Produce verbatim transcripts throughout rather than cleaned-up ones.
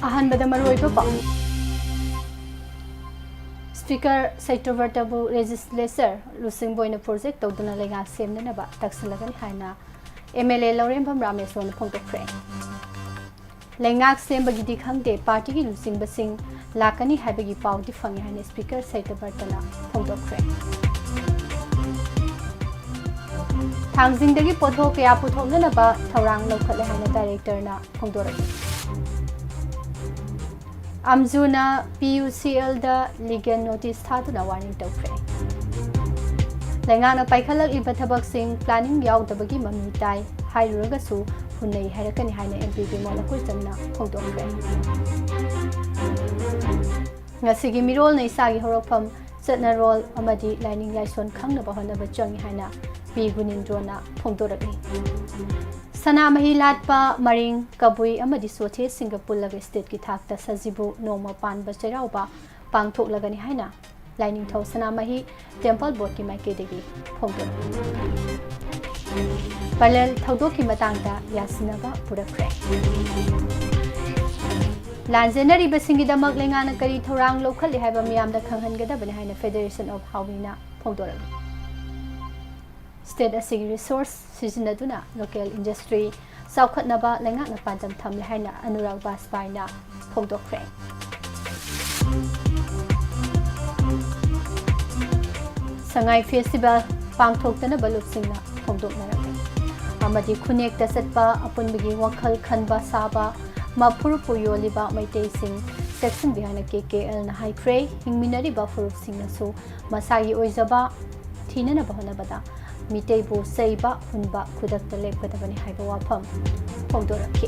ꯑꯍꯥꯟꯕꯗ ꯃꯔꯨꯑꯣꯏꯕ ꯄꯥꯎ꯫ Speaker ꯁꯩꯇ꯭ꯔꯚꯇꯕꯨ legislature ꯂꯨꯆꯤꯡꯕ ꯑꯣꯏꯅ project ꯇꯧꯗꯨꯅ ꯂꯩꯉꯥꯛ ꯁꯦꯝꯅꯅꯕ ꯇꯛꯁꯤꯜꯂꯒꯅꯤ ꯍꯥꯏꯅ M L A ꯂꯧꯔꯦꯝꯕꯝ ꯔꯥꯃꯦꯁꯣꯔꯅ ꯐꯣꯡꯗꯣꯛꯈ꯭ꯔꯦ꯫ ꯂꯩꯉꯥꯛ ꯁꯦꯝꯕꯒꯤꯗꯤ ꯈꯪꯗꯦ, partyꯒꯤ ꯂꯨꯆꯤꯡꯕꯁꯤꯡ ꯂꯥꯛꯀꯅꯤ ꯍꯥꯏꯕꯒꯤ ꯄꯥꯎꯗꯤ ꯐꯪꯉꯤ ꯍꯥꯏꯅ Speaker ꯁꯩꯇ꯭ꯔꯚꯇꯅ ꯐꯣꯡꯗꯣꯛꯈ꯭ꯔꯦ꯫ ꯊꯥꯡꯖꯤꯡꯗꯒꯤ ꯄꯣꯠꯊꯣꯛ ꯀꯌꯥ ꯄꯨꯊꯣꯛꯅꯅꯕ ꯊꯧꯔꯥꯡ ꯂꯧꯈꯠꯂꯦ ꯍꯥꯏꯅ directorꯅ ꯐꯣꯡꯗꯣꯔꯛꯏ꯫ ꯑꯝꯖꯨꯅ P U C Lꯗ legal notice ꯊꯥꯗꯨꯅ warning ꯇꯧꯈ꯭ꯔꯦ꯫ ꯂꯩꯉꯥꯛꯅ ꯄꯥꯏꯈꯠꯂꯛꯂꯤꯕ ꯊꯕꯛꯁꯤꯡ planning ꯌꯥꯎꯗꯕꯒꯤ ꯃꯃꯤ ꯇꯥꯏ ꯍꯥꯏꯔꯨꯔꯒꯁꯨ ꯍꯨꯟꯅꯩ ꯍꯥꯏꯔꯛꯀꯅꯤ ꯍꯥꯏꯅ M P ꯕꯤꯃꯣꯜ ꯑꯀꯣꯏꯆꯝꯅ ꯐꯣꯡꯗꯣꯛꯈ꯭ꯔꯦ꯫ ꯉꯁꯤꯒꯤ ꯃꯤꯔꯣꯜꯅ ꯏꯁꯥꯒꯤ ꯍꯧꯔꯛꯐꯝ, ꯆꯠꯅꯔꯣꯜ ꯑꯃꯗꯤ ꯂꯥꯏꯅꯤꯡ ꯂꯥꯏꯁꯣꯟ ꯈꯪꯅꯕ ꯍꯣꯠꯅꯕ ꯆꯪꯏ ꯍꯥꯏꯅ ꯄꯤ ꯒꯨꯅꯤꯟꯗ꯭ꯔꯣꯅ ꯐꯣꯡꯗꯣꯔꯛꯂꯤ꯫ ꯁꯅꯥꯃꯍꯤ ꯂꯥꯠꯄ, ꯃꯔꯤꯡ, ꯀꯕꯨꯏ ꯑꯃꯗꯤ ꯆꯣꯊꯦꯁꯤꯡꯒ ꯄꯨꯜꯂꯒ stateꯀꯤ ꯊꯥꯛꯇ ꯁꯖꯤꯕꯨ ꯅꯣꯡꯃ ꯄꯥꯟꯕ ꯆꯩꯔꯥꯎꯕ ꯄꯥꯡꯊꯣꯛꯂꯒꯅꯤ ꯍꯥꯏꯅ ꯂꯥꯏꯅꯤꯡꯊꯧ ꯁꯅꯥꯃꯍꯤ Temple Boardꯀꯤ ꯃꯥꯏꯀꯩꯗꯒꯤ ꯐꯣꯡꯗꯣꯔꯛꯂꯤ꯫ ꯄꯂꯦꯜ ꯊꯧꯗꯣꯛꯀꯤ ꯃꯇꯥꯡꯗ ꯌꯥꯁꯤꯟꯅꯕ ꯄꯨꯔꯛꯈ꯭ꯔꯦ꯫ ꯂꯥꯟꯖꯦꯟꯅꯔꯤꯕꯁꯤꯡꯒꯤꯗꯃꯛ ꯂꯩꯉꯥꯛꯅ ꯀꯔꯤ ꯊꯧꯔꯥꯡ ꯂꯧꯈꯠꯂꯤ ꯍꯥꯏꯕ ꯃꯤꯌꯥꯝꯗ ꯈꯪꯍꯟꯒꯗꯕꯅꯤ ꯍꯥꯏꯅ Federation of Haoyingꯅ ꯐꯣꯡꯗꯣꯔꯛꯂꯤ꯫ State ꯑꯁꯤꯒꯤ resource ꯁꯤꯖꯤꯟꯅꯗꯨꯅ local industry ꯆꯥꯎꯈꯠꯅꯕ ꯂꯩꯉꯥꯛꯅ ꯄꯥꯟꯗꯝ ꯊꯝꯂꯦ ꯍꯥꯏꯅ ꯑꯅꯨꯔꯥꯒ ꯕꯥꯖꯄꯥꯏꯅ ꯐꯣꯡꯗꯣꯛꯈ꯭ꯔꯦ꯫ ꯁꯉꯥꯏ festival ꯄꯥꯡꯊꯣꯛꯇꯅꯕ ꯂꯨꯞꯁꯤꯡꯅ ꯐꯣꯡꯗꯣꯛꯅꯔꯝꯃꯤ꯫ ꯑꯃꯗꯤ ꯈꯨꯟꯅꯦꯛꯇ ꯆꯠꯄ, ꯑꯄꯨꯟꯕꯒꯤ ꯋꯥꯈꯜ ꯈꯟꯕ ꯁꯥꯕ, ꯃꯐꯨꯔꯨꯞꯄꯨ ꯌꯣꯜꯂꯤꯕ ꯃꯩꯇꯩꯁꯤꯡ ꯆꯦꯛꯁꯤꯟꯕꯤꯌꯨ ꯍꯥꯏꯅ K K Lꯅ ꯍꯥꯏꯈ꯭ꯔꯦ꯫ ꯍꯤꯡꯃꯤꯟꯅꯔꯤꯕ ꯐꯨꯔꯨꯞꯁꯤꯡꯅꯁꯨ ꯃꯁꯥꯒꯤ ꯑꯣꯏꯖꯕ ꯊꯤꯅꯅꯕ ꯍꯣꯠꯅꯕꯗ ꯃꯤꯇꯩꯕꯨ ꯆꯩꯕ ꯍꯨꯟꯕ ꯈꯨꯗꯛꯇ ꯂꯦꯞꯀꯗꯕꯅꯤ ꯍꯥꯏꯕ ꯋꯥꯐꯝ ꯐꯣꯡꯗꯣꯔꯛꯈꯤ꯫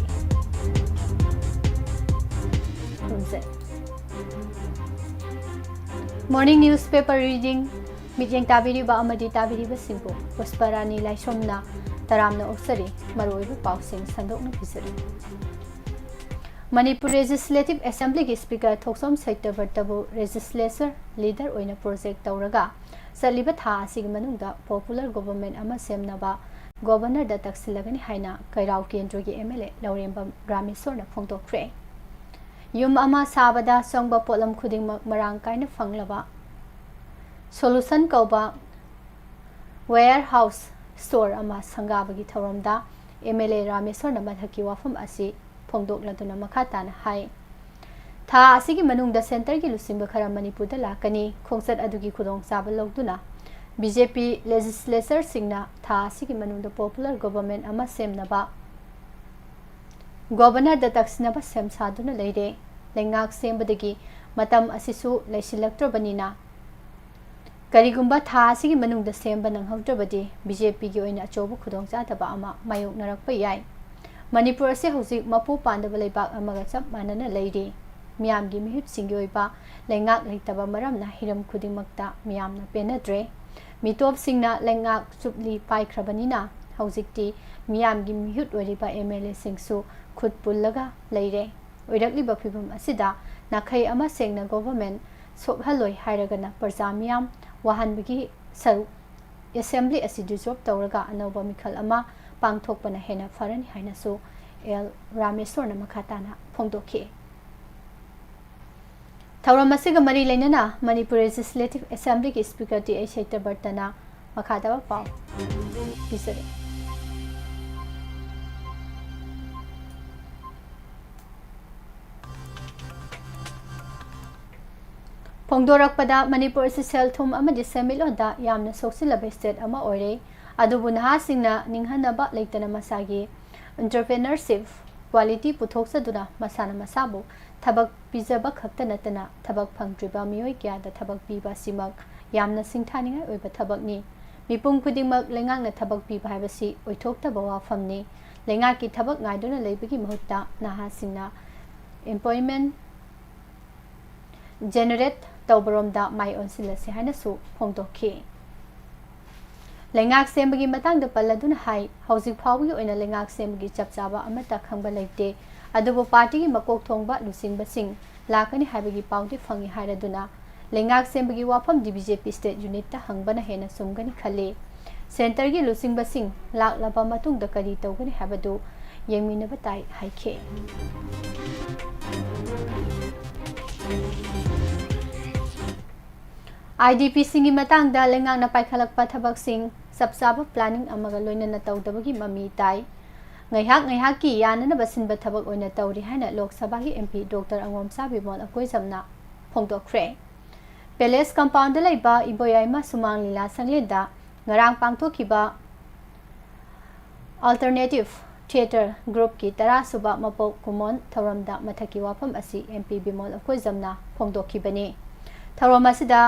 ꯈꯨꯔꯨꯝꯖꯩ꯫ Morning newspaper reading ꯃꯤꯠꯌꯦꯡ ꯇꯥꯕꯤꯔꯤꯕ ꯑꯃꯗꯤ ꯇꯥꯕꯤꯔꯤꯕꯁꯤꯡꯕꯨ ꯄꯨꯁꯄꯔꯥꯅꯤ ꯂꯥꯏꯁ꯭ꯔꯝꯅ ꯇꯔꯥꯝꯅ ꯑꯣꯛꯆꯔꯤ꯫ ꯃꯔꯨꯑꯣꯏꯕ ꯄꯥꯎꯁꯤꯡ ꯁꯟꯗꯣꯛꯅ ꯄꯤꯖꯔꯤ꯫ ꯃꯅꯤꯄꯨꯔ ꯂꯦꯖꯤꯁꯂꯦꯇꯤꯚ ꯑꯦꯁꯦꯝꯕ꯭ꯂꯤꯒꯤ ꯁ꯭ꯄꯤꯀꯔ ꯊꯣꯛꯆꯣꯝ ꯁꯩꯇꯕ꯭ꯔꯇꯕꯨ ꯂꯦꯖꯤꯁꯂꯦꯆꯔ ꯂꯤꯗꯔ ꯑꯣꯏꯅ ꯄ꯭ꯔꯣꯖꯦꯛ ꯇꯧꯔꯒ ꯆꯠꯂꯤꯕ ꯊꯥ ꯑꯁꯤꯒꯤ ꯃꯅꯨꯡꯗ ꯄꯣꯄꯨꯂꯔ ꯒꯣꯚꯔꯟꯃꯦꯟꯠ ꯑꯃ ꯁꯦꯝꯅꯕ ꯒꯣꯚꯔꯅꯔꯗ ꯇꯛꯁꯤꯜꯂꯒꯅꯤ ꯍꯥꯏꯅ ꯀꯩꯔꯥꯎ ꯀꯦꯟꯗ꯭ꯔꯒꯤ ꯑꯦꯝ ꯑꯦꯜ ꯑꯦ ꯂꯧꯔꯦꯝꯕꯝ ꯔꯥꯃꯦꯁꯣꯔꯅ ꯐꯣꯡꯗꯣꯛꯈ꯭ꯔꯦ꯫ ꯌꯨꯝ ꯑꯃ ꯁꯥꯕꯗ ꯆꯪꯕ ꯄꯣꯠꯂꯝ ꯈꯨꯗꯤꯡꯃꯛ ꯃꯔꯥꯡ ꯀꯥꯏꯅ ꯐꯪꯂꯕ ꯁꯣꯂꯨꯁꯟ ꯀꯧꯕ ꯋꯦꯌꯔ ꯍꯥꯎꯁ ꯁ꯭ꯇꯣꯔ ꯑꯃ ꯁꯪꯒꯥꯕꯒꯤ ꯊꯧꯔꯝꯗ ꯑꯦꯝ ꯑꯦꯜ ꯑꯦ ꯔꯥꯃꯦꯁꯣꯔꯅ ꯃꯊꯛꯀꯤ ꯋꯥꯐꯝ ꯑꯁꯤ ꯐꯣꯡꯗꯣꯛꯂꯗꯨꯅ ꯃꯈꯥ ꯇꯥꯅ ꯍꯥꯏ, ꯊꯥ ꯑꯁꯤꯒꯤ ꯃꯅꯨꯡꯗ ꯁꯦꯟꯇꯔꯒꯤ ꯂꯨꯆꯤꯡꯕ ꯈꯔ ꯃꯅꯤꯄꯨꯔꯗ ꯂꯥꯛꯀꯅꯤ꯫ ꯈꯣꯡꯆꯠ ꯑꯗꯨꯒꯤ ꯈꯨꯗꯣꯡꯆꯥꯕ ꯂꯧꯗꯨꯅ ꯕꯤ ꯖꯦ ꯄꯤ ꯂꯦꯖꯤꯁꯂꯦꯆꯔꯁꯤꯡꯅ ꯊꯥ ꯑꯁꯤꯒꯤ ꯃꯅꯨꯡꯗ ꯄꯣꯄꯨꯂꯔ ꯒꯣꯚꯔꯟꯃꯦꯟꯠ ꯑꯃ ꯁꯦꯝꯅꯕ ꯒꯣꯚꯔꯅꯔꯗ ꯇꯛꯁꯤꯟꯅꯕ ꯁꯦꯝ ꯁꯥꯗꯨꯅ ꯂꯩꯔꯦ꯫ ꯂꯩꯉꯥꯛ ꯁꯦꯝꯕꯗꯒꯤ ꯃꯇꯝ ꯑꯁꯤꯁꯨ ꯂꯩꯁꯤꯜꯂꯛꯇ꯭ꯔꯕꯅꯤꯅ, ꯀꯔꯤꯒꯨꯝꯕ ꯊꯥ ꯑꯁꯤꯒꯤ ꯃꯅꯨꯡꯗ ꯁꯦꯝꯕ ꯅꯪꯍꯧꯗ꯭ꯔꯕꯗꯤ ꯕꯤ ꯖꯦ ꯄꯤꯒꯤ ꯑꯣꯏꯅ ꯑꯆꯧꯕ ꯈꯨꯗꯣꯡꯆꯥꯗꯕ ꯑꯃ ꯃꯥꯌꯣꯛꯅꯔꯛꯄ ꯌꯥꯏ꯫ ꯃꯅꯤꯄꯨꯔ ꯑꯁꯤ ꯍꯧꯖꯤꯛ ꯃꯄꯨ ꯄꯥꯟꯗꯕ ꯂꯩꯕꯥꯛ ꯑꯃꯒ ꯆꯞ ꯃꯥꯟꯅꯅ ꯂꯩꯔꯤ꯫ ꯃꯤꯌꯥꯝꯒꯤ ꯃꯤꯍꯨꯠꯁꯤꯡꯒꯤ ꯑꯣꯏꯕ ꯂꯩꯉꯥꯛ ꯂꯩꯇꯕ ꯃꯔꯝꯅ ꯍꯤꯔꯝ ꯈꯨꯗꯤꯡꯃꯛꯇ ꯃꯤꯌꯥꯝꯅ ꯄꯦꯟꯅꯗ꯭ꯔꯦ꯫ ꯃꯤꯇꯣꯞꯁꯤꯡꯅ ꯂꯩꯉꯥꯛ ꯆꯨꯞꯂꯤ ꯄꯥꯏꯈ꯭ꯔꯕꯅꯤꯅ ꯍꯧꯖꯤꯛꯇꯤ ꯃꯤꯌꯥꯝꯒꯤ ꯃꯤꯍꯨꯠ ꯑꯣꯏꯔꯤꯕ ꯑꯦꯝ ꯑꯦꯜ ꯑꯦꯁꯤꯡꯁꯨ ꯈꯨꯠ ꯄꯨꯜꯂꯒ ꯂꯩꯔꯦ꯫ ꯑꯣꯏꯔꯛꯂꯤꯕ ꯐꯤꯕꯝ ꯑꯁꯤꯗ ꯅꯥꯈꯩ ꯑꯃ ꯁꯦꯡꯅ ꯒꯣꯚꯔꯟꯃꯦꯟꯠ ꯁꯣꯛꯍꯜꯂꯣꯏ ꯍꯥꯏꯔꯒꯅ ꯄ꯭ꯔꯖꯥ ꯃꯤꯌꯥꯝ ꯋꯥꯍꯟꯕꯒꯤ ꯁꯔꯨꯛ ꯑꯦꯁꯦꯝꯕ꯭ꯂꯤ ꯑꯁꯤ ꯗꯤꯖꯣꯜꯕ ꯇꯧꯔꯒ ꯑꯅꯧꯕ ꯃꯤꯈꯜ ꯑꯃ ꯄꯥꯡꯊꯣꯛꯄꯅ ꯍꯦꯟꯅ ꯐꯔꯅꯤ ꯍꯥꯏꯅꯁꯨ ꯑꯦꯜ ꯔꯥꯃꯦꯁꯣꯔꯅ ꯃꯈꯥ ꯇꯥꯅ ꯐꯣꯡꯗꯣꯛꯈꯤ꯫ ꯊꯧꯔꯝ ꯑꯁꯤꯒ ꯃꯔꯤ ꯂꯩꯅꯅ ꯃꯅꯤꯄꯨꯔ ꯂꯦꯖꯤꯁꯂꯦꯇꯤꯚ ꯑꯦꯁꯦꯝꯕ꯭ꯂꯤꯒꯤ ꯁ꯭ꯄꯤꯀꯔ ꯇꯤ ꯑꯩꯆ ꯁꯩꯇꯕ꯭ꯔꯇꯅ ꯃꯈꯥ ꯇꯥꯕ ꯄꯥꯎ ꯄꯤꯖꯔꯤ꯫ ꯐꯣꯡꯗꯣꯔꯛꯄꯗ, ꯃꯅꯤꯄꯨꯔ ꯑꯁꯤ ꯁꯦꯜ ꯊꯨꯝ ꯑꯃꯗꯤ ꯁꯦꯟꯃꯤꯠꯂꯣꯟꯗ ꯌꯥꯝꯅ ꯁꯣꯛꯆꯤꯜꯂꯕ ꯁ꯭ꯇꯦꯠ ꯑꯃ ꯑꯣꯏꯔꯦ꯫ ꯑꯗꯨꯕꯨ ꯅꯍꯥꯁꯤꯡꯅ ꯅꯤꯡꯍꯟꯅꯕ ꯂꯩꯇꯅ ꯃꯁꯥꯒꯤ ꯏꯟꯇꯔꯄ꯭ꯔꯦꯅꯔꯁꯤꯞ ꯀ꯭ꯋꯥꯂꯤꯇꯤ ꯄꯨꯊꯣꯛꯆꯗꯨꯅ ꯃꯁꯥꯅ ꯃꯁꯥꯕꯨ ꯊꯕꯛ ꯄꯤꯖꯕ ꯈꯛꯇ ꯅꯠꯇꯅ ꯊꯕꯛ ꯐꯪꯗ꯭ꯔꯤꯕ ꯃꯤꯑꯣꯏ ꯀꯌꯥꯗ ꯊꯕꯛ ꯄꯤꯕ ꯑꯁꯤꯃꯛ ꯌꯥꯝꯅ ꯁꯤꯡꯊꯥꯅꯤꯡꯉꯥꯏ ꯑꯣꯏꯕ ꯊꯕꯛꯅꯤ꯫ ꯃꯤꯄꯨꯝ ꯈꯨꯗꯤꯡꯃꯛ ꯂꯩꯉꯥꯛꯅ ꯊꯕꯛ ꯄꯤꯕ ꯍꯥꯏꯕꯁꯤ ꯑꯣꯏꯊꯣꯛꯇꯕ ꯋꯥꯐꯝꯅꯤ꯫ ꯂꯩꯉꯥꯛꯀꯤ ꯊꯕꯛ ꯉꯥꯏꯗꯨꯅ ꯂꯩꯕꯒꯤ ꯃꯍꯨꯠꯇ ꯅꯍꯥꯁꯤꯡꯅ employment generate ꯇꯧꯕꯔꯣꯝꯗ ꯃꯥꯏ ꯑꯣꯟꯁꯤꯜꯂꯁꯤ ꯍꯥꯏꯅꯁꯨ ꯐꯣꯡꯗꯣꯛꯈꯤ꯫ ꯂꯩꯉꯥꯛ ꯁꯦꯝꯕꯒꯤ ꯃꯇꯥꯡꯗ ꯄꯜꯂꯗꯨꯅ ꯍꯥꯏ, ꯍꯧꯖꯤꯛ ꯐꯥꯎꯕꯒꯤ ꯑꯣꯏꯅ ꯂꯩꯉꯥꯛ ꯁꯦꯝꯕꯒꯤ ꯆꯞ ꯆꯥꯕ ꯑꯃꯠꯇ ꯈꯪꯕ ꯂꯩꯇꯦ꯫ ꯑꯗꯨꯕꯨ ꯄꯥꯔꯇꯤꯒꯤ ꯃꯀꯣꯛ ꯊꯣꯡꯕ ꯂꯨꯆꯤꯡꯕꯁꯤꯡ ꯂꯥꯛꯀꯅꯤ ꯍꯥꯏꯕꯒꯤ ꯄꯥꯎꯗꯤ ꯐꯪꯏ ꯍꯥꯏꯔꯗꯨꯅ ꯂꯩꯉꯥꯛ ꯁꯦꯝꯕꯒꯤ ꯋꯥꯐꯝꯗꯤ ꯕꯤ ꯖꯦ ꯄꯤ ꯁ꯭ꯇꯦꯠ ꯌꯨꯅꯤꯠꯇ ꯍꯪꯕꯅ ꯍꯦꯟꯅ ꯆꯨꯝꯒꯅꯤ ꯈꯜꯂꯤ꯫ ꯁꯦꯟꯇꯔꯒꯤ ꯂꯨꯆꯤꯡꯕꯁꯤꯡ ꯂꯥꯛꯂꯕ ꯃꯇꯨꯡꯗ ꯀꯔꯤ ꯇꯧꯒꯅꯤ ꯍꯥꯏꯕꯗꯨ ꯌꯦꯡꯃꯤꯟꯅꯕ ꯇꯥꯏ ꯍꯥꯏꯈꯤ꯫ ꯑꯥꯏ ꯗꯤ ꯄꯤꯁꯤꯡꯒꯤ ꯃꯇꯥꯡꯗ ꯂꯩꯉꯥꯛꯅ ꯄꯥꯏꯈꯠꯂꯛꯄ ꯊꯕꯛꯁꯤꯡ ꯆꯞ ꯆꯥꯕ ꯄ꯭ꯂꯥꯅꯤꯡ ꯑꯃꯒ ꯂꯣꯏꯅꯅ ꯇꯧꯗꯕꯒꯤ ꯃꯃꯤ ꯇꯥꯏ꯫ ꯉꯥꯏꯍꯥꯛ ꯉꯥꯏꯍꯥꯛꯀꯤ ꯌꯥꯅꯅꯕ ꯁꯤꯟꯕ ꯊꯕꯛ ꯑꯣꯏꯅ ꯇꯧꯔꯤ ꯍꯥꯏꯅ ꯂꯣꯛ ꯁꯚꯥꯒꯤ M P doctor Angomcha Bimol ꯑꯀꯣꯏꯖꯝꯅ ꯐꯣꯡꯗꯣꯛꯈ꯭ꯔꯦ꯫ ꯄꯦꯂꯦꯁ ꯀꯝꯄꯥꯎꯟꯗ ꯂꯩꯕ ꯏꯕꯣꯌꯥꯏꯃ ꯁꯨꯃꯥꯡ ꯂꯤꯂꯥ ꯁꯪꯂꯦꯟꯗ ꯉꯔꯥꯡ ꯄꯥꯡꯊꯣꯛꯈꯤꯕ ꯑꯜꯇꯔꯅꯦꯇꯤꯚ ꯊꯤꯌꯦꯇꯔ ꯒ꯭ꯔꯨꯞꯀꯤ ꯇꯔꯥꯁꯨꯕ ꯃꯄꯣꯛ ꯀꯨꯝꯑꯣꯟ ꯊꯧꯔꯝꯗ ꯃꯊꯛꯀꯤ ꯋꯥꯐꯝ ꯑꯁꯤ ꯑꯦꯝ ꯄꯤ ꯕꯤꯃꯣꯜ ꯑꯀꯣꯏꯖꯝꯅ ꯐꯣꯡꯗꯣꯛꯈꯤꯕꯅꯤ꯫ ꯊꯧꯔꯝ ꯑꯁꯤꯗ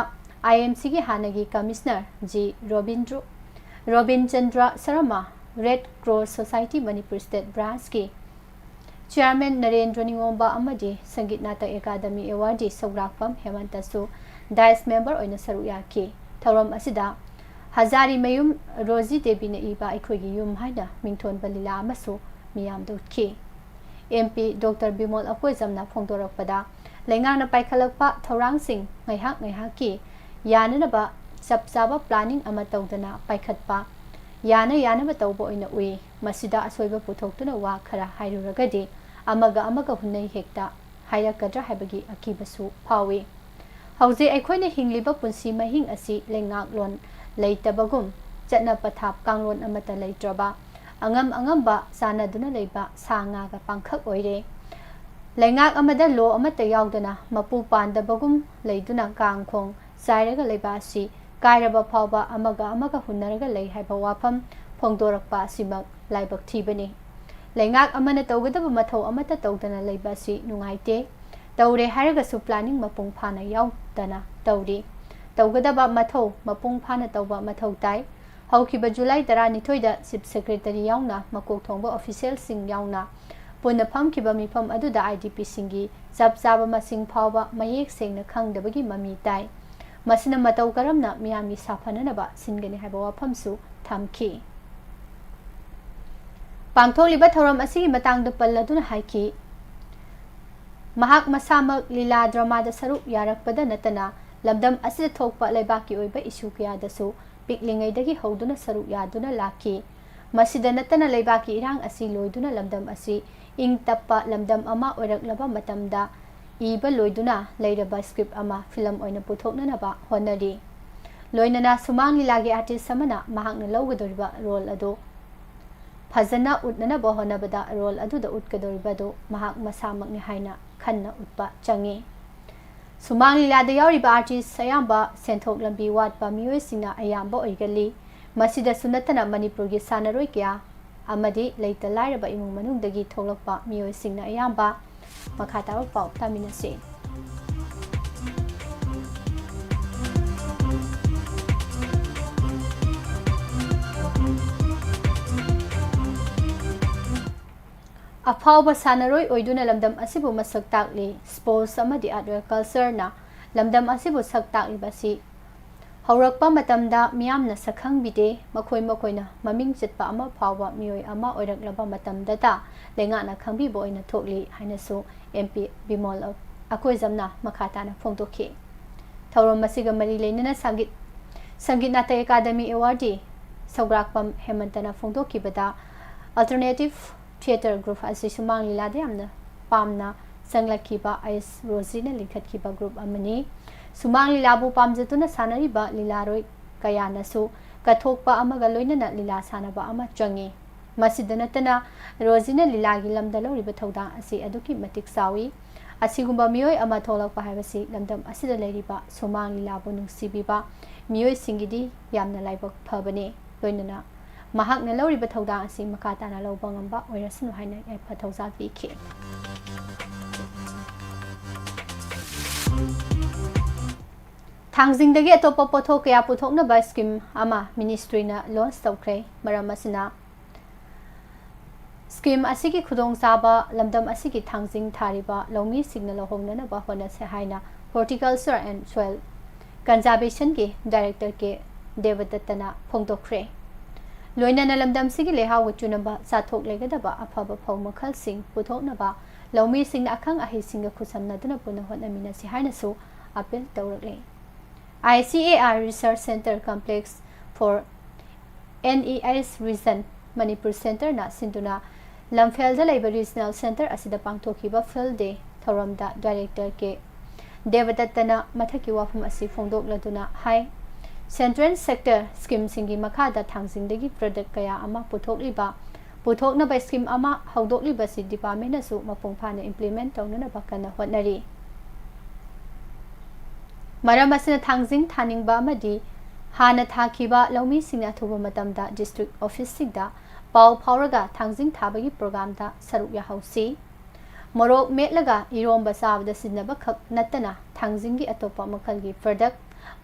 ꯑꯥꯏ ꯑꯦꯝ ꯁꯤꯒꯤ ꯍꯥꯟꯅꯒꯤ commissioner G Robindro, Robin Chandra Sharma, red cross society Manipur state ꯕ꯭ꯔꯥꯟꯁꯀꯤ ꯆꯤꯌꯥꯔꯃꯦꯟ ꯅꯔꯦꯟꯗ꯭ꯔ ꯅꯤꯉꯣꯝꯕ ꯑꯃꯗꯤ ꯁꯪꯒꯤꯠ ꯅꯥꯇꯛ ꯑꯦꯀꯥꯗꯃꯤ ꯑꯦꯋꯥꯔꯗꯤ ꯁꯧꯒ꯭ꯔꯥꯛꯄꯝ ꯍꯦꯃꯟꯇꯁꯨ ꯗꯥꯏꯁ ꯃꯦꯝꯕꯔ ꯑꯣꯏꯅ ꯁꯔꯨꯛ ꯌꯥꯈꯤ꯫ ꯊꯧꯔꯝ ꯑꯁꯤꯗ ꯍꯖꯥꯔꯤꯃꯌꯨꯝ ꯔꯣꯖꯤ ꯗꯦꯕꯤꯅ ꯏꯕ ꯑꯩꯈꯣꯏꯒꯤ ꯌꯨꯝ ꯍꯥꯏꯅ ꯃꯤꯡꯊꯣꯟꯕ ꯂꯤꯂꯥ ꯑꯃꯁꯨ ꯃꯤꯌꯥꯝꯗ ꯎꯠꯈꯤ꯫ ꯑꯦꯝ ꯄꯤ ꯗꯣꯛꯇꯔ ꯕꯤꯃꯣꯜ ꯑꯀꯣꯏꯖꯝꯅ ꯐꯣꯡꯗꯣꯔꯛꯄꯗ, ꯂꯩꯉꯥꯛꯅ ꯄꯥꯏꯈꯠꯂꯛꯄ ꯊꯧꯔꯥꯡꯁꯤꯡ ꯉꯥꯏꯍꯥꯛ ꯉꯥꯏꯍꯥꯛꯀꯤ ꯌꯥꯅꯅꯕ ꯆꯞ ꯆꯥꯕ ꯄ꯭ꯂꯥꯅꯤꯡ ꯑꯃ ꯇꯧꯗꯅ ꯄꯥꯏꯈꯠꯄ, ꯌꯥꯅ ꯌꯥꯅꯕ ꯇꯧꯕ ꯑꯣꯏꯅ ꯎꯏ꯫ ꯃꯁꯤꯗ ꯑꯁꯣꯏꯕ ꯄꯨꯊꯣꯛꯇꯨꯅ ꯋꯥ ꯈꯔ ꯍꯥꯏꯔꯨꯔꯒꯗꯤ, ꯑꯃꯒ ꯑꯃꯒ ꯍꯨꯟꯅꯩ ꯍꯦꯛꯇ ꯍꯥꯏꯔꯛꯀꯗ꯭ꯔꯥ ꯍꯥꯏꯕꯒꯤ ꯑꯀꯤꯕꯁꯨ ꯐꯥꯎꯏ꯫ ꯍꯧꯖꯤꯛ ꯑꯩꯈꯣꯏꯅ ꯍꯤꯡꯂꯤꯕ ꯄꯨꯟꯁꯤ ꯃꯍꯤꯡ ꯑꯁꯤ ꯂꯩꯉꯥꯛꯂꯣꯟ ꯂꯩꯇꯕꯒꯨꯝ, ꯆꯠꯅ ꯄꯊꯥꯞ ꯀꯥꯡꯂꯣꯟ ꯑꯃꯠꯇ ꯂꯩꯇ꯭ꯔꯕ, ꯑꯉꯝ ꯑꯉꯝꯕ ꯆꯥꯟꯅꯗꯨꯅ ꯂꯩꯕ ꯁꯥ ꯉꯥꯒ ꯄꯥꯡꯈꯛ ꯑꯣꯏꯔꯦ꯫ ꯂꯩꯉꯥꯛ ꯑꯃꯗ ꯂꯣ ꯑꯃꯠꯇ ꯌꯥꯎꯗꯅ, ꯃꯄꯨ ꯄꯥꯟꯗꯕꯒꯨꯝ ꯂꯩꯗꯨꯅ ꯀꯥꯡ ꯈꯣꯡ ꯆꯥꯏꯔꯒ ꯂꯩꯕ ꯑꯁꯤ ꯀꯥꯏꯔꯕ ꯐꯥꯎꯕ ꯑꯃꯒ ꯑꯃꯒ ꯍꯨꯟꯅꯔꯒ ꯂꯩ ꯍꯥꯏꯕ ꯋꯥꯐꯝ ꯐꯣꯡꯗꯣꯔꯛꯄ ꯑꯁꯤꯃꯛ ꯂꯥꯏꯕꯛ ꯊꯤꯕꯅꯤ꯫ ꯂꯩꯉꯥꯛ ꯑꯃꯅ ꯇꯧꯒꯗꯕ ꯃꯊꯧ ꯑꯃꯠꯇ ꯇꯧꯗꯅ ꯂꯩꯕ ꯑꯁꯤ ꯅꯨꯡꯉꯥꯏꯇꯦ꯫ ꯇꯧꯔꯦ ꯍꯥꯏꯔꯒꯁꯨ ꯄ꯭ꯂꯥꯅꯤꯡ ꯃꯄꯨꯡ ꯐꯥꯅ ꯌꯥꯎꯗꯅ ꯇꯧꯔꯤ꯫ ꯇꯧꯒꯗꯕ ꯃꯊꯧ ꯃꯄꯨꯡ ꯐꯥꯅ ꯇꯧꯕ ꯃꯊꯧ ꯇꯥꯏ꯫ ꯍꯧꯈꯤꯕ ꯖꯨꯂꯥꯏ ꯇꯔꯥꯅꯤꯊꯣꯏꯗ ꯆꯤꯐ ꯁꯦꯀ꯭ꯔꯦꯇꯔꯤ ꯌꯥꯎꯅ ꯃꯀꯣꯛ ꯊꯣꯡꯕ ꯑꯣꯐꯤꯁꯤꯌꯦꯜꯁꯤꯡ ꯌꯥꯎꯅ ꯄꯨꯟꯅ ꯐꯝꯈꯤꯕ ꯃꯤꯐꯝ ꯑꯗꯨꯗ ꯑꯥꯏ ꯗꯤ ꯄꯤꯁꯤꯡꯒꯤ ꯆꯞ ꯆꯥꯕ ꯃꯁꯤꯡ ꯐꯥꯎꯕ ꯃꯌꯦꯛ ꯁꯦꯡꯅ ꯈꯪꯗꯕꯒꯤ ꯃꯃꯤ ꯇꯥꯏ꯫ ꯃꯁꯤꯅ ꯃꯇꯧ ꯀꯔꯝꯅ ꯃꯤꯌꯥꯝꯒꯤ ꯁꯥꯐꯅꯅꯕ ꯁꯤꯟꯒꯅꯤ ꯍꯥꯏꯕ ꯋꯥꯐꯝꯁꯨ ꯊꯝꯈꯤ꯫ ꯄꯥꯡꯊꯣꯛꯂꯤꯕ ꯊꯧꯔꯝ ꯑꯁꯤꯒꯤ ꯃꯇꯥꯡꯗ ꯄꯜꯂꯗꯨꯅ ꯍꯥꯏꯈꯤ, ꯃꯍꯥꯛ ꯃꯁꯥꯃꯛ ꯂꯤꯂꯥ ꯗ꯭ꯔꯃꯥꯗ ꯁꯔꯨꯛ ꯌꯥꯔꯛꯄꯗ ꯅꯠꯇꯅ ꯂꯝꯗꯝ ꯑꯁꯤꯗ ꯊꯣꯛꯄ ꯂꯩꯕꯥꯛꯀꯤ ꯑꯣꯏꯕ ꯏꯁꯨ ꯀꯌꯥꯗꯁꯨ ꯄꯤꯛꯂꯤꯉꯩꯗꯒꯤ ꯍꯧꯗꯨꯅ ꯁꯔꯨꯛ ꯌꯥꯗꯨꯅ ꯂꯥꯛꯈꯤ꯫ ꯃꯁꯤꯗ ꯅꯠꯇꯅ ꯂꯩꯕꯥꯛꯀꯤ ꯏꯔꯥꯡ ꯑꯁꯤ ꯂꯣꯏꯗꯨꯅ ꯂꯝꯗꯝ ꯑꯁꯤ ꯏꯪ ꯇꯞꯄ ꯂꯝꯗꯝ ꯑꯃ ꯑꯣꯏꯔꯛꯂꯕ ꯃꯇꯝꯗ ꯏꯕ ꯂꯣꯏꯗꯨꯅ ꯂꯩꯔꯕ ꯁ꯭ꯀ꯭ꯔꯤꯞ ꯑꯃ ꯐꯤꯂꯝ ꯑꯣꯏꯅ ꯄꯨꯊꯣꯛꯅꯅꯕ ꯍꯣꯠꯅꯔꯤ꯫ ꯂꯣꯏꯅꯅ ꯁꯨꯃꯥꯡ ꯂꯤꯂꯥꯒꯤ ꯑꯥꯔꯇꯤꯁ ꯑꯃꯅ ꯃꯍꯥꯛꯅ ꯂꯧꯒꯗꯧꯔꯤꯕ ꯔꯣꯜ ꯑꯗꯨ ꯐꯖꯅ ꯎꯠꯅꯅꯕ ꯍꯣꯠꯅꯕꯗ ꯔꯣꯜ ꯑꯗꯨꯗ ꯎꯠꯀꯗꯧꯔꯤꯕ ꯑꯗꯨ ꯃꯍꯥꯛ ꯃꯁꯥꯃꯛꯅꯤ ꯍꯥꯏꯅ ꯈꯟꯅ ꯎꯠꯄ ꯆꯪꯏ꯫ ꯁꯨꯃꯥꯡ ꯂꯤꯂꯥꯗ ꯌꯥꯎꯔꯤꯕ ꯑꯥꯔꯇꯤꯁ ꯑꯌꯥꯝꯕ ꯁꯦꯟꯊꯣꯛ ꯂꯝꯕꯤ ꯋꯥꯠꯄ ꯃꯤꯑꯣꯏꯁꯤꯡꯅ ꯑꯌꯥꯝꯕ ꯑꯣꯏꯒꯜꯂꯤ꯫ ꯃꯁꯤꯗꯁꯨ ꯅꯠꯇꯅ ꯃꯅꯤꯄꯨꯔꯒꯤ ꯁꯥꯟꯅꯔꯣꯏ ꯀꯌꯥ ꯑꯃꯗꯤ ꯂꯩꯇ ꯂꯥꯏꯔꯕ ꯏꯃꯨꯡ ꯃꯅꯨꯡꯗꯒꯤ ꯊꯣꯛꯂꯛꯄ ꯃꯤꯑꯣꯏꯁꯤꯡꯅ ꯑꯌꯥꯝꯕ꯫ ꯃꯈꯥ ꯇꯥꯕ ꯄꯥꯎ ꯇꯥꯃꯤꯟꯅꯁꯤ꯫ ꯑꯐꯥꯎꯕ ꯁꯥꯟꯅꯔꯣꯏ ꯑꯣꯏꯗꯨꯅ ꯂꯝꯗꯝ ꯑꯁꯤꯕꯨ ꯃꯁꯛ ꯇꯥꯛꯂꯤ꯫ ꯁ꯭ꯄꯣꯔꯠꯁ ꯑꯃꯗꯤ ꯑꯥꯔꯠ ꯑꯦꯟ ꯀꯜꯆꯔꯅ ꯂꯝꯗꯝ ꯑꯁꯤꯕꯨ ꯁꯛ ꯇꯥꯛꯂꯤꯕ ꯑꯁꯤ ꯍꯧꯔꯛꯄ ꯃꯇꯝꯗ ꯃꯤꯌꯥꯝꯅ ꯁꯛꯈꯪꯕꯤꯗꯦ꯫ ꯃꯈꯣꯏ ꯃꯈꯣꯏꯅ ꯃꯃꯤꯡ ꯆꯠꯄ ꯑꯃ ꯐꯥꯎꯕ ꯃꯤꯑꯣꯏ ꯑꯃ ꯑꯣꯏꯔꯛꯂꯕ ꯃꯇꯝꯗꯇ ꯂꯩꯉꯥꯛꯅ ꯈꯪꯕꯤꯕ ꯑꯣꯏꯅ ꯊꯣꯛꯂꯤ ꯍꯥꯏꯅꯁꯨ ꯑꯦꯝ ꯄꯤ ꯕꯤꯃꯣꯜ ꯑꯀꯣꯏꯖꯝꯅ ꯃꯈꯥ ꯇꯥꯅ ꯐꯣꯡꯗꯣꯛꯈꯤ꯫ ꯊꯧꯔꯝ ꯑꯁꯤꯒ ꯃꯔꯤ ꯂꯩꯅꯅ ꯁꯪꯒꯤꯠ, ꯁꯪꯒꯤꯠ Natak Akademi awardee ꯁꯧꯒ꯭ꯔꯥꯛꯄꯝ ꯍꯦꯃꯟꯇꯅ ꯐꯣꯡꯗꯣꯛꯈꯤꯕꯗ, alternative theatre group ꯑꯁꯤ ꯁꯨꯃꯥꯡ ꯂꯤꯂꯥꯗ ꯌꯥꯝꯅ ꯄꯥꯝꯅ ꯆꯪꯂꯛꯈꯤꯕ ꯑꯩꯁ ꯔꯣꯖꯤꯅ ꯂꯤꯡꯈꯠꯈꯤꯕ ꯒ꯭ꯔꯨꯞ ꯑꯃꯅꯤ꯫ ꯁꯨꯃꯥꯡ ꯂꯤꯂꯥꯕꯨ ꯄꯥꯝꯖꯗꯨꯅ ꯁꯥꯟꯅꯔꯤꯕ ꯂꯤꯂꯥꯔꯣꯏ ꯀꯌꯥꯅꯁꯨ ꯀꯠꯊꯣꯛꯄ ꯑꯃꯒ ꯂꯣꯏꯅꯅ ꯂꯤꯂꯥ ꯁꯥꯟꯅꯕ ꯑꯃ ꯆꯪꯏ꯫ ꯃꯁꯤꯗ ꯅꯠꯇꯅ ꯔꯣꯖꯤꯅ ꯂꯤꯂꯥꯒꯤ ꯂꯝꯗ ꯂꯧꯔꯤꯕ ꯊꯧꯗꯥꯡ ꯑꯁꯤ ꯑꯗꯨꯛꯀꯤ ꯃꯇꯤꯛ ꯆꯥꯎꯏ꯫ ꯑꯁꯤꯒꯨꯝꯕ ꯃꯤꯑꯣꯏ ꯑꯃ ꯊꯣꯛꯂꯛꯄ ꯍꯥꯏꯕꯁꯤ ꯂꯝꯗꯝ ꯑꯁꯤꯗ ꯂꯩꯔꯤꯕ ꯁꯨꯃꯥꯡ ꯂꯤꯂꯥꯕꯨ ꯅꯨꯡꯁꯤꯕꯤꯕ ꯃꯤꯑꯣꯏꯁꯤꯡꯒꯤꯗꯤ ꯌꯥꯝꯅ ꯂꯥꯏꯕꯛ ꯐꯕꯅꯤ꯫ ꯂꯣꯏꯅꯅ ꯃꯍꯥꯛꯅ ꯂꯧꯔꯤꯕ ꯊꯧꯗꯥꯡ ꯑꯁꯤ ꯃꯈꯥ ꯇꯥꯅ ꯂꯧꯕ ꯉꯝꯕ ꯑꯣꯏꯔꯁꯅꯨ ꯍꯥꯏꯅ ꯌꯥꯏꯐ ꯊꯧꯖꯥꯜ ꯄꯤꯈꯤ꯫ ꯊꯥꯡꯖꯤꯡꯗꯒꯤ ꯑꯇꯣꯞꯄ ꯄꯣꯠꯊꯣꯛ ꯀꯌꯥ ꯄꯨꯊꯣꯛꯅꯕ ꯁ꯭ꯀꯤꯝ ꯑꯃ ꯃꯤꯅꯤꯁꯇ꯭ꯔꯤꯅ ꯂꯣꯟꯆ ꯇꯧꯈ꯭ꯔꯦ꯫ ꯃꯔꯝ ꯑꯁꯤꯅ, ꯁ꯭ꯀꯤꯝ ꯑꯁꯤꯒꯤ ꯈꯨꯗꯣꯡꯆꯥꯕ ꯂꯝꯗꯝ ꯑꯁꯤꯒꯤ ꯊꯥꯡꯖꯤꯡ ꯊꯥꯔꯤꯕ ꯂꯧꯃꯤꯁꯤꯡꯅ ꯂꯧꯍꯧꯅꯅꯕ ꯍꯣꯠꯅꯁꯦ ꯍꯥꯏꯅ ꯍꯣꯔꯇꯤꯀꯜꯆꯔ ꯑꯦꯟ ꯁꯣꯏꯜ ꯀꯟꯖꯥꯔꯕꯦꯁꯟꯒꯤ ꯗꯥꯏꯔꯦꯛꯇꯔ ꯀꯦ ꯗꯦꯕꯗꯠꯇꯅ ꯐꯣꯡꯗꯣꯛꯈ꯭ꯔꯦ꯫ ꯂꯣꯏꯅꯅ ꯂꯝꯗꯝꯁꯤꯒꯤ ꯂꯩꯍꯥꯎꯒ ꯆꯨꯅꯕ ꯆꯥꯊꯣꯛ ꯂꯩꯒꯗꯕ ꯑꯐꯕ ꯐꯧ ꯃꯈꯜꯁꯤꯡ ꯄꯨꯊꯣꯛꯅꯕ ꯂꯧꯃꯤꯁꯤꯡꯅ ꯑꯈꯪ ꯑꯍꯩꯁꯤꯡꯒ ꯈꯨꯠꯁꯝꯅꯗꯨꯅ ꯄꯨꯟꯅ ꯍꯣꯠꯅꯃꯤꯟꯅꯁꯤ ꯍꯥꯏꯅꯁꯨ appeal ꯇꯧꯔꯛꯂꯦ꯫ I C A R Research Center Complex for N E S Region Manipur ꯁꯦꯟꯇꯔꯅ ꯁꯤꯟꯗꯨꯅ ꯂꯝꯐꯦꯜꯗ ꯂꯩꯕ ꯔꯤꯖꯅꯦꯜ ꯁꯦꯟꯇꯔ ꯑꯁꯤꯗ ꯄꯥꯡꯊꯣꯛꯈꯤꯕ ꯐꯤꯜꯗ ꯗꯦ ꯊꯧꯔꯝꯗ ꯗꯥꯏꯔꯦꯛꯇꯔ ꯀꯦ ꯗꯦꯕꯗꯠꯇꯅ ꯃꯊꯛꯀꯤ ꯋꯥꯐꯝ ꯑꯁꯤ ꯐꯣꯡꯗꯣꯛꯂꯗꯨꯅ ꯍꯥꯏ, ꯁꯦꯟꯇ꯭ꯔꯦꯜ ꯁꯦꯛꯇꯔ ꯁ꯭ꯀꯤꯝꯁꯤꯡꯒꯤ ꯃꯈꯥꯗ ꯊꯥꯡꯖꯤꯡꯗꯒꯤ ꯄ꯭ꯔꯗꯛ ꯀꯌꯥ ꯑꯃ ꯄꯨꯊꯣꯛꯂꯤꯕ, ꯄꯨꯊꯣꯛꯅꯕ ꯁ꯭ꯀꯤꯝ ꯑꯃ ꯍꯧꯗꯣꯛꯂꯤꯕꯁꯤ ꯗꯤꯄꯥꯔꯠꯃꯦꯟꯅꯁꯨ ꯃꯄꯨꯡ ꯐꯥꯅ ꯏꯝꯄ꯭ꯂꯤꯃꯦꯟ ꯇꯧꯅꯅꯕ ꯀꯟꯅ ꯍꯣꯠꯅꯔꯤ꯫ ꯃꯔꯝ ꯑꯁꯤꯅ ꯊꯥꯡꯖꯤꯡ ꯊꯥꯅꯤꯡꯕ ꯑꯃꯗꯤ ꯍꯥꯟꯅ ꯊꯥꯈꯤꯕ ꯂꯧꯃꯤꯁꯤꯡꯅ ꯑꯊꯨꯕ ꯃꯇꯝꯗ ꯗꯤꯁꯇ꯭ꯔꯤꯛ ꯑꯣꯐꯤꯁꯁꯤꯡꯗ ꯄꯥꯎ ꯐꯥꯎꯔꯒ ꯊꯥꯡꯖꯤꯡ ꯊꯥꯕꯒꯤ ꯄ꯭ꯔꯣꯒ꯭ꯔꯥꯝꯗ ꯁꯔꯨꯛ ꯌꯥꯍꯧꯁꯤ꯫ ꯃꯣꯔꯣꯛ ꯃꯦꯠꯂꯒ ꯏꯔꯣꯝꯕ ꯆꯥꯕꯗ ꯁꯤꯖꯤꯟꯅꯕ ꯈꯛ ꯅꯠꯇꯅ ꯊꯥꯡꯖꯤꯡꯒꯤ ꯑꯇꯣꯞꯄ ꯃꯈꯜꯒꯤ ꯄ꯭ꯔꯗꯛ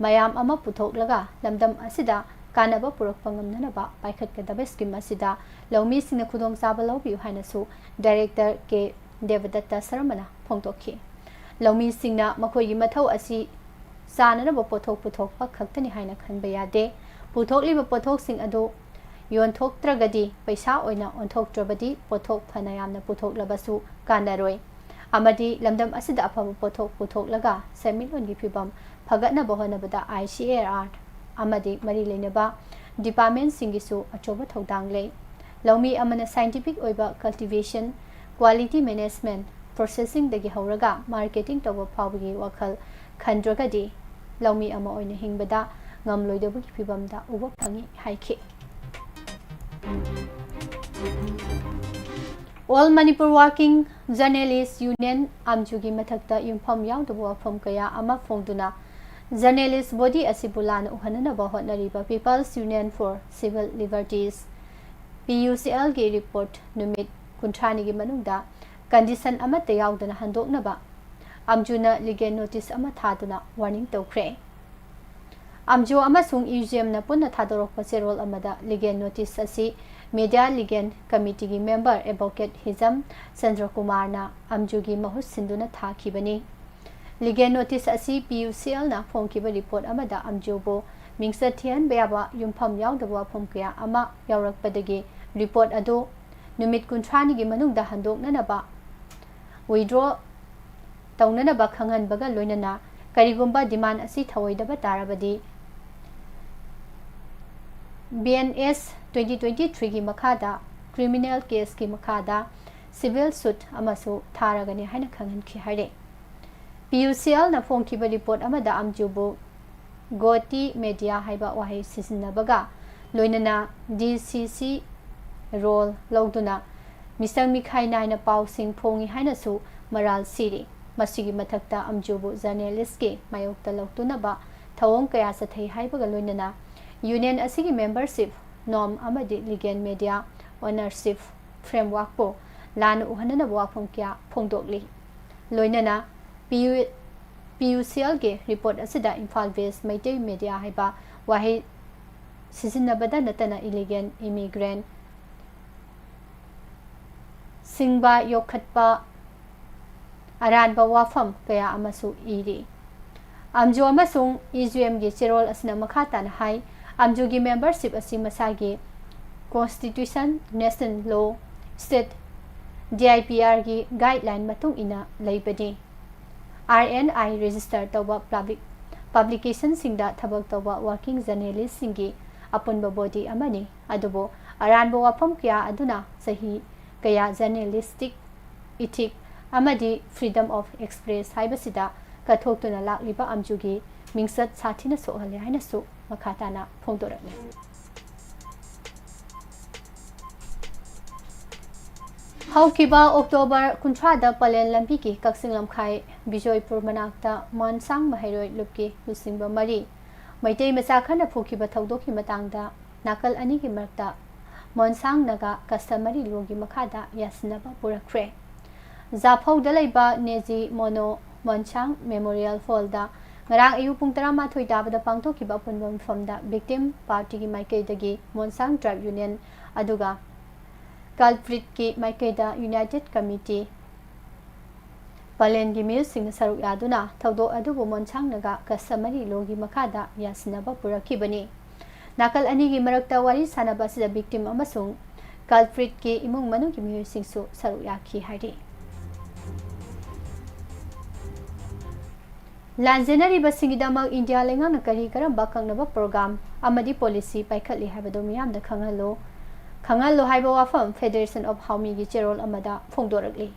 ꯃꯌꯥꯝ ꯑꯃ ꯄꯨꯊꯣꯛꯂꯒ ꯂꯝꯗꯝ ꯑꯁꯤꯗ ꯀꯥꯟꯅꯕ ꯄꯨꯔꯛꯄ ꯉꯝꯅꯅꯕ ꯄꯥꯏꯈꯠꯀꯗꯕ ꯁ꯭ꯀꯤꯝ ꯑꯁꯤꯗ ꯂꯧꯃꯤꯁꯤꯡꯅ ꯈꯨꯗꯣꯡꯆꯥꯕ ꯂꯧꯕꯤꯌꯨ ꯍꯥꯏꯅꯁꯨ ꯗꯥꯏꯔꯦꯛꯇꯔ ꯀꯦ ꯗꯦꯕꯗꯠꯇ ꯁꯔꯃꯅ ꯐꯣꯡꯗꯣꯛꯈꯤ꯫ ꯂꯧꯃꯤꯁꯤꯡꯅ ꯃꯈꯣꯏꯒꯤ ꯃꯊꯧ ꯑꯁꯤ ꯆꯥꯅꯅꯕ ꯄꯣꯠꯊꯣꯛ ꯄꯨꯊꯣꯛꯄ ꯈꯛꯇꯅꯤ ꯍꯥꯏꯅ ꯈꯟꯕ ꯌꯥꯗꯦ꯫ ꯄꯨꯊꯣꯛꯂꯤꯕ ꯄꯣꯠꯊꯣꯛꯁꯤꯡ ꯑꯗꯨ ꯌꯣꯟꯊꯣꯛꯇ꯭ꯔꯒꯗꯤ, ꯄꯩꯁꯥ ꯑꯣꯏꯅ ꯑꯣꯟꯊꯣꯛꯇ꯭ꯔꯕꯗꯤ ꯄꯣꯠꯊꯣꯛ ꯐꯅ ꯌꯥꯝꯅ ꯄꯨꯊꯣꯛꯂꯕꯁꯨ ꯀꯥꯟꯅꯔꯣꯏ ꯑꯃꯗꯤ ꯂꯝꯗꯝ ꯑꯁꯤꯗ ꯑꯐꯕ ꯄꯣꯠꯊꯣꯛ ꯄꯨꯊꯣꯛꯂꯒ ꯁꯦꯟꯃꯤꯠꯂꯣꯟꯒꯤ ꯐꯤꯕꯝ ꯐꯒꯠꯅꯕ ꯍꯣꯠꯅꯕꯗ I C A R ꯑꯃꯗꯤ ꯃꯔꯤ ꯂꯩꯅꯕ ꯗꯤꯄꯥꯔꯠꯃꯦꯟꯁꯤꯡꯒꯤꯁꯨ ꯑꯆꯧꯕ ꯊꯧꯗꯥꯡ ꯂꯩ꯫ ꯂꯧꯃꯤ ꯑꯃꯅ ꯁꯥꯏꯟꯇꯤꯐꯤꯛ ꯑꯣꯏꯕ ꯀꯜꯇꯤꯚꯦꯁꯟ, ꯀ꯭ꯋꯥꯂꯤꯇꯤ ꯃꯦꯅꯦꯖꯃꯦꯟꯠ, ꯄ꯭ꯔꯣꯁꯦꯁꯤꯡꯗꯒꯤ ꯍꯧꯔꯒ ꯃꯥꯔꯀꯦꯇꯤꯡ ꯇꯧꯕ ꯐꯥꯎꯕꯒꯤ ꯋꯥꯈꯜ ꯈꯟꯗ꯭ꯔꯒꯗꯤ ꯂꯧꯃꯤ ꯑꯃ ꯑꯣꯏꯅ ꯍꯤꯡꯕꯗ ꯉꯝꯂꯣꯏꯗꯕꯒꯤ ꯐꯤꯕꯝꯗ ꯎꯕ ꯐꯪꯏ ꯍꯥꯏꯈꯤ꯫ All Manipur Working Journalist Union, ꯑꯝꯖꯨꯒꯤ ꯃꯊꯛꯇ ꯌꯨꯝꯐꯝ ꯌꯥꯎꯗꯕ ꯋꯥꯐꯝ ꯀꯌꯥ ꯑꯃ ꯐꯣꯡꯗꯨꯅ ꯖꯔꯅꯦꯂꯤꯁ ꯕꯣꯗꯤ ꯑꯁꯤꯕꯨ ꯂꯥꯟꯅ ꯎꯍꯟꯅꯅꯕ ꯍꯣꯠꯅꯔꯤꯕ People's Union for Civil Liberties, P U C L ꯒꯤ ꯔꯤꯄꯣꯔꯠ ꯅꯨꯃꯤꯠ ꯀꯨꯟꯊ꯭ꯔꯥꯅꯤꯒꯤ ꯃꯅꯨꯡꯗ ꯀꯟꯗꯤꯁꯟ ꯑꯃꯠꯇ ꯌꯥꯎꯗꯅ ꯍꯟꯗꯣꯛꯅꯕ ꯑꯝꯖꯨꯅ ꯂꯤꯒꯦꯜ ꯅꯣꯇꯤꯁ ꯑꯃ ꯊꯥꯗꯨꯅ ꯋꯥꯔꯅꯤꯡ ꯇꯧꯈ꯭ꯔꯦ꯫ ꯑꯝꯖꯨ ꯑꯃꯁꯨꯡ ꯏ ꯖꯤ ꯑꯦꯝꯅ ꯄꯨꯟꯅ ꯊꯥꯗꯣꯔꯛꯄ ꯆꯦꯔꯣꯜ ꯑꯃꯗ ꯂꯤꯒꯦꯜ ꯅꯣꯇꯤꯁ ꯑꯁꯤ ꯃꯤꯗꯤꯌꯥ ꯂꯤꯒꯦꯜ ꯀꯃꯤꯇꯤꯒꯤ ꯃꯦꯝꯕꯔ ꯑꯦꯗꯚꯣꯀꯦꯠ ꯍꯤꯖꯝ ꯆꯟꯗ꯭ꯔꯀꯨꯃꯥꯔꯅ ꯑꯝꯖꯨꯒꯤ ꯃꯍꯨꯠ ꯁꯤꯟꯗꯨꯅ ꯊꯥꯈꯤꯕꯅꯤ꯫ ꯂꯤꯒꯦꯜ ꯅꯣꯇꯤꯁ ꯑꯁꯤ P U C L ꯅ ꯐꯣꯡꯈꯤꯕ ꯔꯤꯄꯣꯔꯠ ꯑꯃꯗ ꯑꯝꯖꯨꯕꯨ ꯃꯤꯡꯆꯠ ꯊꯤꯍꯟꯕ ꯌꯥꯕ ꯌꯨꯝꯐꯝ ꯌꯥꯎꯗꯕ ꯋꯥꯐꯝ ꯀꯌꯥ ꯑꯃ ꯌꯥꯎꯔꯛꯄꯗꯒꯤ report ꯑꯗꯨ ꯅꯨꯃꯤꯠ ꯀꯨꯟꯊ꯭ꯔꯥꯅꯤꯒꯤ ꯃꯅꯨꯡꯗ ꯍꯟꯗꯣꯛꯅꯅꯕ withdraw ꯇꯧꯅꯅꯕ ꯈꯪꯍꯟꯕꯒ ꯂꯣꯏꯅꯅ ꯀꯔꯤꯒꯨꯝꯕ demand ꯑꯁꯤ ꯊꯧꯑꯣꯏꯗꯕ ꯇꯥꯔꯕꯗꯤ B N S twenty twenty-threeꯒꯤ ꯃꯈꯥꯗ criminal caseꯀꯤ ꯃꯈꯥꯗ civil suit ꯑꯃꯁꯨ ꯊꯥꯔꯒꯅꯤ ꯍꯥꯏꯅ ꯈꯪꯍꯟꯈꯤ ꯍꯥꯏꯔꯦ꯫ P U C Lꯅ ꯐꯣꯡꯈꯤꯕ report ꯑꯃꯗ ꯑꯝꯖꯨꯕꯨ ꯒꯣꯇꯤ media ꯍꯥꯏꯕ ꯋꯥꯍꯩ ꯁꯤꯖꯤꯟꯅꯕꯒ ꯂꯣꯏꯅꯅ D C C role ꯂꯧꯗꯨꯅ ꯃꯤꯁꯪ ꯃꯤꯈꯥꯏ ꯅꯥꯏꯅ ꯄꯥꯎꯁꯤꯡ ꯐꯣꯡꯏ ꯍꯥꯏꯅꯁꯨ ꯃꯔꯥꯜ ꯁꯤꯔꯤ꯫ ꯃꯁꯤꯒꯤ ꯃꯊꯛꯇ ꯑꯝꯖꯨꯕꯨ journalistꯀꯤ ꯃꯥꯌꯣꯛꯇ ꯂꯧꯇꯨꯅꯕ ꯊꯧꯑꯣꯡ ꯀꯌꯥ ꯆꯠꯊꯩ ꯍꯥꯏꯕꯒ ꯂꯣꯏꯅꯅ union ꯑꯁꯤꯒꯤ membership norm ꯑꯃꯗꯤ legal media ownership frameworkꯄꯨ ꯂꯥꯟꯅ ꯎꯍꯟꯅꯅꯕ ꯋꯥꯐꯝ ꯀꯌꯥ ꯐꯣꯡꯗꯣꯛꯂꯤ꯫ ꯂꯣꯏꯅꯅ P U, P U C Lꯒꯤ report ꯑꯁꯤꯗ ꯏꯝꯐꯥꯜ based ꯃꯩꯇꯩ media ꯍꯥꯏꯕ ꯋꯥꯍꯩ ꯁꯤꯖꯤꯟꯅꯕꯗ ꯅꯠꯇꯅ illegal immigrant ꯁꯤꯡꯕ ꯌꯣꯛꯈꯠꯄ ꯑꯔꯥꯟꯕ ꯋꯥꯐꯝ ꯀꯌꯥ ꯑꯃꯁꯨ ꯏꯔꯤ꯫ ꯑꯝꯖꯨ ꯑꯃꯁꯨꯡ E G Mꯒꯤ ꯆꯦꯔꯣꯜ ꯑꯁꯤꯅ ꯃꯈꯥ ꯇꯥꯅ ꯍꯥꯏ, ꯑꯝꯖꯨꯒꯤ membership ꯑꯁꯤ ꯃꯁꯥꯒꯤ constitution, national law, state D I P Rꯒꯤ guideline ꯃꯇꯨꯡ ꯏꯟꯅ ꯂꯩꯕꯅꯤ꯫ R N I register ꯇꯧꯕ public, publicationꯁꯤꯡꯗ ꯊꯕꯛ ꯇꯧꯕ working journalistꯁꯤꯡꯒꯤ ꯑꯄꯨꯟꯕ body ꯑꯃꯅꯤ꯫ ꯑꯗꯨꯕꯨ ꯑꯔꯥꯟꯕ ꯋꯥꯐꯝ ꯀꯌꯥ ꯑꯗꯨꯅ ꯆꯍꯤ ꯀꯌꯥ journalistic ethic ꯑꯃꯗꯤ freedom of express ꯍꯥꯏꯕꯁꯤꯗ ꯀꯠꯊꯣꯛꯇꯨꯅ ꯂꯥꯛꯂꯤꯕ ꯑꯝꯖꯨꯒꯤ ꯃꯤꯡꯆꯠ ꯁꯥꯊꯤꯅ ꯁꯣꯛꯍꯜꯂꯦ ꯍꯥꯏꯅꯁꯨ ꯃꯈꯥ ꯇꯥꯅ ꯐꯣꯡꯗꯣꯔꯛꯂꯤ꯫ ꯍꯧꯈꯤꯕ October ꯀꯨꯟꯊ꯭ꯔꯥꯗ ꯄꯂꯦꯜ ꯂꯝꯕꯤꯒꯤ ꯀꯛꯆꯤꯡ ꯂꯝꯈꯥꯏ ꯕꯤꯖꯣꯏꯄꯨꯔ ꯃꯅꯥꯛꯇ ꯃꯣꯟꯁꯥꯡ ꯃꯍꯩꯔꯣꯏ ꯂꯨꯞꯀꯤ ꯂꯨꯆꯤꯡꯕ ꯃꯔꯤ ꯃꯩꯇꯩ ꯃꯆꯥ ꯈꯔꯅ ꯐꯨꯈꯤꯕ ꯊꯧꯗꯣꯛꯀꯤ ꯃꯇꯥꯡꯗ ꯅꯥꯀꯜ ꯑꯅꯤꯒꯤ ꯃꯔꯛꯇ ꯃꯣꯟꯁꯥꯡ ꯅꯥꯒꯥ customary lawꯒꯤ ꯃꯈꯥꯗ ꯌꯥꯁꯤꯟꯅꯕ ꯄꯨꯔꯛꯈ꯭ꯔꯦ꯫ ꯖꯥꯐꯧꯗ ꯂꯩꯕ ꯅꯦꯖꯤ ꯃꯣꯅꯣ ꯃꯣꯟꯁꯥꯡ Memorial Hallꯗ ꯉꯔꯥꯡ ꯑꯌꯨꯛ ꯄꯨꯡ ꯇꯔꯥꯃꯥꯊꯣꯏ ꯇꯥꯕꯗ ꯄꯥꯡꯊꯣꯛꯈꯤꯕ ꯑꯄꯨꯟꯕ ꯃꯤꯐꯝꯗ victim partyꯒꯤ ꯃꯥꯏꯀꯩꯗꯒꯤ ꯃꯣꯟꯁꯥꯡ tribe union ꯑꯗꯨꯒ culpritꯀꯤ ꯃꯥꯏꯀꯩꯗ united committee ꯄꯂꯦꯟꯒꯤ ꯃꯤꯑꯣꯏꯁꯤꯡꯅ ꯁꯔꯨꯛ ꯌꯥꯗꯨꯅ ꯊꯧꯗꯣꯛ ꯑꯗꯨꯕꯨ ꯃꯣꯟꯁꯥꯡ ꯅꯥꯒꯥ customary lawꯒꯤ ꯃꯈꯥꯗ ꯌꯥꯁꯤꯟꯅꯕ ꯄꯨꯔꯛꯈꯤꯕꯅꯤ꯫ ꯅꯥꯀꯜ ꯑꯅꯤꯒꯤ ꯃꯔꯛꯇ ꯋꯥꯔꯤ ꯁꯥꯅꯕ ꯑꯁꯤꯗ victim ꯑꯃꯁꯨꯡ culpritꯀꯤ ꯏꯃꯨꯡ ꯃꯅꯨꯡꯒꯤ ꯃꯤꯑꯣꯏꯁꯤꯡꯁꯨ ꯁꯔꯨꯛ ꯌꯥꯈꯤ ꯍꯥꯏꯔꯤ꯫ ꯂꯥꯟꯖꯦꯟꯅꯔꯤꯕꯁꯤꯡꯒꯤꯗꯃꯛ ꯏꯟꯗꯤꯌꯥ ꯂꯩꯉꯥꯛꯅ ꯀꯔꯤ ꯀꯔꯝꯕ ꯑꯀꯛꯅꯕ program ꯑꯃꯗꯤ policy ꯄꯥꯏꯈꯠꯂꯤ ꯍꯥꯏꯕꯗꯨ ꯃꯤꯌꯥꯝꯗ ꯈꯪꯍꯜꯂꯨ, ꯈꯪꯍꯜꯂꯨ ꯍꯥꯏꯕ ꯋꯥꯐꯝ Federation of Howmiꯒꯤ ꯆꯦꯔꯣꯜ ꯑꯃꯗ ꯐꯣꯡꯗꯣꯔꯛꯂꯤ꯫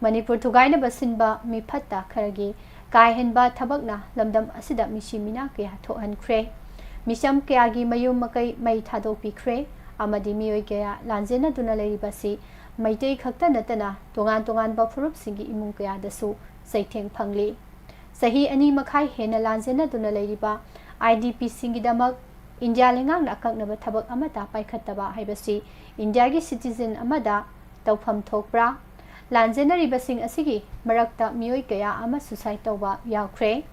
ꯃꯅꯤꯄꯨꯔ ꯊꯨꯒꯥꯏꯅꯕ ꯁꯤꯟꯕ ꯃꯤꯐꯠꯇ ꯈꯔꯒꯤ ꯀꯥ ꯍꯦꯟꯕ ꯊꯕꯛꯅ ꯂꯝꯗꯝ ꯑꯁꯤꯗ ꯃꯤꯁꯤ ꯃꯤꯅꯥ ꯀꯌꯥ ꯊꯣꯛꯍꯟꯈ꯭ꯔꯦ꯫ ꯃꯤꯆꯝ ꯀꯌꯥꯒꯤ ꯃꯌꯨꯝ ꯃꯀꯩ ꯃꯩ ꯊꯥꯗꯣꯛꯄꯤꯈ꯭ꯔꯦ ꯑꯃꯗꯤ ꯃꯤꯑꯣꯏ ꯀꯌꯥ ꯂꯥꯟꯖꯦꯟꯅꯗꯨꯅ ꯂꯩꯔꯤꯕꯁꯤ ꯃꯩꯇꯩ ꯈꯛꯇ ꯅꯠꯇꯅ ꯇꯣꯉꯥꯟ ꯇꯣꯉꯥꯟꯕ ꯐꯨꯔꯨꯞꯁꯤꯡꯒꯤ ꯏꯃꯨꯡ ꯀꯌꯥꯗꯁꯨ ꯆꯩꯊꯦꯡ ꯐꯪꯂꯤ꯫ ꯆꯍꯤ ꯑꯅꯤ ꯃꯈꯥꯏ ꯍꯦꯟꯅ ꯂꯥꯟꯖꯦꯟꯅꯗꯨꯅ ꯂꯩꯔꯤꯕ IDPꯁꯤꯡꯒꯤꯗꯃꯛ ꯏꯟꯗꯤꯌꯥ ꯂꯩꯉꯥꯛꯅ ꯑꯀꯛꯅꯕ ꯊꯕꯛ ꯑꯃꯠꯇ ꯄꯥꯏꯈꯠꯇꯕ ꯍꯥꯏꯕꯁꯤ ꯏꯟꯗꯤꯌꯥꯒꯤ citizen ꯑꯃꯗ ꯇꯧꯐꯝ ꯊꯣꯛꯄ꯭ꯔꯥ? ꯂꯥꯟꯖꯦꯟꯅꯔꯤꯕꯁꯤꯡ ꯑꯁꯤꯒꯤ ꯃꯔꯛꯇ ꯃꯤꯑꯣꯏ ꯀꯌꯥ ꯑꯃ suicide ꯇꯧꯕ ꯌꯥꯎꯈ꯭ꯔꯦ꯫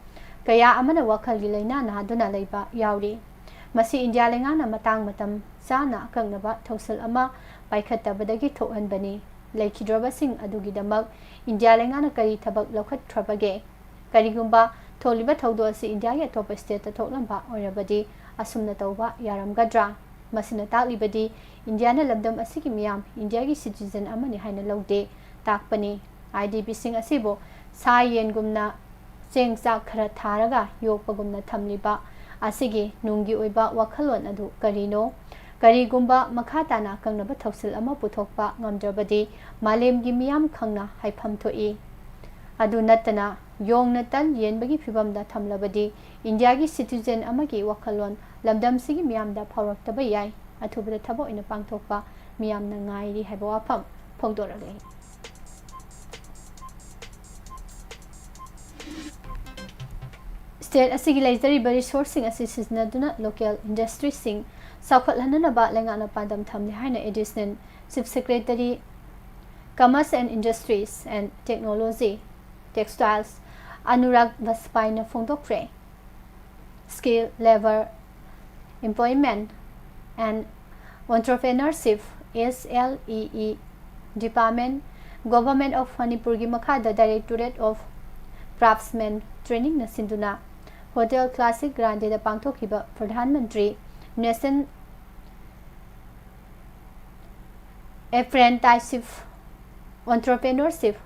ꯀꯌꯥ ꯑꯃꯅ ꯋꯥꯈꯜꯒꯤ ꯂꯥꯏꯅꯥ ꯅꯥꯗꯨꯅ ꯂꯩꯕ ꯌꯥꯎꯔꯤ꯫ ꯃꯁꯤ ꯏꯟꯗꯤꯌꯥ ꯂꯩꯉꯥꯛꯅ ꯃꯇꯥꯡ ꯃꯇꯝ ꯆꯥꯅ ꯑꯀꯛꯅꯕ ꯊꯧꯁꯤꯜ ꯑꯃ ꯄꯥꯏꯈꯠꯇꯕꯗꯒꯤ ꯊꯣꯛꯍꯟꯕꯅꯤ꯫ ꯂꯩꯈꯤꯗ꯭ꯔꯕꯁꯤꯡ ꯑꯗꯨꯒꯤꯗꯃꯛ ꯏꯟꯗꯤꯌꯥ ꯂꯩꯉꯥꯛꯅ ꯀꯔꯤ ꯊꯕꯛ ꯂꯧꯈꯠꯈ꯭ꯔꯕꯒꯦ? ꯀꯔꯤꯒꯨꯝꯕ ꯊꯣꯛꯂꯤꯕ ꯊꯧꯗꯣꯛ ꯑꯁꯤ ꯏꯟꯗꯤꯌꯥꯒꯤ ꯑꯇꯣꯞꯄ stateꯇ ꯊꯣꯛꯂꯝꯕ ꯑꯣꯏꯔꯕꯗꯤ ꯑꯁꯨꯝꯅ ꯇꯧꯕ ꯌꯥꯔꯝꯒꯗ꯭ꯔꯥ? ꯃꯁꯤꯅ ꯇꯥꯛꯂꯤꯕꯗꯤ ꯏꯟꯗꯤꯌꯥꯅ ꯂꯝꯗꯝ ꯑꯁꯤꯒꯤ ꯃꯤꯌꯥꯝ ꯏꯟꯗꯤꯌꯥꯒꯤ citizen ꯑꯃꯅꯤ ꯍꯥꯏꯅ ꯂꯧꯗꯦ ꯇꯥꯛꯄꯅꯤ꯫ IDPꯁꯤꯡ ꯑꯁꯤꯕꯨ ꯁꯥ ꯌꯦꯟꯒꯨꯝꯅ ꯆꯦꯡ ꯆꯥꯛ ꯈꯔ ꯊꯥꯔꯒ ꯌꯣꯛꯄꯒꯨꯝꯅ ꯊꯝꯂꯤꯕ ꯑꯁꯤꯒꯤ ꯅꯨꯡꯒꯤ ꯑꯣꯏꯕ ꯋꯥꯈꯜꯂꯣꯟ ꯑꯗꯨ ꯀꯔꯤꯅꯣ? ꯀꯔꯤꯒꯨꯝꯕ ꯃꯈꯥ ꯇꯥꯅ ꯑꯀꯛꯅꯕ ꯊꯧꯁꯤꯜ ꯑꯃ ꯄꯨꯊꯣꯛꯄ ꯉꯝꯗ꯭ꯔꯕꯗꯤ ꯃꯥꯂꯦꯝꯒꯤ ꯃꯤꯌꯥꯝ ꯈꯪꯅ ꯍꯥꯏꯐꯝ ꯊꯣꯛꯏ꯫ ꯑꯗꯨ ꯅꯠꯇꯅ ꯌꯣꯡꯅ ꯇꯟ ꯌꯦꯟꯕꯒꯤ ꯐꯤꯚꯝꯗ ꯊꯝꯂꯕꯗꯤ ꯏꯟꯗꯤꯌꯥꯒꯤ citizen ꯑꯃꯒꯤ ꯋꯥꯈꯜꯂꯣꯟ ꯂꯝꯗꯝꯁꯤꯒꯤ ꯃꯤꯌꯥꯝꯗ ꯐꯥꯎꯔꯛꯇꯕ ꯌꯥꯏ꯫ ꯑꯊꯨꯕꯗ ꯊꯕꯛ ꯑꯣꯏꯅ ꯄꯥꯡꯊꯣꯛꯄ ꯃꯤꯌꯥꯝꯅ ꯉꯥꯏꯔꯤ ꯍꯥꯏꯕ ꯋꯥꯐꯝ ꯐꯣꯡꯗꯣꯔꯛꯂꯤ꯫ State ꯑꯁꯤꯒꯤ ꯂꯩꯖꯔꯤꯕ resourceꯁꯤꯡ ꯑꯁꯤ ꯁꯤꯖꯤꯟꯅꯗꯨꯅ local industryꯁꯤꯡ ꯆꯥꯎꯈꯠꯍꯟꯅꯅꯕ ꯂꯩꯉꯥꯛꯅ ꯄꯥꯟꯗꯝ ꯊꯝꯂꯤ ꯍꯥꯏꯅ Additional Chief Secretary, Commerce and Industries and Technology, Textiles, Anurag ꯕꯥꯖꯄꯥꯏꯅ ꯐꯣꯡꯗꯣꯛꯈ꯭ꯔꯦ꯫ Skill, Labour, Employment and Entrepreneurship, SLEE, Department Government of ꯃꯅꯤꯄꯨꯔꯒꯤ ꯃꯈꯥꯗ Directorate of Craftsmen Trainingꯅ ꯁꯤꯟꯗꯨꯅ Hotel Classic Grandeꯗ ꯄꯥꯡꯊꯣꯛꯈꯤꯕ Pradhan Mantri National Apprenticeship Entrepreneurship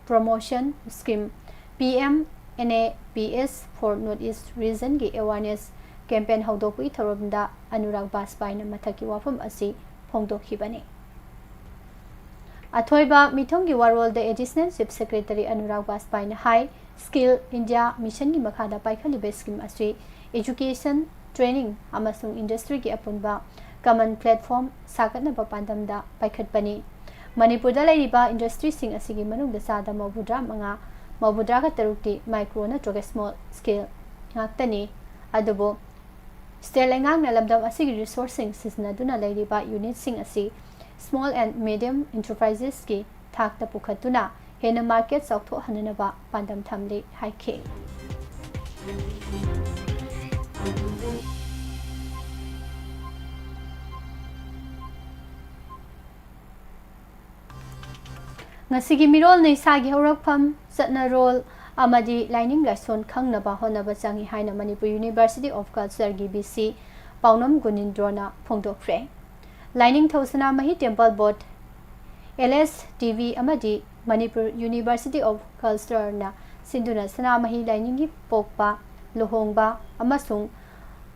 Promotion Scheme, P M N A P S for North East Regionꯒꯤ awareness campaign ꯍꯧꯗꯣꯛꯄꯒꯤ ꯊꯧꯔꯝꯗ ꯑꯅꯨꯔꯥꯒ ꯕꯥꯖꯄꯥꯏꯅ ꯃꯊꯛꯀꯤ ꯋꯥꯐꯝ ꯑꯁꯤ ꯐꯣꯡꯗꯣꯛꯈꯤꯕꯅꯤ꯫ ꯑꯊꯣꯏꯕ ꯃꯤꯊꯨꯡꯒꯤ ꯋꯥꯔꯣꯜꯗ Additional Chief Secretary Anurag ꯕꯥꯖꯄꯥꯏꯅ ꯍꯥꯏ, Skill India Missionꯒꯤ ꯃꯈꯥꯗ ꯄꯥꯏꯈꯠꯂꯤꯕ scheme ꯑꯁꯤ education, training ꯑꯃꯁꯨꯡ industryꯒꯤ ꯑꯄꯨꯟꯕ common platform ꯁꯥꯒꯠꯅꯕ ꯄꯥꯟꯗꯝꯗ ꯄꯥꯏꯈꯠꯄꯅꯤ꯫ ꯃꯅꯤꯄꯨꯔꯗ ꯂꯩꯔꯤꯕ industryꯁꯤꯡ ꯑꯁꯤꯒꯤ ꯃꯅꯨꯡꯗ ꯆꯥꯗ ꯃꯧꯗ꯭ꯔꯥ ꯃꯉꯥ, ꯃꯧꯗ꯭ꯔꯥꯒ ꯇꯔꯨꯛꯇꯤ micro ꯅꯠꯇ꯭ꯔꯒ small scale ꯉꯥꯛꯇꯅꯤ꯫ ꯑꯗꯨꯕꯨ state ꯂꯩꯉꯥꯛꯅ ꯂꯝꯗꯝ ꯑꯁꯤꯒꯤ resourceꯁꯤꯡ ꯁꯤꯖꯤꯟꯅꯗꯨꯅ ꯂꯩꯔꯤꯕ unitꯁꯤꯡ ꯑꯁꯤ small and medium enterpriseski ꯊꯥꯛꯇ ꯄꯨꯈꯠꯇꯨꯅ ꯍꯦꯟꯅ market ꯆꯥꯎꯊꯣꯛꯍꯟꯅꯅꯕ ꯄꯥꯟꯗꯝ ꯊꯝꯂꯤ ꯍꯥꯏꯈꯤ꯫ ꯉꯁꯤꯒꯤ ꯃꯤꯔꯣꯜꯅ ꯏꯁꯥꯒꯤ ꯍꯧꯔꯛꯐꯝ, ꯆꯠꯅꯔꯣꯜ ꯑꯃꯗꯤ ꯂꯥꯏꯅꯤꯡ ꯂꯥꯏꯁꯣꯟ ꯈꯪꯅꯕ ꯍꯣꯠꯅꯕ ꯆꯪꯏ ꯍꯥꯏꯅ Manipur University of Cultureꯒꯤ V C ꯄꯥꯎꯅꯝ ꯒꯨꯅꯤꯟꯗ꯭ꯔꯣꯅ ꯐꯣꯡꯗꯣꯛꯈ꯭ꯔꯦ꯫ Lainingthou Sanamahi Temple Board, L S T V ꯑꯃꯗꯤ ꯃꯅꯤꯄꯨꯔ University of Cultureꯅ ꯁꯤꯟꯗꯨꯅ ꯁꯅꯥꯃꯍꯤ ꯂꯥꯏꯅꯤꯡꯒꯤ ꯄꯣꯛꯄ, ꯂꯨꯍꯣꯡꯕ ꯑꯃꯁꯨꯡ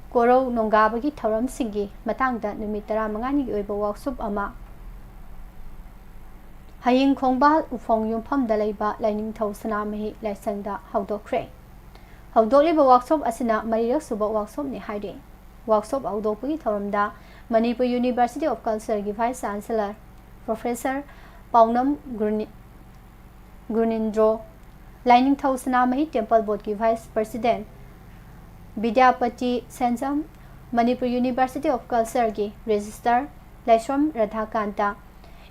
ꯀꯣꯔꯧ ꯅꯣꯡꯒꯥꯕꯒꯤ ꯊꯧꯔꯝꯁꯤꯡꯒꯤ ꯃꯇꯥꯡꯗ ꯅꯨꯃꯤꯠ ꯇꯔꯥꯃꯉꯥꯅꯤꯒꯤ ꯑꯣꯏꯕ workshop ꯑꯃ ꯍꯌꯤꯡ ꯈꯣꯡꯕꯥꯜ ꯎꯐꯣꯡ ꯌꯨꯝꯐꯝꯗ ꯂꯩꯕ ꯂꯥꯏꯅꯤꯡꯊꯧ ꯁꯅꯥꯃꯍꯤ ꯂꯥꯏꯁꯪꯗ ꯍꯧꯗꯣꯛꯈ꯭ꯔꯦ꯫ ꯍꯧꯗꯣꯛꯂꯤꯕ workshop ꯑꯁꯤꯅ ꯃꯔꯤꯔꯛ ꯁꯨꯕ workshopꯅꯤ ꯍꯥꯏꯔꯤ꯫ Workshop ꯍꯧꯗꯣꯛꯄꯒꯤ ꯊꯧꯔꯝꯗ Manipur University of Cultureꯒꯤ Vice Chancellor Professor ꯄꯥꯎꯅꯝ ꯒꯨꯔꯅꯤ-, ꯒꯨꯔꯅꯤꯟꯗ꯭ꯔꯣ, Lainingthou Sanamahi Temple Boardꯀꯤ Vice President Bidyapati Senjam, Manipur University of Cultureꯒꯤ Registrar Laishram ꯔꯥꯙꯥꯀꯥꯟꯇ,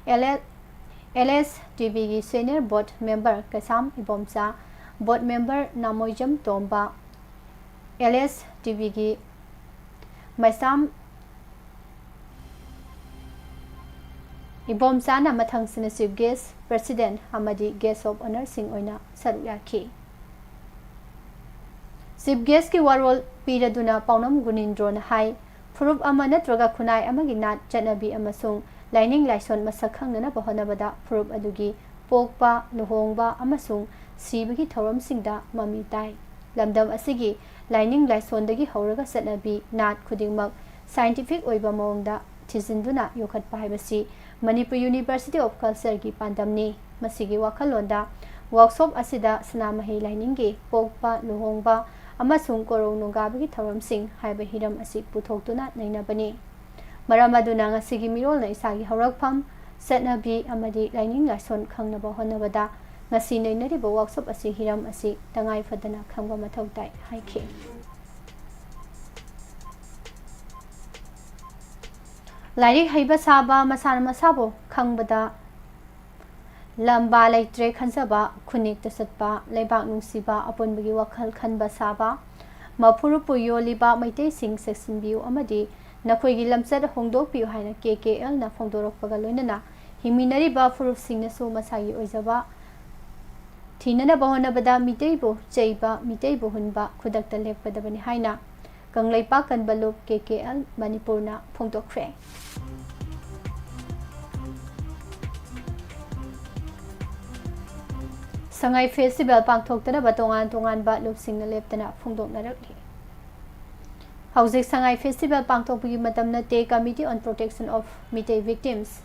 L L, L S T Vꯒꯤ Senior Board Member Keisham Ibomcha, Board Member ꯅꯥꯃꯣꯏꯖꯝ Tomba, L S T Vꯒꯤ ꯃꯩꯁꯥꯝ ꯏꯕꯣꯝꯆꯥꯅ ꯃꯊꯪꯁꯤꯅ Chief Guest, President ꯑꯃꯗꯤ Guest of Honourꯁꯤꯡ ꯑꯣꯏꯅ ꯁꯔꯨꯛ ꯌꯥꯈꯤ꯫ Chief Guestꯀꯤ ꯋꯥꯔꯣꯜ ꯄꯤꯔꯗꯨꯅ ꯄꯥꯎꯅꯝ ꯒꯨꯅꯤꯟꯗ꯭ꯔꯣꯅ ꯍꯥꯏ, ꯐꯨꯔꯨꯞ ꯑꯃ ꯅꯠꯇ꯭ꯔꯒ ꯈꯨꯟꯅꯥꯏ ꯑꯃꯒꯤ ꯅꯥꯠ, ꯆꯠꯅꯕꯤ ꯑꯃꯁꯨꯡ ꯂꯥꯏꯅꯤꯡ ꯂꯥꯏꯁꯣꯟ ꯃꯁꯛ ꯈꯪꯅꯅꯕ ꯍꯣꯠꯅꯕꯗ ꯐꯨꯔꯨꯞ ꯑꯗꯨꯒꯤ ꯄꯣꯛꯄ, ꯂꯨꯍꯣꯡꯕ ꯑꯃꯁꯨꯡ ꯁꯤꯕꯒꯤ ꯊꯧꯔꯝꯁꯤꯡꯗ ꯃꯃꯤ ꯇꯥꯏ꯫ ꯂꯝꯗꯝ ꯑꯁꯤꯒꯤ ꯂꯥꯏꯅꯤꯡ ꯂꯥꯏꯁꯣꯟꯗꯒꯤ ꯍꯧꯔꯒ ꯆꯠꯅꯕꯤ, ꯅꯥꯠ ꯈꯨꯗꯤꯡꯃꯛ scientific ꯑꯣꯏꯕ ꯃꯑꯣꯡꯗ ꯊꯤꯖꯤꯟꯗꯨꯅ ꯌꯣꯛꯈꯠꯄ ꯍꯥꯏꯕꯁꯤ ꯃꯅꯤꯄꯨꯔ University of Cultureꯒꯤ ꯄꯥꯟꯗꯝꯅꯤ꯫ ꯃꯁꯤꯒꯤ ꯋꯥꯈꯜꯂꯣꯟꯗ workshop ꯑꯁꯤꯗ ꯁꯅꯥꯃꯍꯤ ꯂꯥꯏꯅꯤꯡꯒꯤ ꯄꯣꯛꯄ, ꯂꯨꯍꯣꯡꯕ ꯑꯃꯁꯨꯡ ꯀꯣꯔꯧ ꯅꯣꯡꯒꯥꯕꯒꯤ ꯊꯧꯔꯝꯁꯤꯡ ꯍꯥꯏꯕ ꯍꯤꯔꯝ ꯑꯁꯤ ꯄꯨꯊꯣꯛꯇꯨꯅ ꯅꯩꯅꯕꯅꯤ꯫ ꯃꯔꯝ ꯑꯗꯨꯅ ꯉꯁꯤꯒꯤ ꯃꯤꯔꯣꯜꯅ ꯏꯁꯥꯒꯤ ꯍꯧꯔꯛꯐꯝ, ꯆꯠꯅꯕꯤ ꯑꯃꯗꯤ ꯂꯥꯏꯅꯤꯡ ꯂꯥꯏꯁꯣꯟ ꯈꯪꯅꯕ ꯍꯣꯠꯅꯕꯗ ꯉꯁꯤ ꯅꯩꯅꯔꯤꯕ workshop ꯑꯁꯤ, ꯍꯤꯔꯝ ꯑꯁꯤ ꯇꯉꯥꯏ ꯐꯗꯅ ꯈꯪꯕ ꯃꯊꯧ ꯇꯥꯏ ꯍꯥꯏꯈꯤ꯫ ꯂꯥꯏꯔꯤꯛ ꯍꯩꯕ ꯁꯥꯕ, ꯃꯁꯥꯅ ꯃꯁꯥꯕꯨ ꯈꯪꯕꯗ ꯂꯝꯕꯥ ꯂꯩꯇ꯭ꯔꯦ ꯈꯟꯖꯕ, ꯈꯨꯟꯅꯦꯛꯇ ꯆꯠꯄ, ꯂꯩꯕꯥꯛ ꯅꯨꯡꯁꯤꯕ, ꯑꯄꯨꯟꯕꯒꯤ ꯋꯥꯈꯜ ꯈꯟꯕ ꯁꯥꯕ, ꯃꯐꯨꯔꯨꯞꯄꯨ ꯌꯣꯜꯂꯤꯕ ꯃꯩꯇꯩꯁꯤꯡ ꯆꯦꯛꯁꯤꯟꯕꯤꯌꯨ ꯑꯃꯗꯤ ꯅꯈꯣꯏꯒꯤ ꯂꯝꯆꯠ ꯍꯣꯡꯗꯣꯛꯄꯤꯌꯨ ꯍꯥꯏꯅ KKLꯅ ꯐꯣꯡꯗꯣꯔꯛꯄꯒ ꯂꯣꯏꯅꯅ ꯍꯤꯡꯃꯤꯟꯅꯔꯤꯕ ꯐꯨꯔꯨꯞꯁꯤꯡꯅꯁꯨ ꯃꯁꯥꯒꯤ ꯑꯣꯏꯖꯕ ꯊꯤꯅꯅꯕ ꯍꯣꯠꯅꯕꯗ ꯃꯤꯇꯩꯕꯨ ꯆꯩꯕ, ꯃꯤꯇꯩꯕꯨ ꯍꯨꯟꯕ ꯈꯨꯗꯛꯇ ꯂꯦꯞꯀꯗꯕꯅꯤ ꯍꯥꯏꯅ ꯀꯪꯂꯩꯄꯥꯛ ꯀꯟꯕ ꯂꯨꯞ, KKL, ꯃꯅꯤꯄꯨꯔꯅ ꯐꯣꯡꯗꯣꯛꯈ꯭ꯔꯦ꯫ ꯁꯉꯥꯏ Festival ꯄꯥꯡꯊꯣꯛꯇꯅꯕ ꯇꯣꯉꯥꯟ ꯇꯣꯉꯥꯟꯕ ꯂꯨꯞꯁꯤꯡꯅ ꯂꯦꯞꯇꯅ ꯐꯣꯡꯗꯣꯛꯅꯔꯛꯂꯤ꯫ ꯍꯧꯖꯤꯛ ꯁꯉꯥꯏ Festival ꯄꯥꯡꯊꯣꯛꯄꯒꯤ ꯃꯇꯝ ꯅꯠꯇꯦ, Committee on Protection of Meitei Victims,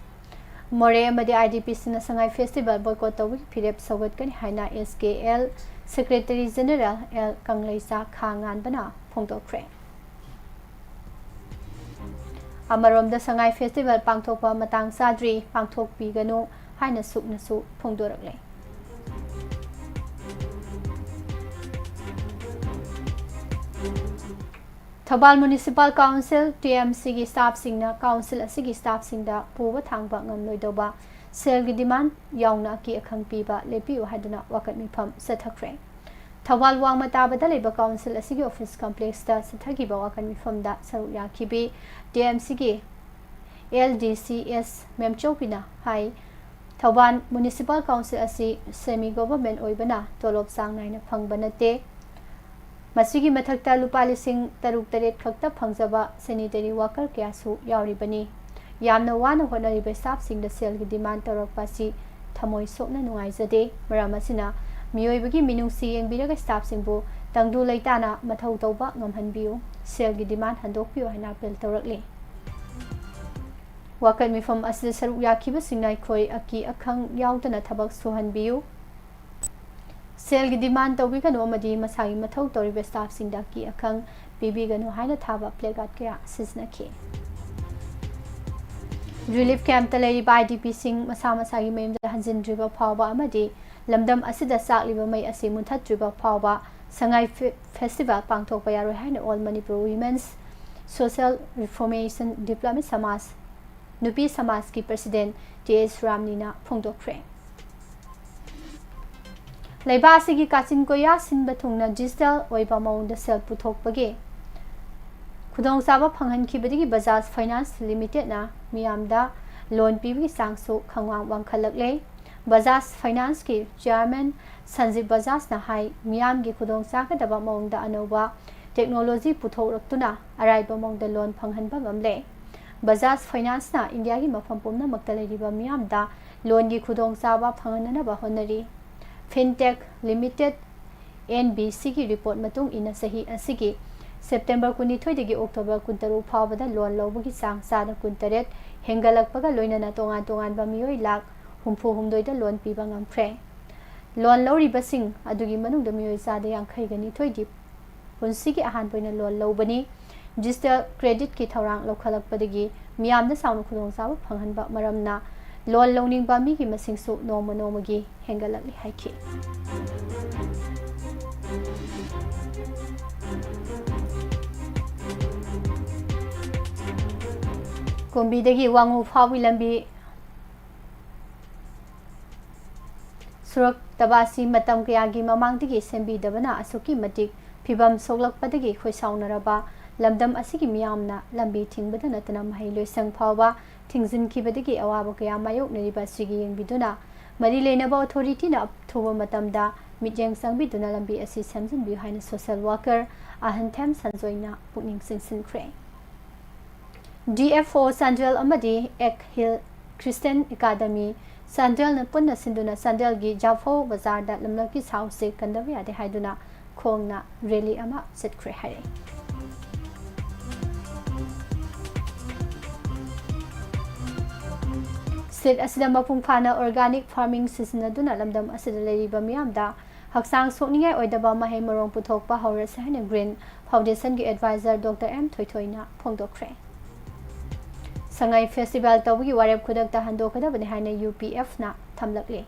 ꯃꯣꯔꯦ ꯑꯃꯗꯤ IDPꯁꯤꯡꯅ ꯁꯉꯥꯏ Festival boycott ꯇꯧꯕꯒꯤ ꯐꯤꯔꯦꯞ ꯁꯧꯒꯠꯀꯅꯤ ꯍꯥꯏꯅ SKL Secretary General L ꯀꯪꯂꯩꯆꯥ ꯈꯥ ꯉꯥꯟꯕꯅ ꯐꯣꯡꯗꯣꯛꯈ꯭ꯔꯦ꯫ ꯑꯃꯔꯣꯝꯗ ꯁꯉꯥꯏ Festival ꯄꯥꯡꯊꯣꯛꯄ ꯃꯇꯥꯡ ꯆꯥꯗ꯭ꯔꯤ, ꯄꯥꯡꯊꯣꯛꯄꯤꯒꯅꯨ ꯍꯥꯏꯅ ꯁꯨꯛꯅꯁꯨ ꯐꯣꯡꯗꯣꯔꯛꯂꯦ꯫ ꯊꯧꯕꯥꯜ Municipal Council, TMCꯒꯤ staffꯁꯤꯡꯅ council ꯑꯁꯤꯒꯤ staffꯁꯤꯡꯗ ꯄꯨꯕ ꯊꯥꯡꯕ ꯉꯝꯂꯣꯏꯗꯧꯕ ꯁꯦꯜꯒꯤ demand ꯌꯥꯎꯅ ꯑꯀꯤ ꯑꯈꯪ ꯄꯤꯕ ꯂꯦꯞꯄꯤꯌꯨ ꯍꯥꯏꯗꯨꯅ ꯋꯥꯀꯠ ꯃꯤꯐꯝ ꯆꯠꯊꯈ꯭ꯔꯦ꯫ ꯊꯧꯕꯥꯜ ꯋꯥꯡꯃ ꯇꯥꯕꯗ ꯂꯩꯕ council ꯑꯁꯤꯒꯤ office complexꯇ ꯆꯠꯊꯈꯤꯕ ꯋꯥꯀꯠ ꯃꯤꯐꯝꯗ ꯁꯔꯨꯛ ꯌꯥꯈꯤꯕꯤ TMCꯒꯤ ꯑꯦꯜ ꯗꯤ ꯁꯤ ꯑꯦꯁ ꯃꯦꯝꯆꯧꯕꯤꯅ ꯍꯥꯏ, ꯊꯧꯕꯥꯜ ꯃ꯭ꯌꯨꯅꯤꯁꯤꯄꯥꯜ ꯀꯥꯎꯟꯁꯤꯜ ꯑꯁꯤ ꯁꯦꯃꯤ ꯒꯣꯚꯔꯟꯃꯦꯟꯠ ꯑꯣꯏꯕꯅ ꯇꯣꯂꯣꯞ ꯆꯥꯡ ꯅꯥꯏꯅ ꯐꯪꯕ ꯅꯠꯇꯦ꯫ ꯃꯁꯤꯒꯤ ꯃꯊꯛꯇ ꯂꯨꯄꯥ ꯂꯤꯁꯤꯡ ꯇꯔꯨꯛ ꯇꯔꯦꯠ ꯈꯛꯇ ꯐꯪꯖꯕ ꯁꯦꯅꯤꯇꯔꯤ ꯋꯥꯀꯔ ꯀꯌꯥꯁꯨ ꯌꯥꯎꯔꯤꯕꯅꯤ꯫ ꯌꯥꯝꯅ ꯋꯥꯅ ꯍꯣꯠꯅꯔꯤꯕ ꯁ꯭ꯇꯥꯐꯁꯤꯡꯗ ꯁꯦꯜꯒꯤ ꯗꯤꯃꯥꯟ ꯇꯧꯔꯛꯄ ꯑꯁꯤ ꯊꯃꯣꯏ ꯁꯣꯛꯅ ꯅꯨꯡꯉꯥꯏꯖꯗꯦ꯫ ꯃꯔꯝ ꯑꯁꯤꯅ ꯃꯤꯑꯣꯏꯕꯒꯤ ꯃꯤꯅꯨꯡꯁꯤ ꯌꯦꯡꯕꯤꯔꯒ ꯁ꯭ꯇꯥꯐꯁꯤꯡꯕꯨ ꯇꯪꯗꯨ ꯂꯩꯇꯥꯅ ꯃꯊꯧ ꯇꯧꯕ ꯉꯝꯍꯟꯕꯤꯌꯨ, ꯁꯦꯜꯒꯤ ꯗꯤꯃꯥꯟ ꯍꯟꯗꯣꯛꯄꯤꯌꯨ ꯍꯥꯏꯅ ꯑꯥꯄꯤꯜ ꯇꯧꯔꯛꯂꯤ꯫ ꯋꯥꯀꯠ ꯃꯤꯐꯝ ꯑꯁꯤꯗ ꯁꯔꯨꯛ ꯌꯥꯈꯤꯕꯁꯤꯡꯅ ꯑꯩꯈꯣꯏ ꯑꯀꯤ ꯑꯈꯪ ꯌꯥꯎꯗꯅ ꯊꯕꯛ ꯁꯨꯍꯟꯕꯤꯌꯨ, ꯁꯦꯜꯒꯤ ꯗꯤꯃꯥꯟ ꯇꯧꯕꯤꯒꯅꯨ ꯑꯃꯗꯤ ꯃꯁꯥꯒꯤ ꯃꯊꯧ ꯇꯧꯔꯤꯕ ꯁ꯭ꯇꯥꯐꯁꯤꯡꯗ ꯑꯀꯤ ꯑꯈꯪ ꯄꯤꯕꯤꯒꯅꯨ ꯍꯥꯏꯅ ꯊꯥꯕ ꯄ꯭ꯂꯦꯀꯥꯔꯗ ꯀꯌꯥ ꯁꯤꯖꯤꯟꯅꯈꯤ꯫ ꯔꯤꯂꯤꯐ ꯀꯦꯝꯞꯇ ꯂꯩꯔꯤꯕ ꯑꯥꯏ ꯗꯤ ꯄꯤꯁꯤꯡ ꯃꯁꯥ ꯃꯁꯥꯒꯤ ꯃꯌꯨꯝꯗ ꯍꯟꯖꯤꯟꯗ꯭ꯔꯤꯕ ꯐꯥꯎꯕ ꯑꯃꯗꯤ ꯂꯝꯗꯝ ꯑꯁꯤꯗ ꯆꯥꯛꯂꯤꯕ ꯃꯩ ꯑꯁꯤ ꯃꯨꯟꯊꯠꯇ꯭ꯔꯤꯕ ꯐꯥꯎꯕ ꯁꯉꯥꯏ ꯐꯦ-, ꯐꯦꯁꯇꯤꯚꯦꯜ ꯄꯥꯡꯊꯣꯛꯄ ꯌꯥꯔꯣꯏ ꯍꯥꯏꯅ All Manipur Women's Social Reformation Development ꯁꯃꯥꯖ, ꯅꯨꯄꯤ ꯁꯃꯥꯖꯀꯤ ꯄ꯭ꯔꯁꯤꯗꯦꯟꯠ ꯇꯤ ꯑꯦꯁ ꯔꯥꯝꯅꯤꯅ ꯐꯣꯡꯗꯣꯛꯈ꯭ꯔꯦ꯫ ꯂꯩꯕꯥꯛ ꯑꯁꯤꯒꯤ ꯀꯥꯆꯤꯟ ꯀꯣꯌꯥ ꯁꯤꯟꯕ ꯊꯨꯡꯅ ꯗꯤꯖꯤꯇꯦꯜ ꯑꯣꯏꯕ ꯃꯑꯣꯡꯗ ꯁꯦꯜ ꯄꯨꯊꯣꯛꯄꯒꯤ ꯈꯨꯗꯣꯡꯆꯥꯕ ꯐꯪꯍꯟꯈꯤꯕꯗꯒꯤ ꯕꯖꯥꯖ ꯐꯥꯏꯅꯥꯟꯁ ꯂꯤꯃꯤꯇꯦꯗꯅ ꯃꯤꯌꯥꯝꯗ ꯂꯣꯟ ꯄꯤꯕꯒꯤ ꯆꯥꯡꯁꯨ ꯈꯪꯋꯥꯡ ꯋꯥꯡꯈꯠꯂꯛꯂꯦ꯫ ꯕꯖꯥꯖ ꯐꯥꯏꯅꯥꯟꯁꯀꯤ ꯆꯤꯌꯥꯔꯃꯦꯟ ꯁꯟꯖꯤꯕ ꯕꯖꯥꯖꯅ ꯍꯥꯏ, ꯃꯤꯌꯥꯝꯒꯤ ꯈꯨꯗꯣꯡꯆꯥꯒꯗꯕ ꯃꯑꯣꯡꯗ ꯑꯅꯧꯕ ꯇꯦꯛꯅꯣꯂꯣꯖꯤ ꯄꯨꯊꯣꯛꯂꯛꯇꯨꯅ ꯑꯔꯥꯏꯕ ꯃꯑꯣꯡꯗ ꯂꯣꯟ ꯐꯪꯍꯟꯕ ꯉꯝꯂꯦ꯫ ꯕꯖꯥꯖ ꯐꯥꯏꯅꯥꯟꯁꯅ ꯏꯟꯗꯤꯌꯥꯒꯤ ꯃꯐꯝ ꯄꯨꯝꯅꯃꯛꯇ ꯂꯩꯔꯤꯕ ꯃꯤꯌꯥꯝꯗ ꯂꯣꯟꯒꯤ ꯈꯨꯗꯣꯡꯆꯥꯕ ꯐꯪꯍꯟꯅꯅꯕ ꯍꯣꯠꯅꯔꯤ꯫ ꯐꯤꯟꯇꯦꯛ ꯂꯤꯃꯤꯇꯦꯗ, ꯑꯦꯟ ꯕꯤ ꯁꯤꯒꯤ ꯔꯤꯄꯣꯔꯠ ꯃꯇꯨꯡ ꯏꯟꯅ ꯆꯍꯤ ꯑꯁꯤꯒꯤ ꯁꯦꯞꯇꯦꯝꯕꯔ ꯀꯨꯟꯅꯤꯊꯣꯏꯗꯒꯤ ꯑꯣꯛꯇꯣꯕꯔ ꯀꯨꯟꯇꯔꯨꯛ ꯐꯥꯎꯕꯗ ꯂꯣꯟ ꯂꯧꯕꯒꯤ ꯆꯥꯡ ꯆꯥꯗ ꯀꯨꯟꯇꯔꯦꯠ ꯍꯦꯟꯒꯠꯂꯛꯄꯒ ꯂꯣꯏꯅꯅ ꯇꯣꯉꯥꯟ ꯇꯣꯉꯥꯟꯕ ꯃꯤꯑꯣꯏ ꯂꯥꯈ ꯍꯨꯝꯐꯨ ꯍꯨꯝꯗꯣꯏꯗ ꯂꯣꯟ ꯄꯤꯕ ꯉꯝꯈ꯭ꯔꯦ꯫ ꯂꯣꯟ ꯂꯧꯔꯤꯕꯁꯤꯡ ꯑꯗꯨꯒꯤ ꯃꯅꯨꯡꯗ ꯃꯤꯑꯣꯏ ꯆꯥꯗ ꯌꯥꯡꯈꯩꯒ ꯅꯤꯊꯣꯏꯗꯤ ꯄꯨꯟꯁꯤꯒꯤ ꯑꯍꯥꯟꯕ ꯑꯣꯏꯅ ꯂꯣꯟ ꯂꯧꯕꯅꯤ꯫ ꯗꯤꯖꯤꯇꯦꯜ ꯀ꯭ꯔꯦꯗꯤꯠꯀꯤ ꯊꯧꯔꯥꯡ ꯂꯧꯈꯠꯂꯛꯄꯗꯒꯤ ꯃꯤꯌꯥꯝꯗ ꯆꯥꯎꯅ ꯈꯨꯗꯣꯡꯆꯥꯕ ꯐꯪꯍꯟꯕ ꯃꯔꯝꯅ ꯂꯣꯟ ꯂꯧꯅꯤꯡꯕ ꯃꯤꯒꯤ ꯃꯁꯤꯡꯁꯨ ꯅꯣꯡꯃ ꯅꯣꯡꯃꯒꯤ ꯍꯦꯟꯒꯠꯂꯛꯂꯤ ꯍꯥꯏꯈꯤ꯫ ꯀꯨꯝꯕꯤꯗꯒꯤ ꯋꯥꯉꯨ ꯐꯥꯎꯒꯤ ꯂꯝꯕꯤ ꯁꯨꯔꯛꯇꯕ ꯑꯁꯤ ꯃꯇꯝ ꯀꯌꯥꯒꯤ ꯃꯃꯥꯡꯗꯒꯤ ꯁꯦꯝꯕꯤꯗꯕꯅ ꯑꯁꯨꯛꯀꯤ ꯃꯇꯤꯛ ꯐꯤꯕꯝ ꯁꯣꯛꯂꯛꯄꯗꯒꯤ ꯈꯣꯏꯁꯥꯎꯅꯔꯕ ꯂꯝꯗꯝ ꯑꯁꯤꯒꯤ ꯃꯤꯌꯥꯝꯅ ꯂꯝꯕꯤ ꯊꯤꯡꯕꯗ ꯅꯠꯇꯅ ꯃꯍꯩ ꯂꯣꯏꯁꯪ ꯐꯥꯎꯕ ꯊꯤꯡꯖꯤꯟꯈꯤꯕꯗꯒꯤ ꯑꯋꯥꯕ ꯀꯌꯥ ꯃꯥꯌꯣꯛꯅꯔꯤꯕ ꯑꯁꯤꯒꯤ ꯌꯦꯡꯕꯤꯗꯨꯅ, ꯃꯔꯤ ꯂꯩꯅꯕ ꯑꯣꯊꯣꯔꯤꯇꯤꯅ ꯑꯊꯨꯕ ꯃꯇꯝꯗ ꯃꯤꯠꯌꯦꯡ ꯆꯪꯕꯤꯗꯨꯅ ꯂꯝꯕꯤ ꯑꯁꯤ ꯁꯦꯝꯖꯤꯟꯕꯤꯌꯨ ꯍꯥꯏꯅ social worker ꯑꯍꯟꯊꯦꯝ ꯁꯟꯖꯣꯏꯅ ꯄꯨꯛꯅꯤꯡ ꯆꯤꯡꯁꯤꯟꯈ꯭ꯔꯦ꯫ DFO ꯆꯥꯟꯗꯦꯜ ꯑꯃꯗꯤ ꯑꯦꯛ ꯍꯤꯜ ꯈ꯭ꯔꯤꯁꯇꯤꯌꯟ ꯑꯦꯀꯥꯗꯃꯤ ꯆꯥꯟꯗꯦꯜꯅ ꯄꯨꯟꯅ ꯁꯤꯟꯗꯨꯅ ꯆꯥꯟꯗꯦꯜꯒꯤ ꯖꯥꯐꯧ ꯕꯖꯥꯔꯗ ꯂꯝꯂꯛꯀꯤ ꯁꯥ ꯎꯆꯦꯛ ꯀꯟꯗꯕ ꯌꯥꯗꯦ ꯍꯥꯏꯗꯨꯅ ꯈꯣꯡꯅ rally ꯑꯃ ꯆꯠꯈ꯭ꯔꯦ ꯍꯥꯏꯔꯛꯏ꯫ State ꯑꯁꯤꯗ ꯃꯄꯨꯡ ꯐꯥꯅ organic farming ꯁꯤꯖꯤꯟꯅꯗꯨꯅ ꯂꯝꯗꯝ ꯑꯁꯤꯗ ꯂꯩꯔꯤꯕ ꯃꯤꯌꯥꯝꯗ ꯍꯛꯆꯥꯡ ꯁꯣꯛꯅꯤꯡꯉꯥꯏ ꯑꯣꯏꯗꯕ ꯃꯍꯩ ꯃꯔꯣꯡ ꯄꯨꯊꯣꯛꯄ ꯍꯧꯔꯁꯤ ꯍꯥꯏꯅ Green Foundation ꯒꯤ advisor Doctor M ꯊꯣꯏꯊꯣꯏꯅ ꯐꯣꯡꯗꯣꯛꯈ꯭ꯔꯦ꯫ ꯁꯉꯥꯏ festival ꯇꯧꯕꯒꯤ ꯋꯥꯔꯦꯞ ꯈꯨꯗꯛꯇ ꯍꯟꯗꯣꯛꯀꯗꯕꯅꯤ ꯍꯥꯏꯅ UPF ꯅ ꯊꯝꯂꯛꯂꯤ꯫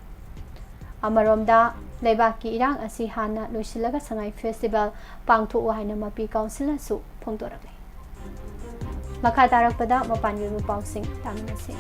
ꯑꯃꯔꯣꯝꯗ, ꯂꯩꯕꯥꯛꯀꯤ ꯏꯔꯥꯡ ꯑꯁꯤ ꯍꯥꯟꯅ ꯂꯣꯏꯁꯤꯜꯂꯒ ꯁꯉꯥꯏ festival ꯄꯥꯡꯊꯣꯛꯎ ꯍꯥꯏꯅ ꯃꯄꯤ council ꯅꯁꯨ ꯐꯣꯡꯗꯣꯔꯛꯂꯤ꯫ ꯃꯈꯥ ꯇꯥꯔꯛꯄꯗ ꯃꯄꯥꯟꯒꯤ ꯑꯣꯏꯕ ꯄꯥꯎꯁꯤꯡ ꯇꯥꯃꯤꯟꯅꯁꯤ꯫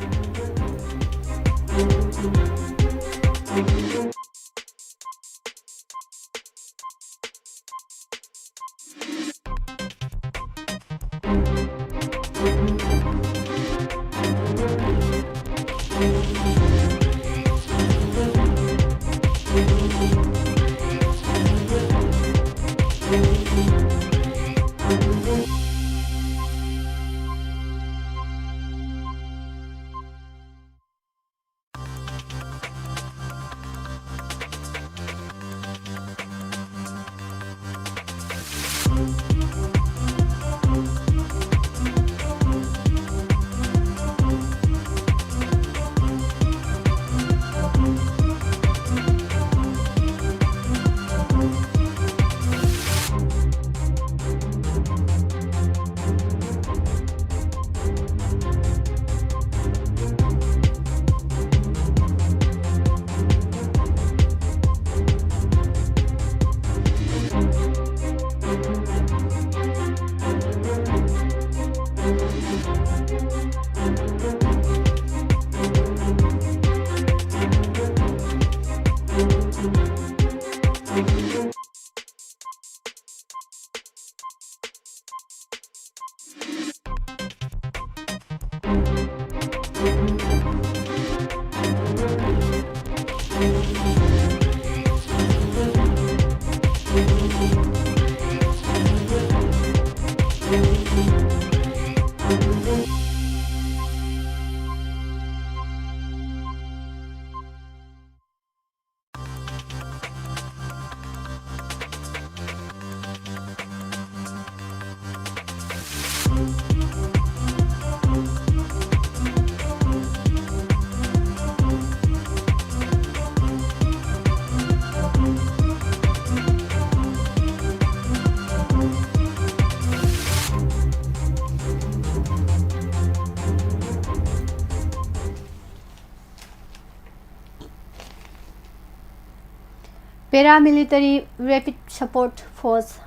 Paramilitary Rapid Support Force,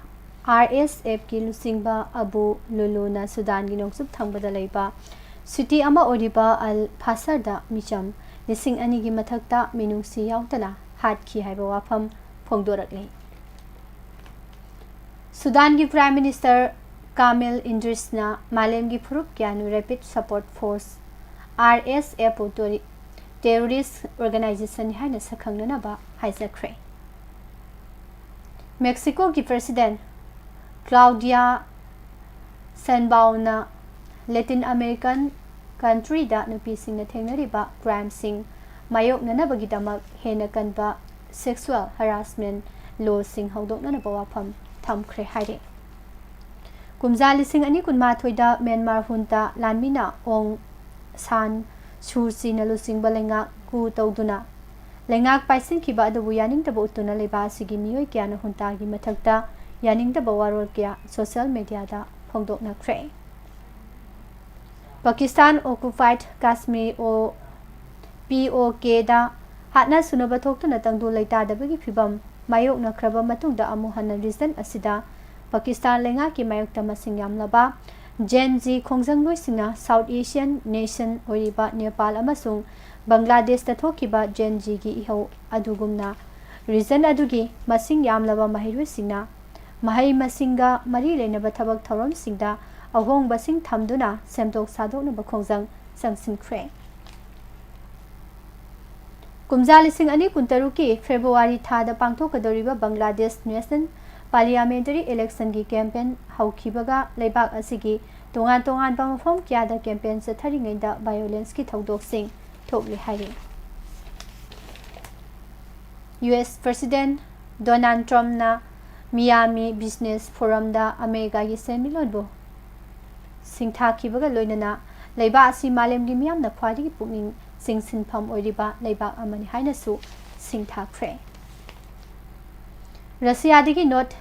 RSFꯀꯤ ꯂꯨꯆꯤꯡꯕ ꯑꯕꯨ ꯂꯨꯂꯨꯅ ꯁꯨꯗꯥꯟꯒꯤ ꯅꯣꯡꯆꯨꯞ ꯊꯪꯕꯗ ꯂꯩꯕ city ꯑꯃ ꯑꯣꯏꯔꯤꯕ ꯑꯜ ꯐꯥꯁꯔꯗ ꯃꯤꯆꯝ ꯂꯤꯁꯤꯡ ꯑꯅꯤꯒꯤ ꯃꯊꯛꯇ ꯃꯤꯅꯨꯡꯁꯤ ꯌꯥꯎꯗꯅ ꯍꯥꯠꯈꯤ ꯍꯥꯏꯕ ꯋꯥꯐꯝ ꯐꯣꯡꯗꯣꯔꯛꯂꯤ꯫ ꯁꯨꯗꯥꯟꯒꯤ Prime Minister ꯀꯥꯃꯤꯜ ꯏꯟꯗ꯭ꯔꯤꯁꯅ ꯃꯥꯂꯦꯝꯒꯤ ꯐꯨꯔꯨꯞ ꯀꯌꯥꯅ Rapid Support Force, RSF ꯄꯨ ꯇꯣꯔꯤ-, terrorist organization ꯅꯤ ꯍꯥꯏꯅ ꯁꯛꯈꯪꯅꯅꯕ ꯍꯥꯏꯖꯈ꯭ꯔꯦ꯫ ꯃꯦꯛꯁꯤꯀꯣꯒꯤ President ꯀ꯭ꯂꯥꯎꯗꯤꯌꯥ ꯁꯦꯟꯕꯥꯎꯅ Latin American countryꯗ ꯅꯨꯄꯤꯁꯤꯡꯅ ꯊꯦꯡꯅꯔꯤꯕ crimeꯁꯤꯡ ꯃꯥꯌꯣꯛꯅꯅꯕꯒꯤꯗꯃꯛ ꯍꯦꯟꯅ ꯀꯟꯕ sexual harassment lawꯁꯤꯡ ꯍꯧꯗꯣꯛꯅꯅꯕ ꯋꯥꯐꯝ ꯊꯝꯈ꯭ꯔꯦ ꯍꯥꯏꯔꯦ꯫ ꯀꯨꯝꯖꯥ ꯂꯤꯁꯤꯡ ꯑꯅꯤ ꯀꯨꯟꯃꯥꯊꯣꯏꯗ ꯃ꯭ꯌꯥꯟꯃꯥꯔ junta ꯂꯥꯟꯃꯤꯅ ꯑꯣꯡ ꯁꯥꯟ ꯁꯨ ꯆꯤꯅ ꯂꯨꯆꯤꯡꯕ ꯂꯩꯉꯥꯛ coup ꯇꯧꯗꯨꯅ ꯂꯩꯉꯥꯛ ꯄꯥꯏꯁꯤꯟꯈꯤꯕ ꯑꯗꯨꯕꯨ ꯌꯥꯅꯤꯡꯗꯕ ꯎꯠꯇꯨꯅ ꯂꯩꯕꯥꯛ ꯑꯁꯤꯒꯤ ꯃꯤꯑꯣꯏ ꯀꯌꯥꯅ juntaꯒꯤ ꯃꯊꯛꯇ ꯌꯥꯅꯤꯡꯗꯕ ꯋꯥꯔꯣꯜ ꯀꯌꯥ social mediaꯗ ꯐꯣꯡꯗꯣꯛꯅꯈ꯭ꯔꯦ꯫ Pakistan occupied Kashmir ꯑꯣ-, POKꯗ ꯍꯥꯠꯅ ꯁꯨꯅꯕ ꯊꯣꯛꯇꯨꯅ ꯇꯪꯗꯨ ꯂꯩꯇꯥꯗꯕꯒꯤ ꯐꯤꯚꯝ ꯃꯥꯌꯣꯛꯅꯈ꯭ꯔꯕ ꯃꯇꯨꯡꯗ ꯑꯃꯨꯛ ꯍꯟꯅ region ꯑꯁꯤꯗ ꯄꯥꯀꯤꯁꯇꯥꯟ ꯂꯩꯉꯥꯛꯀꯤ ꯃꯥꯌꯣꯛꯇ ꯃꯁꯤꯡ ꯌꯥꯝꯂꯕ Gen Z ꯈꯣꯡꯖꯪꯂꯣꯏꯁꯤꯡꯅ South Asian nation ꯑꯣꯏꯔꯤꯕ ꯅꯦꯄꯥꯜ ꯑꯃꯁꯨꯡ ꯕꯪꯒ꯭ꯂꯥꯗꯦꯁꯇ ꯊꯣꯛꯈꯤꯕ Gen Zꯒꯤ ꯏꯍꯧ ꯑꯗꯨꯒꯨꯝꯅ region ꯑꯗꯨꯒꯤ ꯃꯁꯤꯡ ꯌꯥꯝꯂꯕ ꯃꯍꯩꯔꯣꯏꯁꯤꯡꯅ ꯃꯍꯩ ꯃꯁꯤꯡꯒ ꯃꯔꯤ ꯂꯩꯅꯕ ꯊꯕꯛ ꯊꯧꯔꯝꯁꯤꯡꯗ ꯑꯍꯣꯡꯕꯁꯤꯡ ꯊꯝꯗꯨꯅ ꯁꯦꯝꯗꯣꯛ ꯁꯥꯗꯣꯛꯅꯕ ꯈꯣꯡꯖꯪ ꯆꯪꯁꯤꯟꯈ꯭ꯔꯦ꯫ ꯀꯨꯝꯖꯥ ꯂꯤꯁꯤꯡ ꯑꯅꯤ ꯀꯨꯟꯇꯔꯨꯛꯀꯤ ꯐꯦꯕ꯭ꯔꯨꯋꯥꯔꯤ ꯊꯥꯗ ꯄꯥꯡꯊꯣꯛꯀꯗꯧꯔꯤꯕ ꯕꯪꯒ꯭ꯂꯥꯗꯦꯁ ꯅꯦꯁꯅꯦꯜ ꯄꯥꯔꯂꯤꯌꯥꯃꯦꯟꯇꯔꯤ ꯏꯂꯦꯛꯁꯟꯒꯤ ꯀꯦꯝꯄꯦꯟ ꯍꯧꯈꯤꯕꯒ ꯂꯩꯕꯥꯛ ꯑꯁꯤꯒꯤ ꯇꯣꯉꯥꯟ ꯇꯣꯉꯥꯟꯕ ꯃꯐꯝ ꯀꯌꯥꯗ ꯀꯦꯝꯄꯦꯟ ꯆꯠꯊꯔꯤꯉꯩꯗ ꯚꯥꯏꯑꯣꯂꯦꯟꯁꯀꯤ ꯊꯧꯗꯣꯛꯁꯤꯡ ꯊꯣꯛꯂꯦ ꯍꯥꯏꯔꯤ꯫ ꯌꯨ ꯑꯦꯁ ꯄ꯭ꯔꯁꯤꯗꯦꯟ ꯗꯣꯅꯥꯜꯗ ꯇ꯭ꯔꯝꯞꯅ ꯃꯤꯌꯥꯃꯤ ꯕꯤꯖꯤꯅꯦꯁ ꯐꯣꯔꯝꯗ ꯑꯃꯦꯔꯤꯀꯥꯒꯤ ꯁꯦꯟꯃꯤꯠꯂꯣꯟꯕꯨ ꯁꯤꯡꯊꯥꯈꯤꯕꯒ ꯂꯣꯏꯅꯅ ꯂꯩꯕꯥꯛ ꯑꯁꯤ ꯃꯥꯂꯦꯝꯒꯤ ꯃꯤꯌꯥꯝꯅ ꯈ꯭ꯋꯥꯏꯗꯒꯤ ꯄꯨꯛꯅꯤꯡ ꯆꯤꯡꯁꯤꯟꯐꯝ ꯑꯣꯏꯔꯤꯕ ꯂꯩꯕꯥꯛ ꯑꯃꯅꯤ ꯍꯥꯏꯅꯁꯨ ꯁꯤꯡꯊꯥꯈ꯭ꯔꯦ꯫ ꯔꯁꯤꯌꯥꯗꯒꯤ ꯅꯣꯔꯠ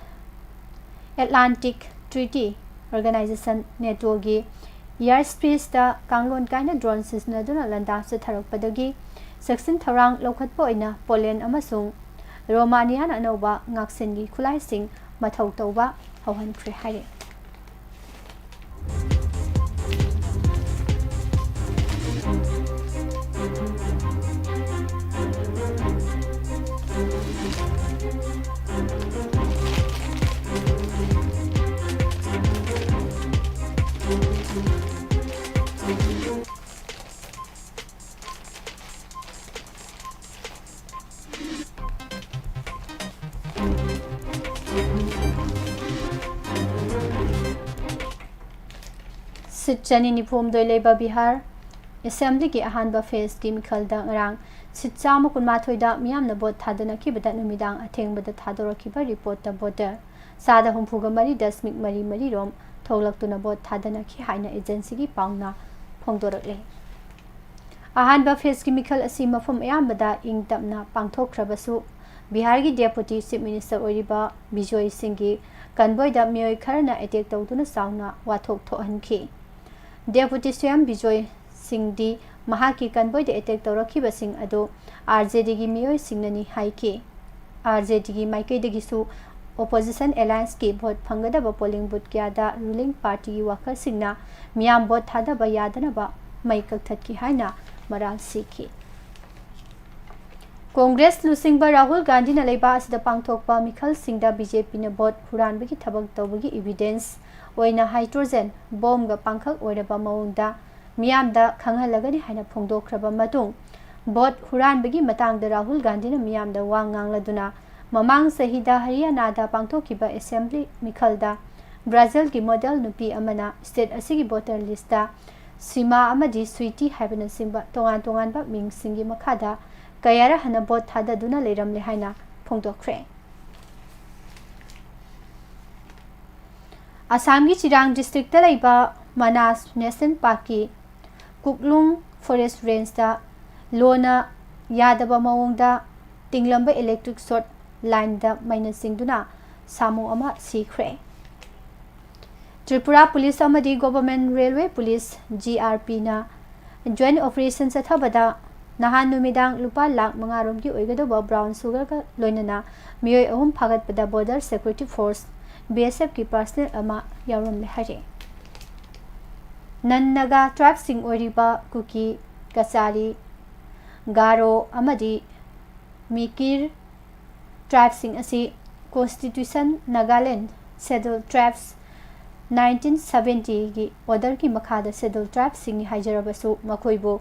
ꯑꯦꯠꯂꯥꯟꯇꯤꯛ ꯇ꯭ꯔꯤꯇꯤ ꯑꯣꯔꯒꯅꯥꯏꯖꯦꯁꯟ ꯅꯦꯇꯣꯒꯤ ꯏꯌꯥꯔ ꯁ꯭ꯄꯦꯁꯇ ꯀꯥꯡꯂꯣꯟ ꯀꯥꯏꯅ ꯗ꯭ꯔꯣꯟ ꯁꯤꯖꯤꯟꯅꯗꯨꯅ ꯂꯥꯟꯗꯥ ꯆꯠꯊꯔꯛꯄꯗꯒꯤ ꯆꯦꯛꯁꯤꯟ ꯊꯧꯔꯥꯡ ꯂꯧꯈꯠꯄ ꯑꯣꯏꯅ ꯄꯣꯂꯦꯟ ꯑꯃꯁꯨꯡ ꯔꯣꯃꯥꯅꯤꯌꯥꯅ ꯑꯅꯧꯕ ꯉꯥꯛꯁꯦꯟꯒꯤ ꯈꯨꯠꯂꯥꯏꯁꯤꯡ ꯃꯊꯧ ꯇꯧꯕ ꯍꯧꯍꯟꯈ꯭ꯔꯦ ꯍꯥꯏꯔꯤ꯫ ꯁꯤꯠ ꯆꯅꯤ ꯅꯤꯐꯨ ꯍꯨꯝꯗꯣꯏ ꯂꯩꯕ ꯕꯤꯍꯥꯔ ꯑꯦꯁꯦꯝꯕ꯭ꯂꯤꯒꯤ ꯑꯍꯥꯟꯕ ꯐꯦꯖꯀꯤ ꯃꯤꯈꯜꯗ ꯉꯔꯥꯡ ꯁꯤꯠ ꯆꯥꯝꯃ ꯀꯨꯟꯃꯥꯊꯣꯏꯗ ꯃꯤꯌꯥꯝꯅ ꯚꯣꯠ ꯊꯥꯗꯅꯈꯤꯕꯗ ꯅꯨꯃꯤꯗꯥꯡ ꯑꯊꯦꯡꯕꯗ ꯊꯥꯗꯣꯔꯛꯈꯤꯕ ꯔꯤꯄꯣꯔꯠꯇ ꯚꯣꯇꯔ ꯆꯥꯗ ꯍꯨꯝꯐꯨꯒ ꯃꯔꯤ ꯗꯁꯃꯤꯛ ꯃꯔꯤ ꯃꯔꯤ ꯔꯣꯝ ꯊꯣꯛꯂꯛꯇꯨꯅ ꯚꯣꯠ ꯊꯥꯗꯅꯈꯤ ꯍꯥꯏꯅ ꯑꯦꯖꯦꯟꯁꯤꯒꯤ ꯄꯥꯎꯅ ꯐꯣꯡꯗꯣꯔꯛꯂꯦ꯫ ꯑꯍꯥꯟꯕ ꯐꯦꯖꯀꯤ ꯃꯤꯈꯜ ꯑꯁꯤ ꯃꯐꯝ ꯑꯌꯥꯝꯕꯗ ꯏꯪ ꯇꯞꯅ ꯄꯥꯡꯊꯣꯛꯈ꯭ꯔꯕꯁꯨ, ꯕꯤꯍꯥꯔꯒꯤ ꯗꯦꯄꯨꯇꯤ ꯆꯤꯐ ꯃꯤꯅꯤꯁꯇꯔ ꯑꯣꯏꯔꯤꯕ ꯕꯤꯖꯣꯏ ꯁꯤꯡꯒꯤ ꯀꯟꯚꯣꯏꯗ ꯃꯤꯑꯣꯏ ꯈꯔꯅ ꯑꯦꯇꯦꯛ ꯇꯧꯗꯨꯅ ꯆꯥꯎꯅ ꯋꯥꯊꯣꯛ ꯊꯣꯛꯍꯟꯈꯤ꯫ ꯗꯦꯄꯨꯇꯤ ꯁꯤ ꯑꯦꯝ ꯕꯤꯖꯣꯏ ꯁꯤꯡꯗꯤ ꯃꯍꯥꯛꯀꯤ ꯀꯟꯚꯣꯏꯗ ꯑꯦꯇꯦꯛ ꯇꯧꯔꯛꯈꯤꯕꯁꯤꯡ ꯑꯗꯨ ꯑꯥꯔ ꯖꯦ ꯗꯤꯒꯤ ꯃꯤꯑꯣꯏꯁꯤꯡꯅꯅꯤ ꯍꯥꯏꯈꯤ꯫ ꯑꯥꯔ ꯖꯦ ꯗꯤꯒꯤ ꯃꯥꯏꯀꯩꯗꯒꯤꯁꯨ ꯑꯣꯄꯣꯖꯤꯁꯟ ꯑꯦꯂꯥꯌꯟꯁꯀꯤ ꯚꯣꯠ ꯐꯪꯒꯗꯕ ꯄꯣꯂꯤꯡ ꯕꯨꯊ ꯀꯌꯥꯗ ꯔꯨꯂꯤꯡ ꯄꯥꯔꯇꯤꯒꯤ ꯋꯥꯀꯔꯁꯤꯡꯅ ꯃꯤꯌꯥꯝ ꯚꯣꯠ ꯊꯥꯗꯕ ꯌꯥꯗꯅꯕ ꯃꯩ ꯀꯛꯊꯠꯈꯤ ꯍꯥꯏꯅ ꯃꯔꯥꯜ ꯁꯤꯈꯤ꯫ ꯀꯣꯡꯒ꯭ꯔꯦꯁ ꯂꯨꯆꯤꯡꯕ ꯔꯥꯍꯨꯜ ꯒꯥꯟꯙꯤꯅ ꯂꯩꯕꯥꯛ ꯑꯁꯤꯗ ꯄꯥꯡꯊꯣꯛꯄ ꯃꯤꯈꯜꯁꯤꯡꯗ ꯕꯤ ꯖꯦ ꯄꯤꯅ ꯚꯣꯠ ꯍꯨꯔꯥꯟꯕꯒꯤ ꯊꯕꯛ ꯇꯧꯕꯒꯤ ꯏꯚꯤꯗꯦꯟꯁ ꯑꯣꯏꯅ ꯍꯥꯏꯗ꯭ꯔꯣꯖꯦꯟ ꯕꯣꯝꯒ ꯄꯥꯡꯈꯛ ꯑꯣꯏꯔꯕ ꯃꯑꯣꯡꯗ ꯃꯤꯌꯥꯝꯗ ꯈꯪꯍꯜꯂꯒꯅꯤ ꯍꯥꯏꯅ ꯐꯣꯡꯗꯣꯛꯈ꯭ꯔꯕ ꯃꯇꯨꯡ, ꯚꯣꯠ ꯍꯨꯔꯥꯟꯕꯒꯤ ꯃꯇꯥꯡꯗ ꯔꯥꯍꯨꯜ ꯒꯥꯟꯙꯤꯅ ꯃꯤꯌꯥꯝꯗ ꯋꯥ ꯉꯥꯡꯂꯗꯨꯅ ꯃꯃꯥꯡ ꯆꯍꯤꯗ ꯍꯔꯤꯌꯥꯅꯥꯗ ꯄꯥꯡꯊꯣꯛꯈꯤꯕ ꯑꯦꯁꯦꯝꯕ꯭ꯂꯤ ꯃꯤꯈꯜꯗ ꯕ꯭ꯔꯥꯖꯤꯜꯒꯤ ꯃꯣꯗꯦꯜ ꯅꯨꯄꯤ ꯑꯃꯅ ꯁ꯭ꯇꯦꯠ ꯑꯁꯤꯒꯤ ꯚꯣꯇꯔ ꯂꯤꯁꯇ ꯁꯤꯃꯥ ꯑꯃꯗꯤ ꯁ꯭ꯋꯤꯇꯤ ꯍꯥꯏꯕꯅꯆꯤꯡꯕ ꯇꯣꯉꯥꯟ ꯇꯣꯉꯥꯟꯕ ꯃꯤꯡꯁꯤꯡꯒꯤ ꯃꯈꯥꯗ ꯀꯌꯥꯔ ꯍꯟꯅ ꯚꯣꯠ ꯊꯥꯗꯗꯨꯅ ꯂꯩꯔꯝꯂꯦ ꯍꯥꯏꯅ ꯐꯣꯡꯗꯣꯛꯈ꯭ꯔꯦ꯫ ꯑꯁꯥꯝꯒꯤ ꯆꯤꯔꯥꯡ ꯗꯤꯁꯇ꯭ꯔꯤꯛꯇ ꯂꯩꯕ ꯃꯅꯥꯁ ꯅꯦꯁꯅꯦꯜ ꯄꯥꯔꯛꯀꯤ ꯀꯨꯛꯂꯨꯡ ꯐꯣꯔꯦꯁ ꯔꯦꯟꯖꯇ ꯂꯣꯅ ꯌꯥꯗꯕ ꯃꯑꯣꯡꯗ ꯇꯤꯡꯂꯝꯕ ꯏꯂꯦꯛꯇ꯭ꯔꯤꯛ ꯁꯣꯔꯠ ꯂꯥꯏꯟꯗ ꯃꯩꯅ ꯆꯤꯡꯗꯨꯅ ꯁꯥꯃꯨ ꯑꯃ ꯁꯤꯈ꯭ꯔꯦ꯫ ꯇ꯭ꯔꯤꯄꯨꯔꯥ ꯄꯨꯂꯤꯁ ꯑꯃꯗꯤ government railway police, G R ꯄꯤꯅ ꯖꯣꯏꯟꯠ ꯑꯣꯄꯔꯦꯁꯟ ꯆꯠꯊꯕꯗ ꯅꯍꯥꯟ ꯅꯨꯃꯤꯗꯥꯡ ꯂꯨꯄꯥ ꯂꯥꯈ ꯃꯉꯥ ꯔꯣꯝꯒꯤ ꯑꯣꯏꯒꯗꯧꯕ ꯕ꯭ꯔꯥꯎꯟ ꯁꯨꯒꯔꯒ ꯂꯣꯏꯅꯅ ꯃꯤꯑꯣꯏ ꯑꯍꯨꯝ ꯐꯥꯒꯠꯄꯗ ꯕꯣꯔꯗꯔ ꯁꯦꯀ꯭ꯌꯨꯔꯤꯇꯤ ꯐꯣꯔꯁ, ꯕꯤ ꯑꯦꯁ ꯑꯦꯐꯀꯤ ꯄꯥꯔꯁꯅꯦꯜ ꯑꯃ ꯌꯥꯎꯔꯝꯂꯦ ꯍꯥꯏꯔꯦ꯫ ꯅꯟ ꯅꯥꯒꯥ ꯇ꯭ꯔꯥꯏꯕꯁꯤꯡ ꯑꯣꯏꯔꯤꯕ ꯀꯨꯀꯤ, ꯀꯆꯥꯔꯤ, ꯒꯥꯔꯣ ꯑꯃꯗꯤ ꯃꯤꯀꯤꯔ ꯇ꯭ꯔꯥꯏꯕꯁꯤꯡ ꯑꯁꯤ ꯀꯣꯟꯁꯇꯤꯇ꯭ꯌꯨꯁꯟ ꯅꯥꯒꯥꯂꯦꯟ ꯁꯦꯗꯨꯜ ꯇ꯭ꯔꯥꯏꯕꯁ ꯅꯥꯏꯟꯇꯤꯟ ꯁꯕꯦꯟꯇꯤꯒꯤ ꯑꯣꯔꯗꯔꯒꯤ ꯃꯈꯥꯗ ꯁꯦꯗꯨꯜ ꯇ꯭ꯔꯥꯏꯕꯁꯤꯡꯅꯤ ꯍꯥꯏꯖꯔꯕꯁꯨ ꯃꯈꯣꯏꯕꯨ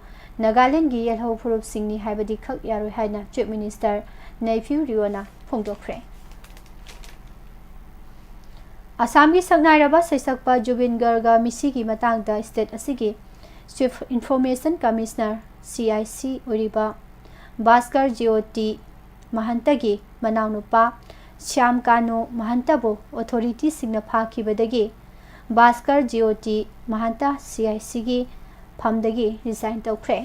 ꯅꯥꯒꯥꯂꯦꯟꯒꯤ ꯌꯦꯜꯍꯧ ꯐꯨꯔꯨꯞꯁꯤꯡꯅꯤ ꯍꯥꯏꯕꯗꯤ ꯈꯛ ꯌꯥꯔꯣꯏ ꯍꯥꯏꯅ ꯆꯤꯐ ꯃꯤꯅꯤꯁꯇꯔ ꯅꯩꯐꯤꯌꯨ ꯔꯤꯑꯣꯅ ꯐꯣꯡꯗꯣꯛꯈ꯭ꯔꯦ꯫ ꯑꯁꯥꯝꯒꯤ ꯁꯛꯅꯥꯏꯔꯕ ꯁꯩꯁꯛꯄ ꯖꯨꯕꯤꯟ ꯒꯔꯒ ꯃꯤꯁꯤꯒꯤ ꯃꯇꯥꯡꯗ ꯁ꯭ꯇꯦꯠ ꯑꯁꯤꯒꯤ chief information commissioner, C I C, ꯑꯣꯏꯔꯤꯕ ꯚꯥꯁꯀꯔ ꯖꯤꯑꯣꯇꯤ ꯃꯍꯟꯇꯒꯤ ꯃꯅꯥꯎꯅꯨꯄꯥ ꯁ꯭ꯌꯥꯝ ꯀꯥꯅꯨ ꯃꯍꯟꯇꯕꯨ ꯑꯣꯊꯣꯔꯤꯇꯤꯁꯤꯡꯅ ꯐꯥꯈꯤꯕꯗꯒꯤ ꯚꯥꯁꯀꯔ ꯖꯤꯑꯣꯇꯤ ꯃꯍꯟꯇ ꯁꯤ ꯑꯥꯏ ꯁꯤꯒꯤ ꯐꯝꯗꯒꯤ ꯔꯤꯖꯥꯏꯟ ꯇꯧꯈ꯭ꯔꯦ꯫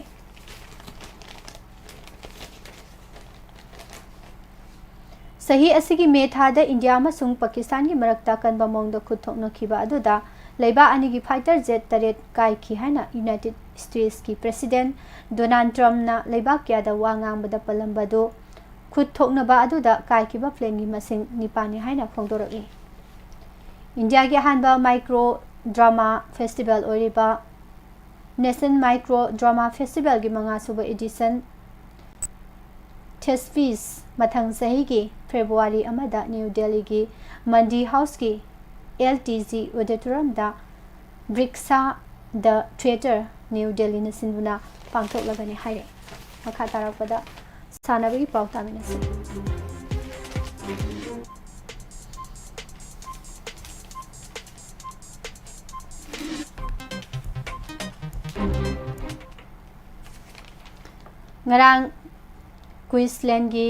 ꯆꯍꯤ ꯑꯁꯤꯒꯤ ꯃꯦ ꯊꯥꯗ ꯏꯟꯗꯤꯌꯥ ꯑꯃꯁꯨꯡ ꯄꯥꯀꯤꯁꯇꯥꯟꯒꯤ ꯃꯔꯛꯇ ꯑꯀꯟꯕ ꯃꯑꯣꯡꯗ ꯈꯨꯠ ꯊꯣꯛꯅꯈꯤꯕ ꯑꯗꯨꯗ ꯂꯩꯕꯥꯛ ꯑꯅꯤꯒꯤ ꯐꯥꯏꯇꯔ ꯖꯦꯠ ꯇꯔꯦꯠ ꯀꯥꯏꯈꯤ ꯍꯥꯏꯅ ꯌꯨꯅꯥꯏꯇꯦꯗ ꯁ꯭ꯇꯦꯠꯁꯀꯤ ꯄ꯭ꯔꯦꯁꯤꯗꯦꯟꯠ ꯗꯣꯅꯥꯜꯗ ꯇ꯭ꯔꯝꯞꯅ ꯂꯩꯕꯥꯛ ꯀꯌꯥꯗ ꯋꯥ ꯉꯥꯡꯕꯗ ꯄꯜꯂꯝꯕꯗꯨ ꯈꯨꯠ ꯊꯣꯛꯅꯕ ꯑꯗꯨꯗ ꯀꯥꯏꯈꯤꯕ ꯄ꯭ꯂꯦꯟꯒꯤ ꯃꯁꯤꯡ ꯅꯤꯄꯥꯟꯅꯤ ꯍꯥꯏꯅ ꯐꯣꯡꯗꯣꯔꯛꯏ꯫ ꯏꯟꯗꯤꯌꯥꯒꯤ ꯑꯍꯥꯟꯕ ꯃꯥꯏꯀ꯭ꯔꯣ ꯗ꯭ꯔꯃꯥ ꯐꯦꯁꯇꯤꯚꯦꯜ ꯑꯣꯏꯔꯤꯕ ꯅꯦꯁꯅꯦꯜ ꯃꯥꯏꯀ꯭ꯔꯣ ꯗ꯭ꯔꯃꯥ ꯐꯦꯁꯇꯤꯚꯦꯜꯒꯤ ꯃꯉꯥꯁꯨꯕ ꯏꯗꯤꯁꯟ ꯊꯦꯁꯐꯤꯁ ꯃꯊꯪ ꯆꯍꯤꯒꯤ ꯐꯦꯕ꯭ꯔꯨꯋꯥꯔꯤ ꯑꯃꯗ ꯅ꯭ꯌꯨ ꯗꯦꯜꯂꯤꯒꯤ ꯃꯟꯗꯤ ꯍꯥꯎꯁꯀꯤ ꯑꯦꯜ ꯇꯤ ꯖꯤ ꯑꯣꯗꯤꯇꯣꯔꯤꯌꯝꯗ ꯕ꯭ꯔꯤꯛꯁꯥ ꯗ ꯊꯤꯌꯦꯇꯔ ꯅ꯭ꯌꯨ ꯗꯦꯜꯂꯤꯅ ꯁꯤꯟꯗꯨꯅ ꯄꯥꯡꯊꯣꯛꯂꯒꯅꯤ ꯍꯥꯏꯔꯦ꯫ ꯃꯈꯥ ꯇꯥꯔꯛꯄꯗ ꯁꯥꯟꯅꯕꯒꯤ ꯄꯥꯎ ꯇꯥꯃꯤꯟꯅꯁꯤ꯫ ꯉꯔꯥꯡ ꯀ꯭ꯋꯤꯟꯁꯂꯦꯟꯒꯤ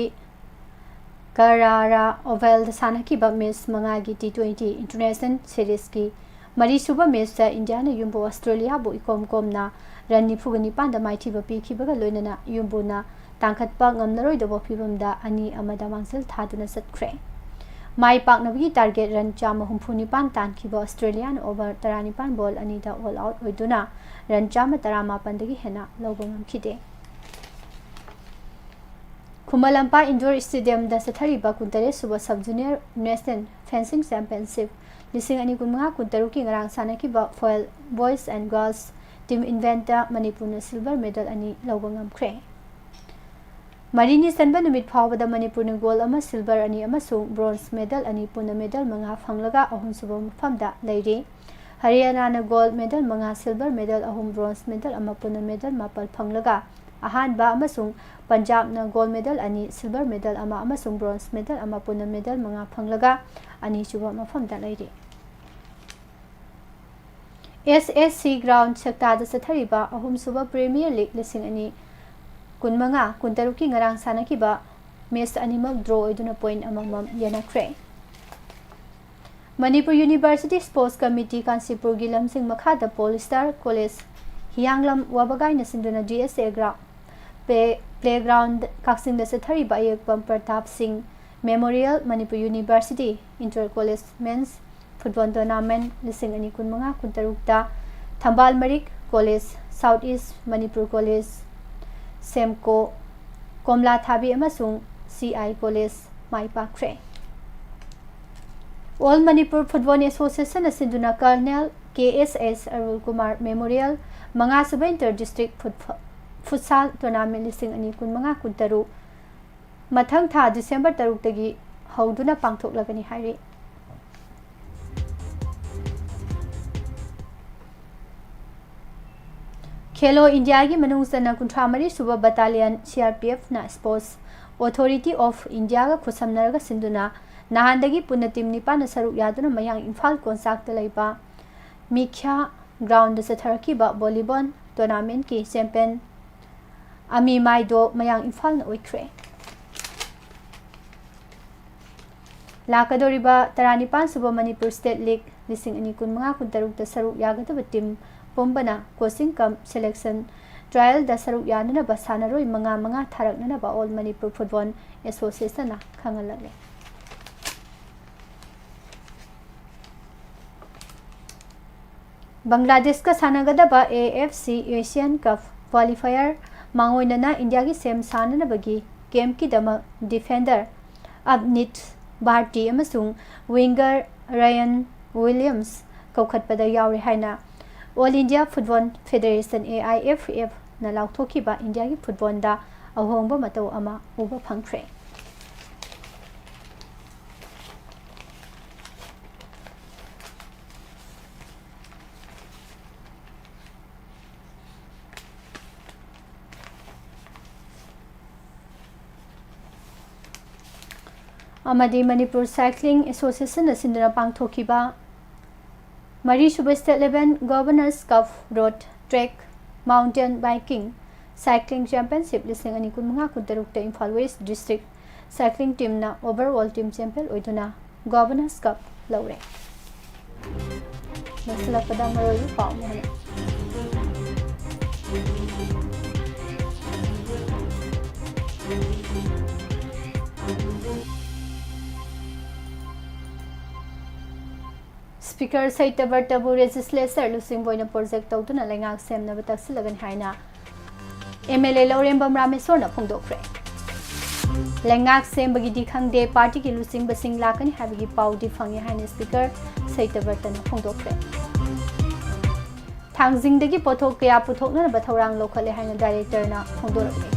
ꯀꯔꯥꯔꯥ ꯑꯣꯚꯦꯜꯗ ꯁꯥꯟꯅꯈꯤꯕ ꯃꯦꯆ ꯃꯉꯥꯒꯤ ꯇꯤ ꯇ꯭ꯋꯦꯟꯇꯤ ꯏꯟꯇꯔꯅꯦꯁꯅꯦꯜ ꯁꯤꯔꯤꯖꯀꯤ ꯃꯔꯤꯁꯨꯕ ꯃꯦꯆꯇ ꯏꯟꯗꯤꯌꯥꯅ ꯌꯨꯝꯕꯨ ꯑꯣꯁꯇ꯭ꯔꯦꯂꯤꯌꯥꯕꯨ ꯏꯀꯣꯝ ꯀꯣꯝꯅ ꯔꯟ ꯅꯤꯐꯨꯒ ꯅꯤꯄꯥꯟꯗ ꯃꯥꯏꯊꯤꯕ ꯄꯤꯈꯤꯕꯒ ꯂꯣꯏꯅꯅ ꯌꯨꯝꯕꯨꯅ ꯇꯥꯡꯈꯠꯄ ꯉꯝꯂꯔꯣꯏꯗꯕ ꯐꯤꯚꯝꯗ ꯑꯅꯤ ꯑꯃꯗ ꯃꯥꯡꯖꯤꯜ ꯊꯥꯗꯨꯅ ꯆꯠꯈ꯭ꯔꯦ꯫ ꯃꯥꯏ ꯄꯥꯛꯅꯕꯒꯤ ꯇꯥꯔꯒꯦꯠ ꯔꯟ ꯆꯥꯝꯃ ꯍꯨꯝꯐꯨ ꯅꯤꯄꯥꯟ ꯇꯥꯟꯈꯤꯕ ꯑꯣꯁꯇ꯭ꯔꯦꯂꯤꯌꯥꯅ ꯑꯣꯚꯔ ꯇꯔꯥꯅꯤꯄꯥꯟ ꯕꯣꯜ ꯑꯅꯤꯗ ꯑꯣꯜ ꯑꯥꯎꯠ ꯑꯣꯏꯗꯨꯅ ꯔꯟ ꯆꯥꯝꯃ ꯇꯔꯥꯃꯥꯄꯟꯗꯒꯤ ꯍꯦꯟꯅ ꯂꯧꯕ ꯉꯝꯈꯤꯗꯦ꯫ ꯈꯨꯃꯟ ꯂꯝꯄꯥꯛ ꯏꯟꯗꯣꯔ ꯁ꯭ꯇꯦꯗꯤꯌꯝꯗ ꯆꯠꯊꯔꯤꯕ ꯀꯨꯟꯇꯔꯦꯠ ꯁꯨꯕ sub junior national fencing championship ꯂꯤꯁꯤꯡ ꯑꯅꯤ ꯀꯨꯟꯃꯉꯥ ꯀꯨꯟꯇꯔꯨꯛꯀꯤ ꯉꯔꯥꯡ ꯁꯥꯟꯅꯈꯤꯕ foil boys and girls team ꯏꯚꯦꯟꯠꯇ ꯃꯅꯤꯄꯨꯔꯅ ꯁꯤꯜꯚꯔ ꯃꯦꯗꯜ ꯑꯅꯤ ꯂꯧꯕ ꯉꯝꯈ꯭ꯔꯦ꯫ ꯃꯔꯤꯅꯤ ꯆꯟꯕ ꯅꯨꯃꯤꯠ ꯐꯥꯎꯕꯗ ꯃꯅꯤꯄꯨꯔꯅ ꯒꯣꯜ ꯑꯃ, ꯁꯤꯜꯚꯔ ꯑꯅꯤ ꯑꯃꯁꯨꯡ ꯕ꯭ꯔꯣꯟꯖ ꯃꯦꯗꯜ ꯑꯅꯤ, ꯄꯨꯟꯅ ꯃꯦꯗꯜ ꯃꯉꯥ ꯐꯪꯂꯒ ꯑꯍꯨꯝꯁꯨꯕ ꯃꯐꯝꯗ ꯂꯩꯔꯤ꯫ ꯍꯔꯤꯌꯥꯅꯥꯅ ꯒꯣꯜ ꯃꯦꯗꯜ ꯃꯉꯥ, ꯁꯤꯜꯚꯔ ꯃꯦꯗꯜ ꯑꯍꯨꯝ, ꯕ꯭ꯔꯣꯟꯖ ꯃꯦꯗꯜ ꯑꯃ, ꯄꯨꯟꯅ ꯃꯦꯗꯜ ꯃꯥꯄꯜ ꯐꯪꯂꯒ ꯑꯍꯥꯟꯕ ꯑꯃꯁꯨꯡ ꯄꯟꯖꯥꯕꯅ ꯒꯣꯜ ꯃꯦꯗꯜ ꯑꯅꯤ, ꯁꯤꯜꯚꯔ ꯃꯦꯗꯜ ꯑꯃ ꯑꯃꯁꯨꯡ ꯕ꯭ꯔꯣꯟꯖ ꯃꯦꯗꯜ ꯑꯃ, ꯄꯨꯟꯅ ꯃꯦꯗꯜ ꯃꯉꯥ ꯐꯪꯂꯒ ꯑꯅꯤꯁꯨꯕ ꯃꯐꯝꯗ ꯂꯩꯔꯤ꯫ ꯑꯦꯁ ꯑꯦꯁ ꯁꯤ ꯒ꯭ꯔꯥꯎꯟ ꯁꯦꯛꯇꯥꯗ ꯆꯠꯊꯔꯤꯕ ꯑꯍꯨꯝꯁꯨꯕ ꯄ꯭ꯔꯤꯃꯤꯌꯔ ꯂꯤꯒ ꯂꯤꯁꯤꯡ ꯑꯅꯤ ꯀꯨꯟꯃꯉꯥ ꯀꯨꯟꯇꯔꯨꯛꯀꯤ ꯉꯔꯥꯡ ꯁꯥꯟꯅꯈꯤꯕ ꯃꯦꯆ ꯑꯅꯤꯃꯛ ꯗ꯭ꯔꯣ ꯑꯣꯏꯗꯨꯅ ꯄꯣꯏꯟ ꯑꯃꯃꯝ ꯌꯦꯟꯅꯈ꯭ꯔꯦ꯫ ꯃꯅꯤꯄꯨꯔ ꯌꯨꯅꯤꯚꯔꯁꯤꯇꯤ ꯁ꯭ꯄꯣꯔꯠꯁ ꯀꯃꯤꯇꯤ ꯀꯥꯟꯆꯤꯄꯨꯔꯒꯤ ꯂꯝꯖꯤꯡ ꯃꯈꯥꯗ ꯄꯣꯜ ꯁ꯭ꯇꯥꯔ ꯀꯣꯂꯦꯖ ꯍꯤꯌꯥꯡꯂꯝ ꯋꯥꯕꯒꯥꯏꯅ ꯁꯤꯟꯗꯨꯅ G S A ground play, playground ꯀꯛꯆꯤꯡꯗ ꯆꯠꯊꯔꯤꯕ ꯑꯌꯦꯛꯄꯝ Pratap Singh memorial Manipur university inter college men's football tournament ꯂꯤꯁꯤꯡ ꯑꯅꯤ ꯀꯨꯟꯃꯉꯥ ꯀꯨꯟꯇꯔꯨꯛꯇ Thambal Marik college, south east Manipur college, ꯁꯦꯝꯀꯣ, ꯀꯣꯝꯂꯥ ꯊꯥꯕꯤ ꯑꯃꯁꯨꯡ ꯁꯤ ꯑꯥꯏ ꯀꯣꯂꯦꯖ ꯃꯥꯏ ꯄꯥꯛꯈ꯭ꯔꯦ꯫ ꯑꯣꯜ ꯃꯅꯤꯄꯨꯔ ꯐꯨꯠꯕꯣꯜ ꯑꯦꯁꯣꯁꯤꯌꯦꯁꯟꯅ ꯁꯤꯟꯗꯨꯅ colonel K S S Arul Kumar memorial ꯃꯉꯥꯁꯨꯕ enter district food-, ꯐꯨꯠꯁꯥꯜ tournament ꯂꯤꯁꯤꯡ ꯑꯅꯤ ꯀꯨꯟꯃꯉꯥ ꯀꯨꯟꯇꯔꯨꯛ ꯃꯊꯪ ꯊꯥ ꯗꯤꯁꯦꯝꯕꯔ ꯇꯔꯨꯛꯇꯒꯤ ꯍꯧꯗꯨꯅ ꯄꯥꯡꯊꯣꯛꯂꯒꯅꯤ ꯍꯥꯏꯔꯤ꯫ ꯈꯦꯂꯣ ꯏꯟꯗꯤꯌꯥꯒꯤ ꯃꯅꯨꯡ ꯆꯟꯅ ꯀꯨꯟꯊ꯭ꯔꯥ ꯃꯔꯤ ꯁꯨꯕ ꯕꯠꯇꯥꯂꯤꯌꯟ ꯁꯤ ꯑꯥꯔ ꯄꯤ ꯑꯦꯐꯅ ꯁ꯭ꯄꯣꯔꯠꯁ ꯑꯣꯊꯣꯔꯤꯇꯤ ꯑꯣꯐ ꯏꯟꯗꯤꯌꯥꯒ ꯈꯨꯠꯁꯝꯅꯔꯒ ꯁꯤꯟꯗꯨꯅ ꯅꯍꯥꯟꯗꯒꯤ ꯄꯨꯟꯅ ꯇꯤꯝ ꯅꯤꯄꯥꯟꯅ ꯁꯔꯨꯛ ꯌꯥꯗꯨꯅ ꯃꯌꯥꯡ ꯏꯝꯐꯥꯜ ꯀꯣꯟꯆꯥꯛꯇ ꯂꯩꯕ ꯃꯤꯈ꯭ꯌꯥ ꯒ꯭ꯔꯥꯎꯟꯗ ꯆꯠꯊꯔꯛꯈꯤꯕ ꯚꯣꯂꯤꯕꯣꯜ ꯇꯣꯔꯅꯥꯃꯦꯟꯠꯀꯤ ꯆꯦꯝꯄꯤꯌꯟ ꯑꯃꯤ ꯃꯥꯏꯗꯣ ꯃꯌꯥꯡ ꯏꯝꯐꯥꯜꯅ ꯑꯣꯏꯈ꯭ꯔꯦ꯫ ꯂꯥꯛꯀꯗꯧꯔꯤꯕ ꯇꯔꯥꯅꯤꯄꯥꯟ ꯁꯨꯕ ꯃꯅꯤꯄꯨꯔ ꯁ꯭ꯇꯦꯠ ꯂꯤꯒ ꯂꯤꯁꯤꯡ ꯑꯅꯤ ꯀꯨꯟꯃꯉꯥ ꯀꯨꯟꯇꯔꯨꯛꯇ ꯁꯔꯨꯛ ꯌꯥꯒꯗꯕ ꯇꯤꯝ ꯄꯨꯝꯕꯅ ꯀꯣꯆꯤꯡ ꯀꯝ ꯁꯦꯂꯦꯛꯁꯟ ꯇ꯭ꯔꯥꯌꯦꯜꯗ ꯁꯔꯨꯛ ꯌꯥꯅꯅꯕ ꯁꯥꯟꯅꯔꯣꯏ ꯃꯉꯥ ꯃꯉꯥ ꯊꯥꯔꯛꯅꯅꯕ all Manipur football ꯑꯦꯁꯣꯁꯤꯌꯦꯁꯟꯅ ꯈꯪꯍꯜꯂꯛꯂꯦ꯫ ꯕꯪꯒ꯭ꯂꯥꯗꯦꯁꯀ ꯁꯥꯟꯅꯒꯗꯕ A F C Asian ꯀꯞ ꯀ꯭ꯋꯥꯂꯤꯐꯥꯌꯔ ꯃꯥꯡꯑꯣꯏꯅꯅ ꯏꯟꯗꯤꯌꯥꯒꯤ ꯁꯦꯝ ꯁꯥꯅꯅꯕꯒꯤ ꯀꯦꯝꯞꯀꯤꯗꯃꯛ ꯗꯤꯐꯦꯟꯗꯔ ꯑꯕꯅꯤꯠ ꯚꯥꯔꯇꯤ ꯑꯃꯁꯨꯡ ꯋꯤꯡꯒꯔ ꯔꯌꯟ ꯋꯤꯂꯤꯌꯝꯁ ꯀꯧꯈꯠꯄꯗ ꯌꯥꯎꯔꯦ ꯍꯥꯏꯅ all India football federation, A I F ꯑꯦꯐꯅ ꯂꯥꯎꯊꯣꯛꯈꯤꯕ ꯏꯟꯗꯤꯌꯥꯒꯤ ꯐꯨꯠꯕꯣꯜꯗ ꯑꯍꯣꯡꯕ ꯃꯇꯧ ꯑꯃ ꯎꯕ ꯐꯪꯈ꯭ꯔꯦ꯫ ꯑꯃꯗꯤ ꯃꯅꯤꯄꯨꯔ ꯁꯥꯏꯀ꯭ꯂꯤꯡ ꯑꯦꯁꯣꯁꯤꯌꯦꯁꯟꯅ ꯁꯤꯟꯗꯨꯅ ꯄꯥꯡꯊꯣꯛꯈꯤꯕ ꯃꯔꯤꯁꯨꯕ state level governor's cup road track mountain biking cycling championship ꯂꯤꯁꯤꯡ ꯑꯅꯤ ꯀꯨꯟꯃꯉꯥ ꯀꯨꯟꯇꯔꯨꯛꯇ ꯏꯝꯐꯥꯜ ꯋꯦꯁ ꯗꯤꯁꯇ꯭ꯔꯤꯛ ꯁꯥꯏꯀ꯭ꯂꯤꯡ ꯇꯤꯝꯅ ꯑꯣꯚꯔ ꯑꯣꯜ ꯇꯤꯝ ꯆꯦꯝꯄꯤꯌꯟ ꯑꯣꯏꯗꯨꯅ ꯒꯣꯚꯔꯅꯔꯁ ꯀꯞ ꯂꯧꯔꯦ꯫ ꯂꯣꯏꯁꯤꯜꯂꯛꯄꯗ ꯃꯔꯨꯑꯣꯏꯕ ꯄꯥꯎ ꯑꯃ ꯍꯥꯏꯔꯛꯀꯦ꯫ ꯁ꯭ꯄꯤꯀꯔ ꯁꯩꯇꯕ꯭ꯔꯇꯕꯨ ꯂꯦꯖꯤꯁꯂꯦꯆꯔ ꯂꯨꯆꯤꯡꯕ ꯑꯣꯏꯅ ꯄ꯭ꯔꯣꯖꯦꯛ ꯇꯧꯗꯨꯅ ꯂꯩꯉꯥꯛ ꯁꯦꯝꯅꯕ ꯇꯛꯁꯤꯜꯂꯒꯅꯤ ꯍꯥꯏꯅ ꯑꯦꯝ ꯑꯦꯜ ꯑꯦ ꯂꯧꯔꯦꯝꯕꯝ ꯔꯥꯃꯦꯁꯣꯔꯅ ꯐꯣꯡꯗꯣꯛꯈ꯭ꯔꯦ꯫ ꯂꯩꯉꯥꯛ ꯁꯦꯝꯕꯒꯤꯗꯤ ꯈꯪꯗꯦ, ꯄꯥꯔꯇꯤꯒꯤ ꯂꯨꯆꯤꯡꯕꯁꯤꯡ ꯂꯥꯛꯀꯅꯤ ꯍꯥꯏꯕꯒꯤ ꯄꯥꯎꯗꯤ ꯐꯪꯉꯤ ꯍꯥꯏꯅ ꯁ꯭ꯄꯤꯀꯔ ꯁꯩꯇꯕ꯭ꯔꯇꯅ ꯐꯣꯡꯗꯣꯛꯈ꯭ꯔꯦ꯫ ꯊꯥꯡꯖꯤꯡꯗꯒꯤ ꯄꯣꯠꯊꯣꯛ ꯀꯌꯥ ꯄꯨꯊꯣꯛꯅꯅꯕ ꯊꯧꯔꯥꯡ ꯂꯧꯈꯠꯂꯦ ꯍꯥꯏꯅ ꯗꯥꯏꯔꯦꯛꯇꯔꯅ ꯐꯣꯡꯗꯣꯔꯛꯂꯤ꯫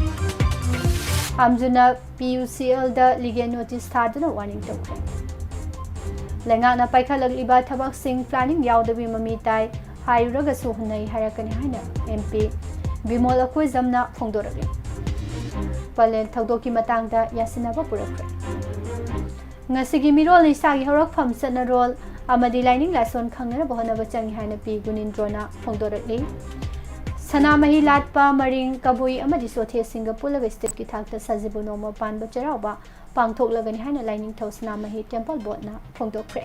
ꯑꯝꯖꯨꯅ ꯄꯤ ꯌꯨ ꯁꯤ ꯑꯦꯜꯗ ꯂꯤꯒꯦꯜ ꯅꯣꯇꯤꯁ ꯊꯥꯗꯨꯅ ꯋꯥꯔꯅꯤꯡ ꯇꯧꯈ꯭ꯔꯦ꯫ ꯂꯩꯉꯥꯛꯅ ꯄꯥꯏꯈꯠꯂꯛꯂꯤꯕ ꯊꯕꯛꯁꯤꯡ ꯄ꯭ꯂꯥꯅꯤꯡ ꯌꯥꯎꯗꯕꯤ ꯃꯃꯤ ꯇꯥꯏ꯫ ꯍꯥꯏꯔꯨꯔꯒꯁꯨ ꯍꯨꯟꯅꯩ ꯍꯥꯏꯔꯛꯀꯅꯤ ꯍꯥꯏꯅ ꯑꯦꯝ ꯄꯤ ꯕꯤꯃꯣꯜ ꯑꯀꯣꯏꯖꯝꯅ ꯐꯣꯡꯗꯣꯔꯛꯂꯤ꯫ ꯄꯂꯦꯜ ꯊꯧꯗꯣꯛꯀꯤ ꯃꯇꯥꯡꯗ ꯌꯥꯁꯤꯟꯅꯕ ꯄꯨꯔꯛꯈ꯭ꯔꯦ꯫ ꯉꯁꯤꯒꯤ ꯃꯤꯔꯣꯜꯅ ꯏꯁꯥꯒꯤ ꯍꯧꯔꯛꯐꯝ, ꯆꯠꯅꯔꯣꯜ ꯑꯃꯗꯤ ꯂꯥꯏꯅꯤꯡ ꯂꯥꯏꯁꯣꯟ ꯈꯪꯅꯅꯕ ꯍꯣꯠꯅꯕ ꯆꯪꯏ ꯍꯥꯏꯅ ꯄꯤ ꯒꯨꯅꯤꯟꯗ꯭ꯔꯣꯅ ꯐꯣꯡꯗꯣꯔꯛꯂꯤ꯫ ꯁꯅꯥꯃꯍꯤ, ꯂꯥꯠꯄ, ꯃꯔꯤꯡ, ꯀꯕꯨꯏ ꯑꯃꯗꯤ ꯆꯣꯊꯦꯁꯤꯡꯒ ꯄꯨꯜꯂꯒ ꯁ꯭ꯇꯦꯠꯀꯤ ꯊꯥꯛꯇ ꯁꯖꯤꯕꯨ ꯅꯣꯡꯃ ꯄꯥꯟꯕ ꯆꯩꯔꯥꯎꯕ ꯄꯥꯡꯊꯣꯛꯂꯒꯅꯤ ꯍꯥꯏꯅ ꯂꯥꯏꯅꯤꯡꯊꯧ ꯁꯅꯥꯃꯍꯤ ꯇꯦꯝꯄꯜ ꯕꯣꯔꯗꯅ ꯐꯣꯡꯗꯣꯛꯈ꯭ꯔꯦ꯫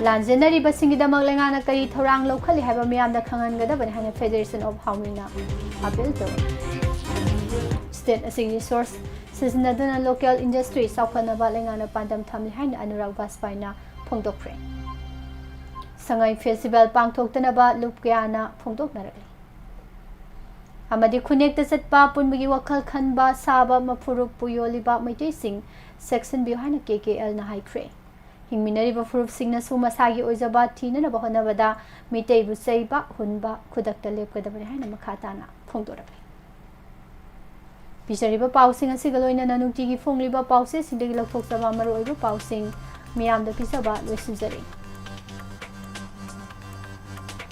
ꯂꯥꯟꯖꯦꯟꯅꯔꯤꯕꯁꯤꯡꯒꯤꯗꯃꯛ ꯂꯩꯉꯥꯛꯅ ꯀꯔꯤ ꯊꯧꯔꯥꯡ ꯂꯧꯈꯠꯂꯤ ꯍꯥꯏꯕ ꯃꯤꯌꯥꯝꯗ ꯈꯪꯍꯟꯒꯗꯕꯅꯤ ꯍꯥꯏꯅ Federation of Hawmiꯅ ꯑꯥꯄꯤꯜ ꯇꯧꯔꯤ꯫ ꯁ꯭ꯇꯦꯠ ꯑꯁꯤꯒꯤ ꯔꯤꯁꯣꯔꯁ ꯁꯤꯖꯤꯟꯅꯗꯨꯅ ꯂꯣꯀꯦꯜ ꯏꯟꯗꯁꯇ꯭ꯔꯤ ꯆꯥꯎꯈꯠꯅꯕ ꯂꯩꯉꯥꯛꯅ ꯄꯥꯟꯗꯝ ꯊꯝꯂꯤ ꯍꯥꯏꯅ ꯑꯅꯨꯔꯥꯒ ꯕꯥꯖꯄꯥꯏꯅ ꯐꯣꯡꯗꯣꯛꯈ꯭ꯔꯦ꯫ ꯁꯉꯥꯏ ꯐꯦꯁꯇꯤꯚꯦꯜ ꯄꯥꯡꯊꯣꯛꯇꯅꯕ ꯂꯨꯞ ꯀꯌꯥꯅ ꯐꯣꯡꯗꯣꯛꯅꯔꯛꯂꯤ꯫ ꯑꯃꯗꯤ ꯈꯨꯟꯅꯦꯛꯇ ꯆꯠꯄ, ꯑꯄꯨꯟꯕꯒꯤ ꯋꯥꯈꯜ ꯈꯟꯕ, ꯁꯥꯕ, ꯃꯐꯨꯔꯨꯞꯄꯨ ꯌꯣꯜꯂꯤꯕ ꯃꯩꯇꯩꯁꯤꯡ ꯆꯦꯛꯁꯤꯟꯕꯤꯌꯨ ꯍꯥꯏꯅ ꯀꯦ ꯀꯦ ꯑꯦꯜꯅ ꯍꯥꯏꯈ꯭ꯔꯦ꯫ ꯍꯤꯡꯃꯤꯟꯅꯔꯤꯕ ꯐꯨꯔꯨꯞꯁꯤꯡꯅꯁꯨ ꯃꯁꯥꯒꯤ ꯑꯣꯏꯖꯕ ꯊꯤꯅꯅꯕ ꯍꯣꯠꯅꯕꯗ ꯃꯤꯇꯩꯕꯨ ꯆꯩꯕ, ꯍꯨꯟꯕ ꯈꯨꯗꯛꯇ ꯂꯦꯞꯀꯗꯕꯅꯤ ꯍꯥꯏꯅ ꯃꯈꯥ ꯇꯥꯅ ꯐꯣꯡꯗꯣꯔꯛꯂꯤ꯫ ꯄꯤꯖꯔꯤꯕ ꯄꯥꯎꯁꯤꯡ ꯑꯁꯤꯒ ꯂꯣꯏꯅꯅ ꯅꯨꯡꯇꯤꯒꯤ ꯐꯣꯡꯂꯤꯕ ꯄꯥꯎꯆꯦꯁꯤꯡꯗꯒꯤ ꯂꯧꯊꯣꯛꯆꯕ ꯃꯔꯨꯑꯣꯏꯕ ꯄꯥꯎꯁꯤꯡ ꯃꯤꯌꯥꯝꯗ ꯄꯤꯖꯕ ꯂꯣꯏꯁꯤꯟꯖꯔꯤ꯫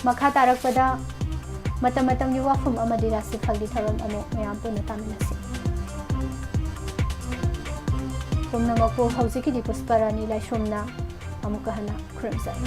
ꯃꯈꯥ ꯇꯥꯔꯛꯄꯗ ꯃꯇꯝ ꯃꯇꯝꯒꯤ ꯋꯥꯐꯝ ꯑꯃꯗꯤ ꯔꯥꯁꯤꯐꯜꯒꯤ ꯊꯧꯔꯝ ꯑꯃꯨꯛ ꯃꯌꯥꯝ ꯄꯨꯟꯅ ꯇꯥꯃꯤꯟꯅꯁꯤ꯫ ꯄꯨꯝꯅꯃꯛꯄꯨ ꯍꯧꯖꯤꯛꯀꯤꯗꯤ ꯄꯨꯁꯄꯔꯥꯅꯤ ꯂꯥꯏꯁ꯭ꯔꯝꯅ ꯑꯃꯨꯛꯀ ꯍꯟꯅ ꯈꯨꯔꯨꯝꯖꯔꯤ꯫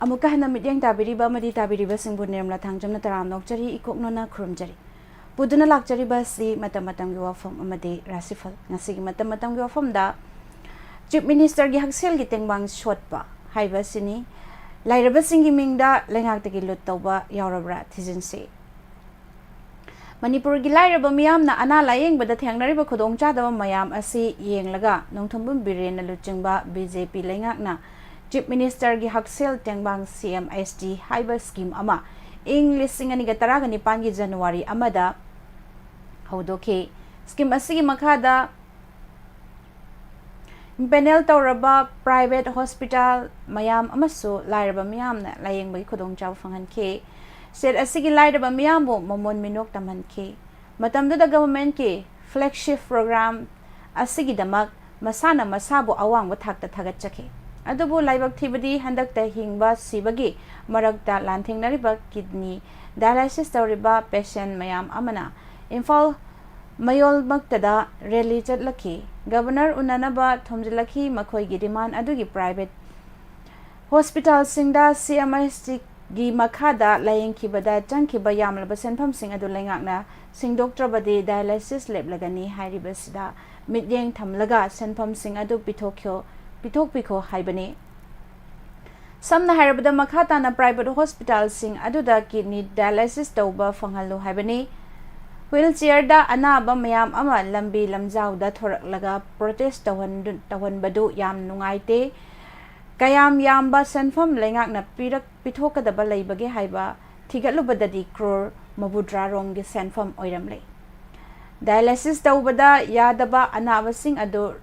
ꯑꯃꯨꯛꯀ ꯍꯟꯅ ꯃꯤꯠꯌꯦꯡ ꯇꯥꯕꯤꯔꯤꯕ ꯑꯃꯗꯤ ꯇꯥꯕꯤꯔꯤꯕꯁꯤꯡꯕꯨ ꯅꯤꯔꯃꯂꯥ ꯊꯥꯡꯖꯝꯅ ꯇꯔꯥꯝꯅ ꯑꯣꯛꯆꯔꯤ, ꯏꯀꯣꯛꯅꯣꯅ ꯈꯨꯔꯨꯝꯖꯔꯤ꯫ ꯄꯨꯗꯨꯅ ꯂꯥꯛꯆꯔꯤꯕ ꯑꯁꯤ ꯃꯇꯝ ꯃꯇꯝꯒꯤ ꯋꯥꯐꯝ ꯑꯃꯗꯤ ꯔꯥꯁꯤꯐꯜ꯫ ꯉꯁꯤꯒꯤ ꯃꯇꯝ ꯃꯇꯝꯒꯤ ꯋꯥꯐꯝꯗ Chief Minister ꯒꯤ ꯍꯛꯁꯦꯜꯒꯤ ꯇꯦꯡꯕꯥꯡ ꯁꯣꯠꯄ ꯍꯥꯏꯕ ꯑꯁꯤꯅꯤ꯫ ꯂꯥꯏꯔꯕꯁꯤꯡꯒꯤ ꯃꯤꯡꯗ ꯂꯩꯉꯥꯛꯇꯒꯤ ꯂꯨꯠ ꯇꯧꯕ ꯌꯥꯎꯔꯕ꯭ꯔꯥ ꯊꯤꯖꯤꯟꯁꯤ꯫ ꯃꯅꯤꯄꯨꯔꯒꯤ ꯂꯥꯏꯔꯕ ꯃꯤꯌꯥꯝꯅ ꯑꯅꯥ ꯂꯥꯌꯦꯡꯕꯗ ꯊꯦꯡꯅꯔꯤꯕ ꯈꯨꯗꯣꯡꯆꯥꯗꯕ ꯃꯌꯥꯝ ꯑꯁꯤ ꯌꯦꯡꯂꯒ ꯅꯣꯡꯊꯣꯝꯕꯝ ꯕꯤꯔꯦꯟꯅ ꯂꯨꯆꯤꯡꯕ B J P ꯂꯩꯉꯥꯛꯅ Chief Minister ꯒꯤ ꯍꯛꯁꯦꯜ ꯇꯦꯡꯕꯥꯡ C M S T ꯍꯥꯏꯕ scheme ꯑꯃ ꯏꯪ ꯂꯤꯁꯤꯡ ꯑꯅꯤꯒ ꯇꯔꯥꯒ ꯅꯤꯄꯥꯟꯒꯤ January ꯑꯃꯗ ꯍꯧꯗꯣꯛꯈꯤ꯫ Scheme ꯑꯁꯤꯒꯤ ꯃꯈꯥꯗ empanel ꯇꯧꯔꯕ private hospital ꯃꯌꯥꯝ ꯑꯃꯁꯨ ꯂꯥꯏꯔꯕ ꯃꯤꯌꯥꯝꯅ ꯂꯥꯌꯦꯡꯕꯒꯤ ꯈꯨꯗꯣꯡꯆꯥꯕ ꯐꯪꯍꯟꯈꯤ꯫ State ꯑꯁꯤꯒꯤ ꯂꯥꯏꯔꯕ ꯃꯤꯌꯥꯝꯕꯨ ꯃꯃꯣꯟ ꯃꯤꯅꯣꯛ ꯇꯝꯍꯟꯈꯤ꯫ ꯃꯇꯝꯗꯨꯗ government ꯀꯤ flagship program ꯑꯁꯤꯒꯤꯗꯃꯛ ꯃꯁꯥꯅ ꯃꯁꯥꯕꯨ ꯑꯋꯥꯡꯕ ꯊꯥꯛꯇ ꯊꯥꯒꯠꯆꯈꯤ꯫ ꯑꯗꯨꯕꯨ ꯂꯥꯏꯕꯛ ꯊꯤꯕꯗꯤ ꯍꯟꯗꯛꯇ ꯍꯤꯡꯕ ꯁꯤꯕꯒꯤ ꯃꯔꯛꯇ ꯂꯥꯟꯊꯦꯡꯅꯔꯤꯕ kidney dialysis ꯇꯧꯔꯤꯕ patient ꯃꯌꯥꯝ ꯑꯃꯅ ꯏꯝꯐꯥꯜ ꯃꯌꯣꯜꯃꯛꯇꯗ rally ꯆꯠꯂꯛꯈꯤ꯫ Governor ꯎꯅꯅꯕ ꯊꯣꯝꯖꯤꯜꯂꯛꯈꯤ꯫ ꯃꯈꯣꯏꯒꯤ demand ꯑꯗꯨꯒꯤ private hospital ꯁꯤꯡꯗ C M S T ꯒꯤ ꯃꯈꯥꯗ ꯂꯥꯌꯦꯡꯈꯤꯕꯗ ꯆꯪꯈꯤꯕ ꯌꯥꯝꯂꯕ ꯁꯦꯟꯐꯝꯁꯤꯡ ꯑꯗꯨ ꯂꯩꯉꯥꯛꯅ ꯁꯤꯡꯗꯣꯛꯇ꯭ꯔꯕꯗꯤ dialysis ꯂꯦꯞꯂꯒꯅꯤ ꯍꯥꯏꯔꯤꯕꯁꯤꯗ ꯃꯤꯠꯌꯦꯡ ꯊꯝꯂꯒ ꯁꯦꯟꯐꯝꯁꯤꯡ ꯑꯗꯨ ꯄꯤꯊꯣꯛꯈꯤꯌꯣ-, ꯄꯤꯊꯣꯛꯄꯤꯈꯣ ꯍꯥꯏꯕꯅꯤ꯫ ꯁꯝꯅ ꯍꯥꯏꯔꯕꯗ, ꯃꯈꯥ ꯇꯥꯅ private hospital ꯁꯤꯡ ꯑꯗꯨꯗ kidney dialysis ꯇꯧꯕ ꯐꯪꯍꯜꯂꯨ ꯍꯥꯏꯕꯅꯤ꯫ Wheelchair ꯗ ꯑꯅꯥꯕ ꯃꯌꯥꯝ ꯑꯃ ꯂꯝꯕꯤ ꯂꯝꯖꯥꯎꯗ ꯊꯣꯔꯛꯂꯒ protest ꯇꯧꯍꯟꯗꯨ-, ꯇꯧꯍꯟꯕꯗꯨ ꯌꯥꯝ ꯅꯨꯡꯉꯥꯏꯇꯦ꯫ ꯀꯌꯥꯝ ꯌꯥꯝꯕ ꯁꯦꯟꯐꯝ ꯂꯩꯉꯥꯛꯅ ꯄꯤꯔꯛ-, ꯄꯤꯊꯣꯛꯀꯗꯕ ꯂꯩꯕꯒꯦ ꯍꯥꯏꯕ ꯊꯤꯒꯠꯂꯨꯕꯗꯗꯤ crore ꯃꯧꯗ꯭ꯔꯥ ꯔꯣꯝꯒꯤ ꯁꯦꯟꯐꯝ ꯑꯣꯏꯔꯝꯂꯦ꯫ Dialysis ꯇꯧꯕꯗ ꯌꯥꯗꯕ ꯑꯅꯥꯕꯁꯤꯡ ꯑꯗꯨ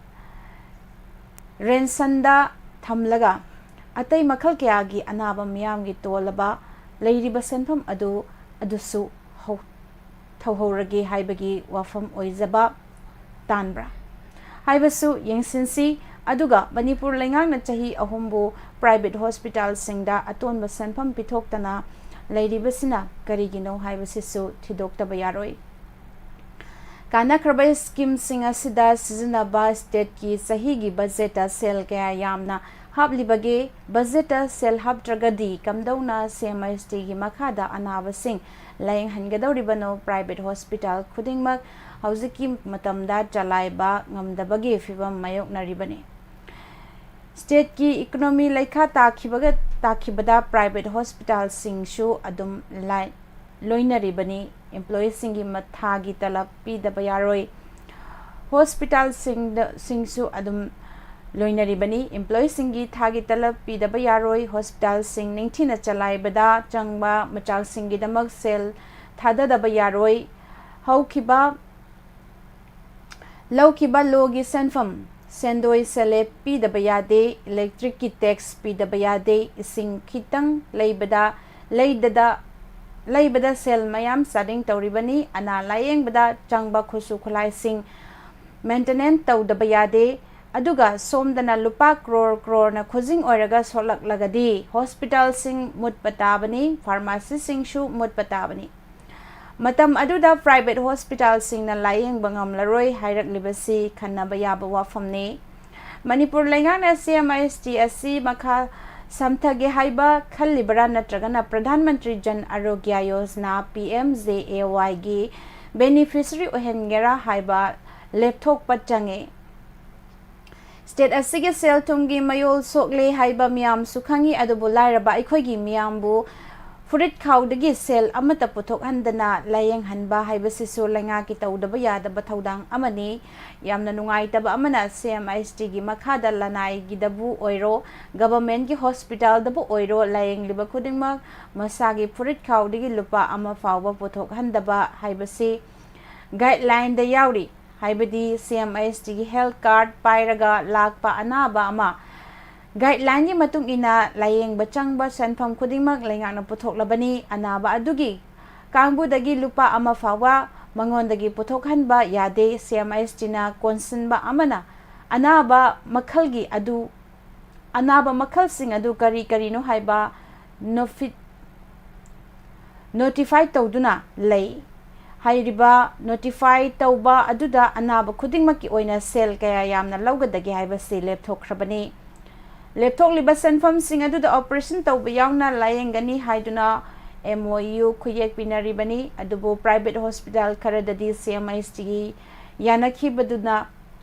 ransom ꯗ ꯊꯝꯂꯒ ꯑꯇꯩ ꯃꯈꯜ ꯀꯌꯥꯒꯤ ꯑꯅꯥꯕ ꯃꯤꯌꯥꯝꯒꯤ ꯇꯣꯜꯂꯕ ꯂꯩꯔꯤꯕ ꯁꯦꯟꯐꯝ ꯑꯗꯨ, ꯑꯗꯨꯁꯨ ꯍꯧ-, ꯊꯧꯍꯧꯔꯒꯦ ꯍꯥꯏꯕꯒꯤ ꯋꯥꯐꯝ ꯑꯣꯏꯖꯕ ꯇꯥꯟꯕ꯭ꯔꯥ ꯍꯥꯏꯕꯁꯨ ꯌꯦꯡꯁꯤꯟꯁꯤ꯫ ꯑꯗꯨꯒ ꯃꯅꯤꯄꯨꯔ ꯂꯩꯉꯥꯛꯅ ꯆꯍꯤ ꯑꯍꯨꯝꯕꯨ private hospital ꯁꯤꯡꯗ ꯑꯇꯣꯟꯕ ꯁꯦꯟꯐꯝ ꯄꯤꯊꯣꯛꯇꯅ ꯂꯩꯔꯤꯕꯁꯤꯅ ꯀꯔꯤꯒꯤꯅꯣ ꯍꯥꯏꯕꯁꯤꯁꯨ ꯊꯤꯗꯣꯛꯇꯕ ꯌꯥꯔꯣꯏ꯫ ꯀꯥꯟꯅꯈ꯭ꯔꯕ scheme ꯁꯤꯡ ꯑꯁꯤꯗ ꯁꯤꯖꯤꯟꯅꯕ state ꯀꯤ ꯆꯍꯤꯒꯤ budget ꯇ ꯁꯦꯜ ꯀꯌꯥ ꯌꯥꯝꯅ ꯍꯥꯞꯂꯤꯕꯒꯦ? ꯕꯖꯦꯠꯇ ꯁꯦꯜ ꯍꯥꯞꯇ꯭ꯔꯒꯗꯤ ꯀꯝꯗꯧꯅ ꯁꯤ ꯑꯦꯝ ꯑꯥꯏ ꯑꯦꯁ ꯇꯤꯒꯤ ꯃꯈꯥꯗ ꯑꯅꯥꯕꯁꯤꯡ ꯂꯥꯌꯦꯡꯍꯟꯒꯗꯧꯔꯤꯕꯅꯣ? ꯄ꯭ꯔꯥꯏꯚꯦꯠ ꯍꯣꯁꯄꯤꯇꯥꯜ ꯈꯨꯗꯤꯡꯃꯛ ꯍꯧꯖꯤꯛꯀꯤ ꯃꯇꯝꯗ ꯆꯂꯥꯏꯕ ꯉꯝꯗꯕꯒꯤ ꯐꯤꯚꯝ ꯃꯥꯌꯣꯛꯅꯔꯤꯕꯅꯤ꯫ ꯁ꯭ꯇꯦꯠꯀꯤ ꯏꯀꯣꯅꯣꯃꯤ ꯂꯩꯈꯥ ꯇꯥꯈꯤꯕꯒ ꯇꯥꯈꯤꯕꯗ ꯄ꯭ꯔꯥꯏꯚꯦꯠ ꯍꯣꯁꯄꯤꯇꯥꯜꯁꯤꯡꯁꯨ ꯑꯗꯨꯝ ꯂꯥꯏ ꯂꯣꯏꯅꯔꯤꯕꯅꯤ꯫ ꯏꯝꯄ꯭ꯂꯣꯌꯤꯁꯤꯡꯒꯤ ꯃꯊꯥꯒꯤ ꯇꯂꯕ ꯄꯤꯗꯕ ꯌꯥꯔꯣꯏ꯫ ꯍꯣꯁꯄꯤꯇꯥꯜꯁꯤꯡꯗ ꯁꯤꯡꯁꯨ ꯑꯗꯨꯝ ꯂꯣꯏꯅꯔꯤꯕꯅꯤ꯫ ꯏꯝꯄ꯭ꯂꯣꯌꯤꯁꯤꯡꯒꯤ ꯊꯥꯒꯤ ꯇꯂꯕ ꯄꯤꯗꯕ ꯌꯥꯔꯣꯏ꯫ ꯍꯣꯁꯄꯤꯇꯥꯜꯁꯤꯡ ꯅꯤꯡꯊꯤꯅ ꯆꯂꯥꯏꯕꯗ ꯆꯪꯕ ꯃꯆꯥꯛꯁꯤꯡꯒꯤꯗꯃꯛ ꯁꯦꯜ ꯊꯥꯗꯗꯕ ꯌꯥꯔꯣꯏ꯫ ꯍꯧꯈꯤꯕ ꯂꯧꯈꯤꯕ ꯂꯣꯒꯤ ꯁꯦꯟꯐꯝ, ꯁꯦꯟꯗꯣꯏ ꯁꯦꯂꯦꯞ ꯄꯤꯗꯕ ꯌꯥꯗꯦ꯫ ꯏꯂꯦꯛꯇ꯭ꯔꯤꯛꯀꯤ ꯇꯦꯛꯁ ꯄꯤꯗꯕ ꯌꯥꯗꯦ꯫ ꯏꯁꯤꯡ ꯈꯤꯇꯪ ꯂꯩꯕꯗ ꯂꯩꯗꯗ ꯂꯩꯕꯗ ꯁꯦꯜ ꯃꯌꯥꯝ ꯆꯥꯗꯤꯡ ꯇꯧꯔꯤꯕꯅꯤ꯫ ꯑꯅꯥ ꯂꯥꯌꯦꯡꯕꯗ ꯆꯪꯕ ꯈꯨꯠꯁꯨ ꯈꯨꯠꯂꯥꯏꯁꯤꯡ ꯃꯦꯟꯇꯦꯅꯦꯟꯁ ꯇꯧꯗꯕ ꯌꯥꯗꯦ꯫ ꯑꯗꯨꯒ ꯁꯣꯝꯗꯅ ꯂꯨꯄꯥ ꯀ꯭ꯔꯣꯔ ꯀ꯭ꯔꯣꯔꯅ ꯈꯨꯖꯤꯡ ꯑꯣꯏꯔꯒ ꯁꯣꯛꯂꯛꯂꯒꯗꯤ ꯍꯣꯁꯄꯤꯇꯥꯜꯁꯤꯡ ꯃꯨꯠꯄ ꯇꯥꯕꯅꯤ, ꯐꯥꯔꯃꯥꯁꯤꯁꯤꯡꯁꯨ ꯃꯨꯠꯄ ꯇꯥꯕꯅꯤ꯫ ꯃꯇꯝ ꯑꯗꯨꯗ ꯄ꯭ꯔꯥꯏꯚꯦꯠ ꯍꯣꯁꯄꯤꯇꯥꯜꯁꯤꯡꯅ ꯂꯥꯌꯦꯡꯕ ꯉꯝꯂꯔꯣꯏ ꯍꯥꯏꯔꯛꯂꯤꯕꯁꯤ ꯈꯟꯅꯕ ꯌꯥꯕ ꯋꯥꯐꯝꯅꯤ꯫ ꯃꯅꯤꯄꯨꯔ ꯂꯩꯉꯥꯛꯅ ꯁꯤ ꯑꯦꯝ ꯑꯥꯏ ꯑꯦꯁ ꯇꯤ ꯑꯁꯤ ꯃꯈꯥ ꯁꯝꯊꯒꯦ ꯍꯥꯏꯕ ꯈꯜꯂꯤꯕꯔꯥ, ꯅꯠꯇ꯭ꯔꯒꯅ Pradhan Mantri Jan ꯑꯔꯣꯒ꯭ꯌ Yojana, P M J ꯑꯦ ꯋꯥꯏꯒꯤ ꯕꯦꯅꯤꯐꯤꯁꯔꯤ ꯑꯣꯏꯍꯟꯒꯦꯔꯥ ꯍꯥꯏꯕ ꯂꯦꯞꯊꯣꯛꯄ ꯆꯪꯉꯤ꯫ ꯁ꯭ꯇꯦꯠ ꯑꯁꯤꯒꯤ ꯁꯦꯜ ꯊꯨꯝꯒꯤ ꯃꯌꯣꯜ ꯁꯣꯛꯂꯦ ꯍꯥꯏꯕ ꯃꯤꯌꯥꯝꯁꯨ ꯈꯪꯉꯤ, ꯑꯗꯨꯕꯨ ꯂꯥꯏꯔꯕ ꯑꯩꯈꯣꯏꯒꯤ ꯃꯤꯌꯥꯝꯕꯨ ꯐꯨꯔꯤꯠ ꯈꯥꯎꯗꯒꯤ ꯁꯦꯜ ꯑꯃꯠꯇ ꯄꯨꯊꯣꯛꯍꯟꯗꯅ ꯂꯥꯌꯦꯡꯍꯟꯕ ꯍꯥꯏꯕꯁꯤꯁꯨ ꯂꯩꯉꯥꯛꯀꯤ ꯇꯧꯗꯕ ꯌꯥꯗꯕ ꯊꯧꯗꯥꯡ ꯑꯃꯅꯤ꯫ ꯌꯥꯝꯅ ꯅꯨꯡꯉꯥꯏꯇꯕ ꯑꯃꯅ, ꯁꯤ ꯑꯦꯝ ꯑꯥꯏ ꯑꯦꯁ ꯇꯤꯒꯤ ꯃꯈꯥꯗ ꯂꯅꯥꯏꯒꯤꯗꯕꯨ ꯑꯣꯏꯔꯣ, ꯒꯚꯔꯟꯃꯦꯟꯠꯀꯤ ꯍꯣꯁꯄꯤꯇꯥꯜꯗꯕꯨ ꯑꯣꯏꯔꯣ, ꯂꯥꯌꯦꯡꯂꯤꯕ ꯈꯨꯗꯤꯡꯃꯛ ꯃꯁꯥꯒꯤ ꯐꯨꯔꯤꯠ ꯈꯥꯎꯗꯒꯤ ꯂꯨꯄꯥ ꯑꯃ ꯐꯥꯎꯕ ꯄꯨꯊꯣꯛꯍꯟꯗꯕ ꯍꯥꯏꯕꯁꯤ ꯒꯥꯏꯗꯂꯥꯏꯟꯗ ꯌꯥꯎꯔꯤ꯫ ꯍꯥꯏꯕꯗꯤ ꯁꯤ ꯑꯦꯝ ꯑꯥꯏ ꯑꯦꯁ ꯇꯤꯒꯤ ꯍꯦꯜꯊ ꯀꯥꯔꯗ ꯄꯥꯏꯔꯒ ꯂꯥꯛꯄ ꯑꯅꯥꯕ ꯑꯃ ꯒꯥꯏꯗꯂꯥꯏꯟꯒꯤ ꯃꯇꯨꯡ ꯏꯟꯅ ꯂꯥꯌꯦꯡꯕ ꯆꯪꯕ ꯁꯦꯟꯐꯝ ꯈꯨꯗꯤꯡꯃꯛ ꯂꯩꯉꯥꯛꯅ ꯄꯨꯊꯣꯛꯂꯕꯅꯤ꯫ ꯑꯅꯥꯕ ꯑꯗꯨꯒꯤ ꯀꯥꯡꯕꯨꯗꯒꯤ ꯂꯨꯄꯥ ꯑꯃ ꯐꯥꯎꯕ ꯃꯉꯣꯟꯗꯒꯤ ꯄꯨꯊꯣꯛꯍꯟꯕ ꯌꯥꯗꯦ꯫ ꯁꯤ ꯑꯦꯝ ꯑꯥꯏ ꯑꯦꯁ ꯇꯤꯅ ꯀꯣꯟꯁꯤꯟꯕ ꯑꯃꯅ ꯑꯅꯥꯕ ꯃꯈꯜꯒꯤ ꯑꯗꯨ, ꯑꯅꯥꯕ ꯃꯈꯜꯁꯤꯡ ꯑꯗꯨ ꯀꯔꯤ ꯀꯔꯤꯅꯣ ꯍꯥꯏꯕ ꯅꯣꯐꯤ-, ꯅꯣꯇꯤꯐꯥꯏ ꯇꯧꯗꯨꯅ ꯂꯩ꯫ ꯍꯥꯏꯔꯤꯕ ꯅꯣꯇꯤꯐꯥꯏ ꯇꯧꯕ ꯑꯗꯨꯗ ꯑꯅꯥꯕ ꯈꯨꯗꯤꯡꯃꯛꯀꯤ ꯑꯣꯏꯅ ꯁꯦꯜ ꯀꯌꯥ ꯌꯥꯝꯅ ꯂꯧꯒꯗꯒꯦ ꯍꯥꯏꯕꯁꯤ ꯂꯦꯞꯊꯣꯛꯈ꯭ꯔꯕꯅꯤ꯫ ꯂꯦꯞꯊꯣꯛꯂꯤꯕ ꯁꯦꯟꯐꯝꯁꯤꯡ ꯑꯗꯨꯗ operation ꯇꯧꯕ ꯌꯥꯎꯅ ꯂꯥꯌꯦꯡꯒꯅꯤ ꯍꯥꯏꯗꯨꯅ M O U ꯈꯨꯌꯦꯛ ꯄꯤꯅꯔꯤꯕꯅꯤ꯫ ꯑꯗꯨꯕꯨ private hospital ꯈꯔꯗꯗꯤ C M H T ꯒꯤ ꯌꯥꯅꯈꯤꯕꯗꯨꯅ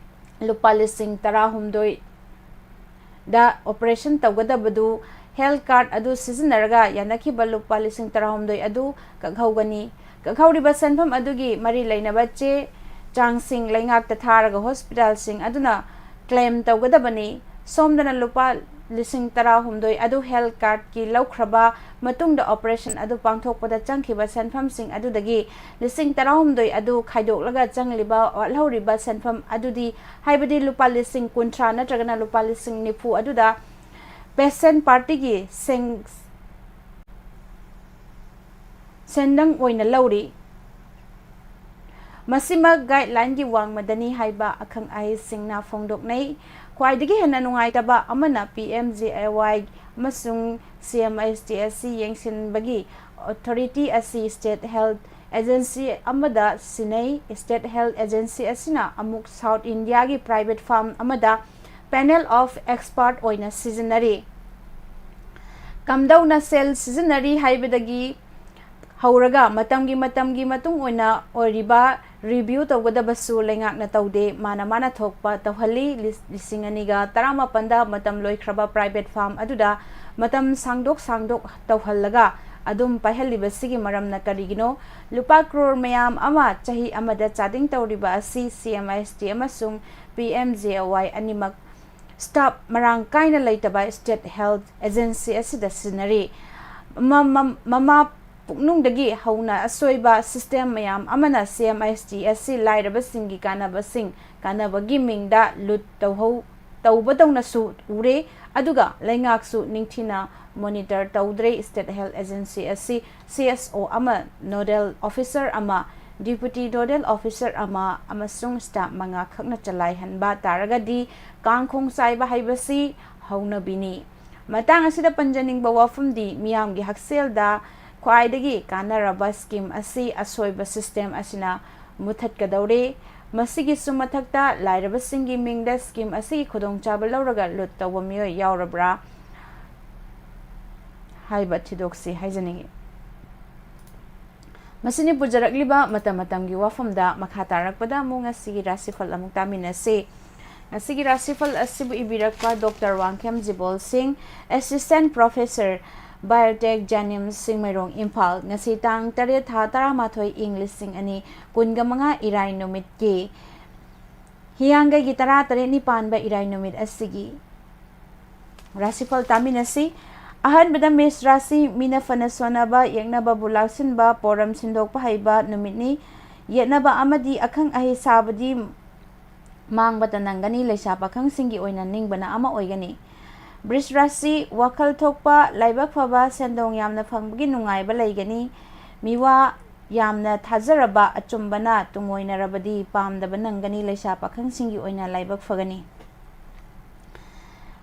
ꯂꯨꯄꯥ ꯂꯤꯁꯤꯡ ꯇꯔꯥꯍꯨꯝꯗꯣꯏꯗ operation ꯇꯧꯒꯗꯕꯗꯨ health card ꯑꯗꯨ ꯁꯤꯖꯤꯟꯅꯔꯒ ꯌꯥꯅꯈꯤꯕ ꯂꯨꯄꯥ ꯂꯤꯁꯤꯡ ꯇꯔꯥꯍꯨꯝꯗꯣꯏ ꯑꯗꯨ ꯀꯛꯍꯧꯒꯅꯤ꯫ ꯀꯛꯍꯧꯔꯤꯕ ꯁꯦꯟꯐꯝ ꯑꯗꯨꯒꯤ ꯃꯔꯤ ꯂꯩꯅꯕ ꯆꯦ ꯆꯥꯡꯁꯤꯡ ꯂꯩꯉꯥꯛꯇ ꯊꯥꯔꯒ hospitalꯁꯤꯡ ꯑꯗꯨꯅ claim ꯇꯧꯒꯗꯕꯅꯤ꯫ ꯁꯣꯝꯗꯅ ꯂꯨꯄꯥ ꯂꯤꯁꯤꯡ ꯇꯔꯥꯍꯨꯝꯗꯣꯏ ꯑꯗꯨ health cardꯀꯤ ꯂꯧꯈ꯭ꯔꯕ ꯃꯇꯨꯡꯗ operation ꯑꯗꯨ ꯄꯥꯡꯊꯣꯛꯄꯗ ꯆꯪꯈꯤꯕ ꯁꯦꯟꯐꯝꯁꯤꯡ ꯑꯗꯨꯗꯒꯤ ꯂꯤꯁꯤꯡ ꯇꯔꯥꯍꯨꯝꯗꯣꯏ ꯑꯗꯨ ꯈꯥꯏꯗꯣꯛꯂꯒ ꯆꯪꯂꯤꯕ ꯋꯥꯠꯍꯧꯔꯤꯕ ꯁꯦꯟꯐꯝ ꯑꯗꯨꯗꯤ, ꯍꯥꯏꯕꯗꯤ ꯂꯨꯄꯥ ꯂꯤꯁꯤꯡ ꯀꯨꯟꯊ꯭ꯔꯥ ꯅꯠꯇ꯭ꯔꯒꯅ ꯂꯨꯄꯥ ꯂꯤꯁꯤꯡ ꯅꯤꯐꯨ ꯑꯗꯨꯗ patient partyꯒꯤ ꯁꯦꯡ-, ꯁꯦꯟꯗꯪ ꯑꯣꯏꯅ ꯂꯧꯔꯤ꯫ ꯃꯁꯤꯃꯛ guidelineꯒꯤ ꯋꯥꯡꯃꯗꯅꯤ ꯍꯥꯏꯕ ꯑꯈꯪ ꯑꯍꯩꯁꯤꯡꯅ ꯐꯣꯡꯗꯣꯛꯅꯩ꯫ ꯈ꯭ꯋꯥꯏꯗꯒꯤ ꯍꯦꯟꯅ ꯅꯨꯡꯉꯥꯏꯇꯕ ꯑꯃꯅ P M J A Y ꯑꯃꯁꯨꯡ C M H T ꯑꯁꯤ ꯌꯦꯡꯁꯤꯟꯕꯒꯤ authority ꯑꯁꯤ state health agency ꯑꯃꯗ ꯁꯤꯟꯅꯩ꯫ State health agency ꯑꯁꯤꯅ ꯑꯃꯨꯛ South Indiaꯒꯤ private firm ꯑꯃꯗ panel of expert ꯑꯣꯏꯅ ꯁꯤꯖꯤꯟꯅꯔꯤ꯫ ꯀꯝꯗꯧꯅ ꯁꯦꯜ ꯁꯤꯖꯤꯟꯅꯔꯤ ꯍꯥꯏꯕꯗꯒꯤ ꯍꯧꯔꯒ ꯃꯇꯝꯒꯤ, ꯃꯇꯝꯒꯤ ꯃꯇꯨꯡ ꯑꯣꯏꯅ ꯑꯣꯏꯔꯤꯕ review ꯇꯧꯒꯗꯕꯁꯨ ꯂꯩꯉꯥꯛꯅ ꯇꯧꯗꯦ, ꯃꯥꯅ ꯃꯥꯅ ꯊꯣꯛꯄ ꯇꯧꯍꯜꯂꯤ꯫ ꯂꯤꯁ-, ꯂꯤꯁꯤꯡ ꯑꯅꯤꯒ ꯇꯔꯥꯃꯥꯄꯟꯗ ꯃꯇꯝ ꯂꯣꯏꯈ꯭ꯔꯕ private firm ꯑꯗꯨꯗ ꯃꯇꯝ ꯁꯥꯡꯗꯣꯛ ꯁꯥꯡꯗꯣꯛ ꯇꯧꯍꯜꯂꯒ ꯑꯗꯨꯝ ꯄꯥꯏꯍꯜꯂꯤꯕꯁꯤꯒꯤ ꯃꯔꯝꯅ ꯀꯔꯤꯒꯤꯅꯣ? ꯂꯨꯄꯥ crore ꯃꯌꯥꯝ ꯑꯃ ꯆꯍꯤ ꯑꯃꯗ ꯆꯥꯗꯤꯡ ꯇꯧꯔꯤꯕ ꯑꯁꯤ C M H T ꯑꯃꯁꯨꯡ P M J A Y ꯑꯅꯤꯃꯛ staff ꯃꯔꯥꯡ ꯀꯥꯏꯅ ꯂꯩꯇꯕ state health agency ꯑꯁꯤꯗ ꯁꯤꯖꯤꯟꯅꯔꯤ꯫ ꯃ-, ꯃ-, ꯃꯃꯥ ꯄꯨꯛꯅꯨꯡꯗꯒꯤ ꯍꯧꯅ ꯑꯁꯣꯏꯕ system ꯃꯌꯥꯝ ꯑꯃꯅ C M H T ꯑꯁꯤ ꯂꯥꯏꯔꯕꯁꯤꯡꯒꯤ ꯀꯥꯟꯅꯕꯁꯤꯡ, ꯀꯥꯟꯅꯕꯒꯤ ꯃꯤꯡꯗ ꯂꯨꯠ ꯇꯧꯍꯧ-, ꯇꯧꯕꯗꯧꯅꯁꯨ ꯎꯔꯦ, ꯑꯗꯨꯒ ꯂꯩꯉꯥꯛꯁꯨ ꯅꯤꯡꯊꯤꯅ monitor ꯇꯧꯗ꯭ꯔꯦ꯫ State health agency ꯑꯁꯤ C S O ꯑꯃ, nodal officer ꯑꯃ, deputy nodal officer ꯑꯃ ꯑꯃꯁꯨꯡ staff ꯃꯉꯥ ꯈꯛꯅ ꯆꯂꯥꯏꯍꯟꯕ ꯇꯥꯔꯒꯗꯤ ꯀꯥꯡꯈꯣꯡ ꯆꯥꯏꯕ ꯍꯥꯏꯕꯁꯤ ꯍꯧꯅꯕꯤꯅꯤ꯫ ꯃꯇꯥꯡ ꯑꯁꯤꯗ ꯄꯟꯖꯅꯤꯡꯕ ꯋꯥꯐꯝꯗꯤ ꯃꯤꯌꯥꯝꯒꯤ ꯍꯛꯁꯦꯜꯗ ꯈ꯭ꯋꯥꯏꯗꯒꯤ ꯀꯥꯟꯅꯔꯕ scheme ꯑꯁꯤ ꯑꯁꯣꯏꯕ system ꯑꯁꯤꯅ ꯃꯨꯊꯠꯀꯗꯧꯔꯦ꯫ ꯃꯁꯤꯒꯤꯁꯨ ꯃꯊꯛꯇ ꯂꯥꯏꯔꯕꯁꯤꯡꯒꯤ ꯃꯤꯡꯗ ꯁ꯭ꯀꯤꯝ ꯑꯁꯤꯒꯤ ꯈꯨꯗꯣꯡꯆꯥꯕ ꯂꯧꯔꯒ ꯂꯨꯠ ꯇꯧꯕ ꯃꯤꯑꯣꯏ ꯌꯥꯎꯔꯕ꯭ꯔꯥ ꯍꯥꯏꯕ ꯊꯤꯗꯣꯛꯁꯤ ꯍꯥꯏꯖꯅꯤꯡꯏ꯫ ꯃꯁꯤꯅꯤ ꯄꯨꯖꯔꯛꯂꯤꯕ ꯃꯇꯝ ꯃꯇꯝꯒꯤ ꯋꯥꯐꯝꯗ꯫ ꯃꯈꯥ ꯇꯥꯔꯛꯄꯗ ꯑꯃꯨꯛ ꯉꯁꯤꯒꯤ ꯔꯥꯁꯤꯐꯜ ꯑꯃꯨꯛ ꯇꯥꯃꯤꯟꯅꯁꯤ꯫ ꯉꯁꯤꯒꯤ ꯔꯥꯁꯤꯐꯜ ꯑꯁꯤꯕꯨ ꯏꯕꯤꯔꯛꯄ ꯗꯣꯛꯇꯔ ꯋꯥꯡꯈꯦꯝ ꯖꯤꯕꯣꯜ ꯁꯤꯡ, ꯑꯦꯁꯤꯁꯇꯦꯟ ꯄ꯭ꯔꯣꯐꯦꯁꯔ, ꯕꯥꯏꯑꯣꯇꯦꯛ, ꯖꯦꯅꯤꯝꯁ, ꯆꯤꯡꯃꯩꯔꯣꯡ, ꯏꯝꯐꯥꯜ꯫ ꯉꯁꯤ ꯇꯥꯡ ꯇꯔꯦꯠ, ꯊꯥ ꯇꯔꯥꯃꯥꯊꯣꯏ, ꯏꯪ ꯂꯤꯁꯤꯡ ꯑꯅꯤ ꯀꯨꯟꯒ ꯃꯉꯥ, ꯏꯔꯥꯏ ꯅꯨꯃꯤꯠꯀꯤ ꯍꯤꯌꯥꯡꯒꯩꯒꯤ ꯇꯔꯥ ꯇꯔꯦꯠꯅꯤ ꯄꯥꯟꯕ ꯏꯔꯥꯏ ꯅꯨꯃꯤꯠ ꯑꯁꯤꯒꯤ ꯔꯥꯁꯤꯐꯜ ꯇꯥꯃꯤꯟꯅꯁꯤ꯫ ꯑꯍꯥꯟꯕꯗ ꯃꯦꯁ ꯔꯥꯁꯤ꯫ ꯃꯤꯅ ꯐꯅ ꯁꯣꯟꯅꯕ, ꯌꯦꯛꯅꯕꯕꯨ ꯂꯥꯛꯁꯤꯟꯕ, ꯄꯣꯔꯝ ꯁꯤꯟꯗꯣꯛꯄ ꯍꯩꯕ ꯅꯨꯃꯤꯠꯅꯤ꯫ ꯌꯦꯠꯅꯕ ꯑꯃꯗꯤ ꯑꯈꯪ ꯑꯍꯩ ꯁꯥꯕꯗꯤ ꯃꯥꯡꯕꯇ ꯅꯪꯒꯅꯤ꯫ ꯂꯩꯁꯥ ꯄꯥꯈꯪꯁꯤꯡꯒꯤ ꯑꯣꯏꯅ ꯅꯤꯡꯕꯅ ꯑꯃ ꯑꯣꯏꯒꯅꯤ꯫ ꯕ꯭ꯔꯤꯁ ꯔꯥꯁꯤ꯫ ꯋꯥꯈꯜ ꯊꯣꯛꯄ, ꯂꯥꯏꯕꯛ ꯐꯕ, ꯁꯦꯟꯗꯣꯡ ꯌꯥꯝꯅ ꯐꯪꯕꯒꯤ ꯅꯨꯡꯉꯥꯏꯕ ꯂꯩꯒꯅꯤ꯫ ꯃꯤꯋꯥ ꯌꯥꯝꯅ ꯊꯥꯖꯔꯕ ꯑꯆꯨꯝꯕꯅ ꯇꯨꯡꯑꯣꯏꯅꯔꯕꯗꯤ ꯄꯥꯝꯗꯕ ꯅꯪꯒꯅꯤ꯫ ꯂꯩꯁꯥ ꯄꯥꯈꯪꯁꯤꯡꯒꯤ ꯑꯣꯏꯅ ꯂꯥꯏꯕꯛ ꯐꯒꯅꯤ꯫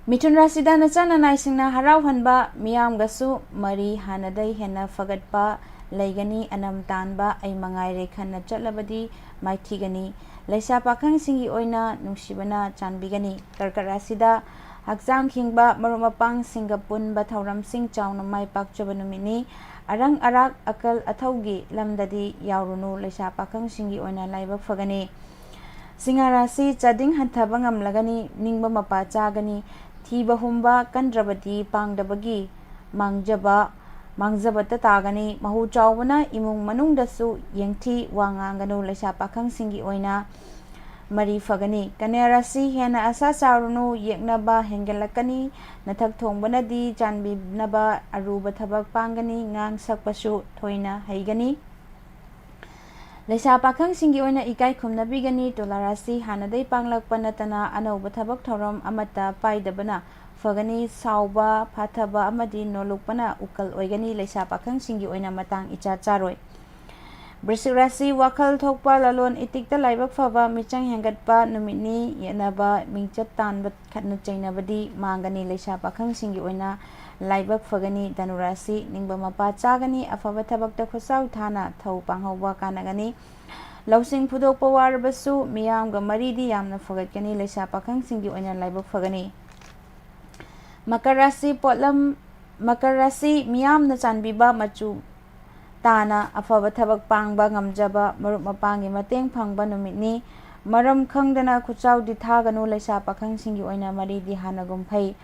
ꯃꯤꯊꯨꯟ ꯔꯥꯁꯤꯗ ꯅꯆꯥ ꯅꯅꯥꯏꯁꯤꯡꯅ ꯍꯔꯥꯎꯍꯟꯕ, ꯃꯤꯌꯥꯝꯒꯁꯨ ꯃꯔꯤ ꯍꯥꯟꯅꯗꯩ ꯍꯦꯟꯅ ꯐꯒꯠꯄ ꯂꯩꯒꯅꯤ꯫ ꯑꯅꯝ ꯇꯥꯟꯕ ꯑꯩ ꯃꯉꯥꯏꯔꯦ ꯈꯟꯅ ꯆꯠꯂꯕꯗꯤ ꯃꯥꯏꯊꯤꯒꯅꯤ꯫ ꯂꯩꯁꯥ ꯄꯥꯈꯪꯁꯤꯡꯒꯤ ꯑꯣꯏꯅ ꯅꯨꯡꯁꯤꯕꯅ ꯆꯥꯟꯕꯤꯒꯅꯤ꯫ ꯀꯔꯀꯠ ꯔꯥꯁꯤꯗ ꯍꯛꯆꯥꯡ ꯈꯤꯡꯕ, ꯃꯔꯨꯞ ꯃꯄꯥꯡꯁꯤꯡꯒ ꯄꯨꯟꯕ ꯊꯧꯔꯝꯁꯤꯡ ꯆꯥꯎꯅ ꯃꯥꯏ ꯄꯥꯛꯆꯕ ꯅꯨꯃꯤꯠꯅꯤ꯫ ꯑꯔꯪ ꯑꯔꯥꯛ, ꯑꯀꯜ ꯑꯊꯧꯒꯤ ꯂꯝꯗꯗꯤ ꯌꯥꯎꯔꯨꯅꯨ꯫ ꯂꯩꯁꯥ ꯄꯥꯈꯪꯁꯤꯡꯒꯤ ꯑꯣꯏꯅ ꯂꯥꯏꯕꯛ ꯐꯒꯅꯤ꯫ ꯁꯤꯡꯍ ꯔꯥꯁꯤ꯫ ꯆꯥꯗꯤꯡ ꯍꯟꯊꯕ ꯉꯝꯂꯒꯅꯤ꯫ ꯅꯤꯡꯕ ꯃꯄꯥ ꯆꯥꯒꯅꯤ꯫ ꯊꯤꯕ ꯍꯨꯝꯕ ꯀꯟꯗ꯭ꯔꯕꯗꯤ ꯄꯥꯡꯗꯕꯒꯤ ꯃꯥꯡꯖꯕ, ꯃꯥꯡꯖꯕꯇ ꯇꯥꯒꯅꯤ꯫ ꯃꯍꯨ ꯆꯥꯎꯕꯅ ꯏꯃꯨꯡ ꯃꯅꯨꯡꯗꯁꯨ ꯌꯦꯡꯊꯤ꯫ ꯋꯥ ꯉꯥꯡꯒꯅꯨ꯫ ꯂꯩꯁꯥ ꯄꯥꯈꯪꯁꯤꯡꯒꯤ ꯑꯣꯏꯅ ꯃꯔꯤ ꯐꯒꯅꯤ꯫ ꯀꯟꯌꯥ ꯔꯥꯁꯤ꯫ ꯍꯦꯟꯅ ꯑꯁꯥ ꯆꯥꯎꯔꯨꯅꯨ꯫ ꯌꯦꯛꯅꯕ ꯍꯦꯟꯒꯠꯂꯛꯀꯅꯤ꯫ ꯅꯊꯛ ꯊꯣꯡꯕꯅꯗꯤ ꯆꯥꯟꯕꯤꯅꯕ ꯑꯔꯨꯕ ꯊꯕꯛ ꯄꯥꯡꯒꯅꯤ꯫ ꯉꯥꯡ ꯁꯛꯄꯁꯨ ꯊꯣꯏꯅ ꯍꯩꯒꯅꯤ꯫ ꯂꯩꯁꯥ ꯄꯥꯈꯪꯁꯤꯡꯒꯤ ꯑꯣꯏꯅ ꯏꯀꯥꯏ ꯈꯨꯝꯅꯕꯤꯒꯅꯤ꯫ ꯇꯨꯂꯥ ꯔꯥꯁꯤ꯫ ꯍꯥꯟꯅꯗꯩ ꯄꯥꯡꯂꯛꯄ ꯅꯠꯇꯅ ꯑꯅꯧꯕ ꯊꯕꯛ ꯊꯧꯔꯝ ꯑꯃꯠꯇ ꯄꯥꯏꯗꯕꯅ ꯐꯒꯅꯤ꯫ ꯁꯥꯎꯕ, ꯐꯥꯊꯕ ꯑꯃꯗꯤ ꯅꯣꯜꯂꯨꯛꯄꯅ ꯎꯀꯜ ꯑꯣꯏꯒꯅꯤ꯫ ꯂꯩꯁꯥ ꯄꯥꯈꯪꯁꯤꯡꯒꯤ ꯑꯣꯏꯅ ꯃꯇꯥꯡ ꯏꯆꯥ ꯆꯥꯔꯣꯏ꯫ ꯕ꯭ꯔꯤꯁꯤꯛ ꯔꯥꯁꯤ꯫ ꯋꯥꯈꯜ ꯊꯣꯛꯄ, ꯂꯂꯣꯟ ꯏꯇꯤꯛꯇ ꯂꯥꯏꯕꯛ ꯐꯕ, ꯃꯤꯆꯪ ꯍꯦꯟꯒꯠꯄ ꯅꯨꯃꯤꯠꯅꯤ꯫ ꯌꯦꯠꯅꯕ, ꯃꯤꯡꯆꯠ ꯇꯥꯟꯕ, ꯈꯠꯅ ꯆꯩꯅꯕꯗꯤ ꯃꯥꯡꯒꯅꯤ꯫ ꯂꯩꯁꯥ ꯄꯥꯈꯪꯁꯤꯡꯒꯤ ꯑꯣꯏꯅ ꯂꯥꯏꯕꯛ ꯐꯒꯅꯤ꯫ ꯙꯅꯨ ꯔꯥꯁꯤ꯫ ꯅꯤꯡꯕ ꯃꯄꯥ ꯆꯥꯒꯅꯤ꯫ ꯑꯐꯕ ꯊꯕꯛꯇ ꯈꯨꯠꯆꯥꯎ ꯊꯥꯅ ꯊꯧ ꯄꯥꯡꯍꯧꯕ ꯀꯥꯟꯅꯒꯅꯤ꯫ ꯂꯧꯁꯤꯡ ꯐꯨꯗꯣꯛꯄ ꯋꯥꯔꯕꯁꯨ ꯃꯤꯌꯥꯝꯒ ꯃꯔꯤꯗꯤ ꯌꯥꯝꯅ ꯐꯒꯠꯀꯅꯤ꯫ ꯂꯩꯁꯥ ꯄꯥꯈꯪꯁꯤꯡꯒꯤ ꯑꯣꯏꯅ ꯂꯥꯏꯕꯛ ꯐꯒꯅꯤ꯫ ꯃꯀꯔ ꯔꯥꯁꯤ ꯄꯣꯠꯂꯝ ꯃꯀꯔ ꯔꯥꯁꯤ ꯃꯤꯌꯥꯝꯅ ꯆꯥꯟꯕꯤꯕ ꯃꯆꯨ ꯇꯥꯅ ꯑꯐꯕ ꯊꯕꯛ ꯄꯥꯡꯕ ꯉꯝꯖꯕ, ꯃꯔꯨꯞ ꯃꯄꯥꯡꯒꯤ ꯃꯇꯦꯡ ꯐꯪꯕ ꯅꯨꯃꯤꯠꯅꯤ꯫ ꯃꯔꯝ ꯈꯪꯗꯅ ꯈꯨꯠꯆꯥꯎꯗꯤ ꯊꯥꯒꯅꯨ꯫ ꯂꯩꯁꯥ ꯄꯥꯈꯪꯁꯤꯡꯒꯤ ꯑꯣꯏꯅ ꯃꯔꯤꯗꯤ ꯍꯥꯟꯅꯒꯨꯝ ꯐꯩ꯫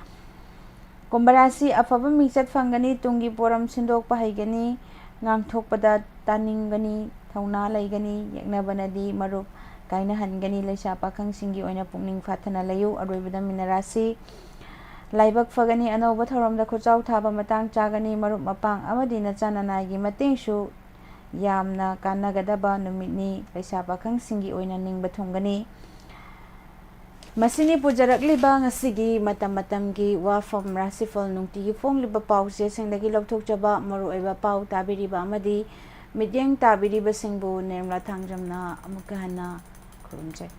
ꯀꯨꯝꯚ ꯔꯥꯁꯤ ꯑꯐꯕ ꯃꯤꯡꯆꯠ ꯐꯪꯒꯅꯤ꯫ ꯇꯨꯡꯒꯤ ꯄꯣꯔꯝ ꯁꯤꯟꯗꯣꯛꯄ ꯍꯩꯒꯅꯤ꯫ ꯉꯥꯡꯊꯣꯛꯄꯗ ꯇꯥꯅꯤꯡꯒꯅꯤ꯫ ꯊꯧꯅꯥ ꯂꯩꯒꯅꯤ꯫ ꯌꯦꯛꯅꯕꯅꯗꯤ ꯃꯔꯨꯞ ꯀꯥꯏꯅꯍꯟꯒꯅꯤ꯫ ꯂꯩꯁꯥ ꯄꯥꯈꯪꯁꯤꯡꯒꯤ ꯑꯣꯏꯅ ꯄꯨꯛꯅꯤꯡ ꯐꯥꯊꯅ ꯂꯩꯌꯨ꯫ ꯑꯔꯣꯏꯕꯗ ꯃꯤꯅ ꯔꯥꯁꯤ ꯂꯥꯏꯕꯛ ꯐꯒꯅꯤ꯫ ꯑꯅꯧꯕ ꯊꯧꯔꯝꯗ ꯈꯨꯠꯆꯥꯎ ꯊꯥꯕ ꯃꯇꯥꯡ ꯆꯥꯒꯅꯤ꯫ ꯃꯔꯨꯞ ꯃꯄꯥꯡ ꯑꯃꯗꯤ ꯅꯆꯥ ꯅꯅꯥꯏꯒꯤ ꯃꯇꯦꯡꯁꯨ ꯌꯥꯝꯅ ꯀꯥꯟꯅꯒꯗꯕ ꯅꯨꯃꯤꯠꯅꯤ꯫ ꯂꯩꯁꯥ ꯄꯥꯈꯪꯁꯤꯡꯒꯤ ꯑꯣꯏꯅ ꯅꯤꯡꯕ ꯊꯨꯡꯒꯅꯤ꯫ ꯃꯁꯤꯅꯤ ꯄꯨꯖꯔꯛꯂꯤꯕ ꯉꯁꯤꯒꯤ ꯃꯇꯝ ꯃꯇꯝꯒꯤ ꯋꯥꯐꯝ ꯔꯥꯁꯤꯐꯜ ꯅꯨꯡꯇꯤꯒꯤ ꯐꯣꯡꯂꯤꯕ ꯄꯥꯎꯆꯦꯁꯤꯡꯗꯒꯤ ꯂꯧꯊꯣꯛꯆꯕ ꯃꯔꯨꯑꯣꯏꯕ ꯄꯥꯎ ꯇꯥꯕꯤꯔꯤꯕ ꯑꯃꯗꯤ ꯃꯤꯠꯌꯦꯡ ꯇꯥꯕꯤꯔꯤꯕꯁꯤꯡꯕꯨ ꯅꯤꯔꯃꯂꯥ ꯊꯥꯡꯖꯝꯅ ꯑꯃꯨꯛꯀ ꯍꯟꯅ ꯈꯨꯔꯨꯝꯖꯩ꯫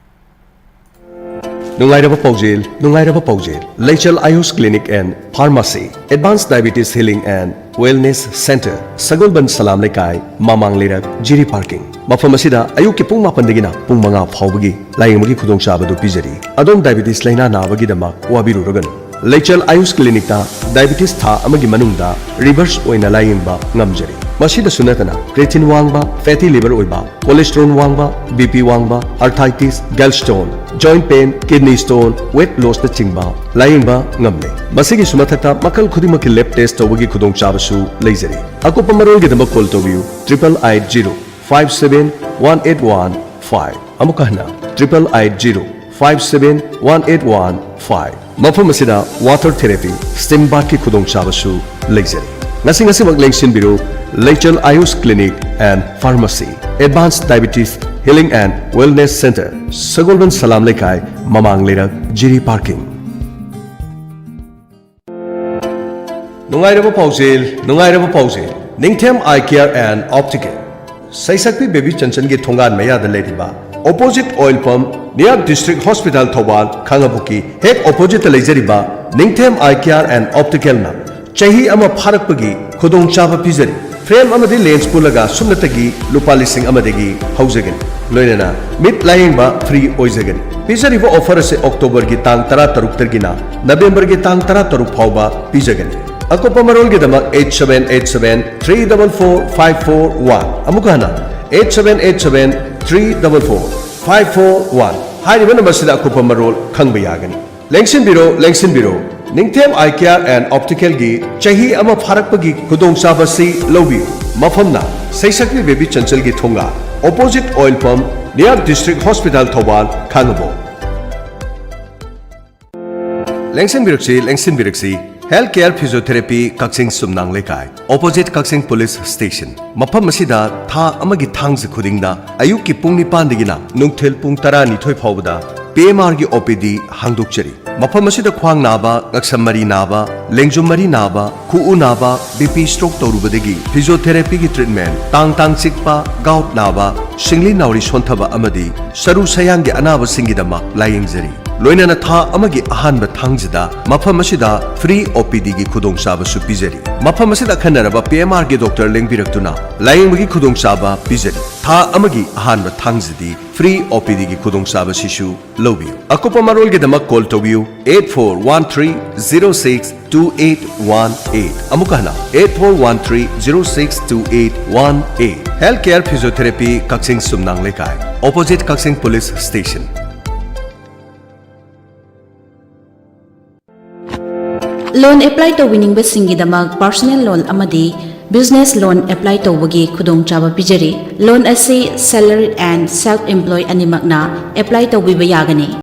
ꯅꯨꯡꯉꯥꯏꯔꯕ ꯄꯥꯎꯖꯦꯜ, ꯅꯨꯡꯉꯥꯏꯔꯕ ꯄꯥꯎꯖꯦꯜ꯫ Leichal Ayush clinic and pharmacy, advance diabetes healing and wellness centre, Sagolband Salam Leikai, Mamang Leirak, Jiri parking. ꯃꯐꯝ ꯑꯁꯤꯗ ꯑꯌꯨꯛꯀꯤ ꯄꯨꯡ ꯃꯥꯄꯟꯗꯒꯤꯅ ꯄꯨꯡ ꯃꯉꯥ ꯐꯥꯎꯕꯒꯤ ꯂꯥꯌꯦꯡꯕꯒꯤ ꯈꯨꯗꯣꯡꯆꯥꯕ ꯑꯗꯨ ꯄꯤꯖꯔꯤ꯫ ꯑꯗꯣꯝ ꯗꯥꯏꯕꯤꯇꯤꯁ ꯂꯥꯏꯅꯥ ꯅꯥꯕꯒꯤꯗꯃꯛ ꯋꯥꯕꯤꯔꯨꯔꯒꯅꯨ꯫ ꯂꯩꯆꯜ ꯑꯌꯨꯁ ꯀ꯭ꯂꯤꯅꯤꯛꯇ ꯗꯥꯏꯕꯤꯇꯤꯁ ꯊꯥ ꯑꯃꯒꯤ ꯃꯅꯨꯡꯗ ꯔꯤꯚꯔꯁ ꯑꯣꯏꯅ ꯂꯥꯌꯦꯡꯕ ꯉꯝꯖꯔꯤ꯫ ꯃꯁꯤꯗꯁꯨ ꯅꯠꯇꯅ ꯀ꯭ꯔꯦꯇꯤꯟ ꯋꯥꯡꯕ, ꯐꯦꯇꯤ ꯂꯤꯚꯔ ꯑꯣꯏꯕ, ꯀꯣꯂꯦꯁꯇ꯭ꯔꯣꯜ ꯋꯥꯡꯕ, ꯕꯤ ꯄꯤ ꯋꯥꯡꯕ, arthritis, gall stone, joint pain, kidney stone, weight ꯂꯣꯁꯅꯆꯤꯡꯕ ꯂꯥꯌꯦꯡꯕ ꯉꯝꯂꯦ꯫ ꯃꯁꯤꯒꯤꯁꯨ ꯃꯊꯛꯇ ꯃꯈꯜ ꯈꯨꯗꯤꯡꯃꯛꯀꯤ ꯂꯦꯕ ꯇꯦꯁ ꯇꯧꯕꯒꯤ ꯈꯨꯗꯣꯡꯆꯥꯕꯁꯨ ꯂꯩꯖꯔꯤ꯫ ꯑꯀꯨꯞꯄ ꯃꯔꯣꯜꯒꯤꯗꯃꯛ ꯀꯣꯜ ꯇꯧꯕꯤꯌꯨ triple eight zero five seven one eight one five꯫ ꯑꯃꯨꯛꯀ ꯍꯟꯅ triple eight zero five seven one eight one five꯫ ꯃꯐꯝ ꯑꯁꯤꯗ ꯋꯥꯇꯔ ꯊꯦꯔꯥꯄꯤ, ꯁ꯭ꯇꯤꯝ ꯕꯥꯊꯀꯤ ꯈꯨꯗꯣꯡꯆꯥꯕꯁꯨ ꯂꯩꯖꯔꯤ꯫ ꯉꯁꯤ ꯉꯁꯤꯃꯛ ꯂꯦꯡꯁꯤꯟꯕꯤꯔꯨ Leichal Ayush clinic and pharmacy, advance diabetes healing and wellness centre, Sagolband Salam Leikai, Mamang Leirak, Jiri parking. ꯅꯨꯡꯉꯥꯏꯔꯕ ꯄꯥꯎꯖꯦꯜ, ꯅꯨꯡꯉꯥꯏꯔꯕ ꯄꯥꯎꯖꯦꯜ꯫ Ningthem eye care and optical, Seisakpi Bebi ꯆꯟꯆꯟꯒꯤ ꯊꯣꯡꯒꯥꯟ ꯃꯌꯥꯗ ꯂꯩꯔꯤꯕ, opposite oil pump, near district hospital Thoubal, ꯈꯥꯡꯉꯕꯣꯛꯀꯤ ꯍꯦꯛ ꯑꯣꯄꯣꯖꯤꯠꯇ ꯂꯩꯖꯔꯤꯕ ꯅꯤꯡꯊꯦꯝ ꯑꯥꯏ ꯀꯤꯌꯥꯔ ꯑꯦꯟ ꯑꯣꯞꯇꯤꯀꯦꯜꯅ ꯆꯍꯤ ꯑꯃ ꯐꯥꯔꯛꯄꯒꯤ ꯈꯨꯗꯣꯡꯆꯥꯕ ꯄꯤꯖꯔꯤ꯫ ꯐ꯭ꯔꯦꯝ ꯑꯃꯗꯤ ꯂꯦꯟꯁ ꯄꯨꯜꯂꯒ ꯁꯨꯞꯅꯇꯒꯤ ꯂꯨꯄꯥ ꯂꯤꯁꯤꯡ ꯑꯃꯗꯒꯤ ꯍꯧꯖꯒꯅꯤ꯫ ꯂꯣꯏꯅꯅ ꯃꯤꯠ ꯂꯥꯌꯦꯡꯕ ꯐ꯭ꯔꯤ ꯑꯣꯏꯖꯒꯅꯤ꯫ ꯄꯤꯖꯔꯤꯕ ꯑꯣꯐꯔ ꯑꯁꯤ ꯑꯣꯛꯇꯣꯕꯔꯒꯤ ꯇꯥꯡ ꯇꯔꯥ ꯇꯔꯨꯛꯇꯒꯤꯅ ꯅꯕꯦꯝꯕꯔꯒꯤ ꯇꯥꯡ ꯇꯔꯥ ꯇꯔꯨꯛ ꯐꯥꯎꯕ ꯄꯤꯖꯒꯅꯤ꯫ ꯑꯀꯨꯞꯄ ꯃꯔꯣꯜꯒꯤꯗꯃꯛ eight seven eight seven three double four five four one, ꯑꯃꯨꯛꯀ ꯍꯟꯅ eight seven eight seven three double four five four one ꯍꯥꯏꯔꯤꯕ ꯅꯝꯕꯔꯁꯤꯗ ꯑꯀꯨꯞꯄ ꯃꯔꯣꯜ ꯈꯪꯕ ꯌꯥꯒꯅꯤ꯫ ꯂꯦꯡꯁꯤꯟꯕꯤꯔꯣ, ꯂꯦꯡꯁꯤꯟꯕꯤꯔꯣ, ꯅꯤꯡꯊꯦꯝ Eye Care and Optical ꯒꯤ ꯆꯍꯤ ꯑꯃ ꯐꯥꯔꯛꯄꯒꯤ ꯈꯨꯗꯣꯡꯆꯥꯕ ꯑꯁꯤ ꯂꯧꯕꯤꯌꯨ꯫ ꯃꯐꯝꯅ ꯁꯩꯁꯛꯄꯤ ꯕꯦꯕꯤ ꯆꯟꯆꯜꯒꯤ ꯊꯣꯡꯒꯥꯜ, opposite oil pump, near District Hospital Thoubal, Khangabok. ꯂꯦꯡꯁꯤꯟꯕꯤꯔꯛꯁꯤ, ꯂꯦꯡꯁꯤꯟꯕꯤꯔꯛꯁꯤ꯫ Health Care Physiotherapy, Kakching Sumnang Leikai, opposite Kakching police station. ꯃꯐꯝ ꯑꯁꯤꯗ ꯊꯥ ꯑꯃꯒꯤ ꯊꯥꯡꯖ ꯈꯨꯗꯤꯡꯗ ꯑꯌꯨꯛꯀꯤ ꯄꯨꯡ ꯅꯤꯄꯥꯟꯗꯒꯤꯅ ꯅꯨꯡꯊꯤꯜ ꯄꯨꯡ ꯇꯔꯥꯅꯤꯊꯣꯏ ꯐꯥꯎꯕꯗ P M R ꯒꯤ O P D ꯍꯥꯡꯗꯣꯛꯆꯔꯤ꯫ ꯃꯐꯝ ꯑꯁꯤꯗ ꯈ꯭ꯋꯥꯡ ꯅꯥꯕ, ꯉꯛꯁꯝ ꯃꯔꯤ ꯅꯥꯕ, ꯂꯦꯡꯖꯨꯝ ꯃꯔꯤ ꯅꯥꯕ, ꯈꯨꯎ ꯅꯥꯕ, B P stroke ꯇꯧꯔꯨꯕꯗꯒꯤ physiotherapy ꯒꯤ treatment, ꯇꯥꯡ ꯇꯥꯡ ꯆꯤꯛꯄ, gout ꯅꯥꯕ, ꯁꯤꯡꯂꯤ ꯅꯥꯎꯔꯤ ꯁꯣꯟꯊꯕ ꯑꯃꯗꯤ ꯁꯔꯨ ꯁꯌꯥꯡꯒꯤ ꯑꯅꯥꯕꯁꯤꯡꯒꯤꯗꯃꯛ ꯂꯥꯌꯦꯡꯖꯔꯤ꯫ ꯂꯣꯏꯅꯅ ꯊꯥ ꯑꯃꯒꯤ ꯑꯍꯥꯟꯕ ꯊꯥꯡꯖꯗ ꯃꯐꯝ ꯑꯁꯤꯗ free O P D ꯒꯤ ꯈꯨꯗꯣꯡꯆꯥꯕꯁꯨ ꯄꯤꯖꯔꯤ꯫ ꯃꯐꯝ ꯑꯁꯤꯗ ꯑꯈꯟꯅꯔꯕ P M R ꯒꯤ doctor ꯂꯦꯡꯕꯤꯔꯛꯇꯨꯅ ꯂꯥꯌꯦꯡꯕꯒꯤ ꯈꯨꯗꯣꯡꯆꯥꯕ ꯄꯤꯖꯔꯤ꯫ ꯊꯥ ꯑꯃꯒꯤ ꯑꯍꯥꯟꯕ ꯊꯥꯡꯖꯗꯤ free O P D ꯒꯤ ꯈꯨꯗꯣꯡꯆꯥꯕꯁꯤꯁꯨ ꯂꯧꯕꯤꯌꯨ꯫ ꯑꯀꯨꯞꯄ ꯃꯔꯣꯜꯒꯤꯗꯃꯛ call ꯇꯧꯕꯤꯌꯨ eight four one three zero six two eight one eight꯫ ꯑꯃꯨꯛꯀ ꯍꯟꯅ eight four one three zero six two eight one eight꯫ Health Care Physiotherapy, Kakching Sumnang Leikai, opposite Kakching police station. Loan apply ꯇꯧꯕꯤꯅꯤꯡꯕꯁꯤꯡꯒꯤꯗꯃꯛ personal loan ꯑꯃꯗꯤ business loan apply ꯇꯧꯕꯒꯤ ꯈꯨꯗꯣꯡꯆꯥꯕ ꯄꯤꯖꯔꯤ꯫ Loan ꯑꯁꯤ salaried and self employed ꯑꯅꯤꯃꯛꯅ apply ꯇꯧꯕꯤꯕ ꯌꯥꯒꯅꯤ꯫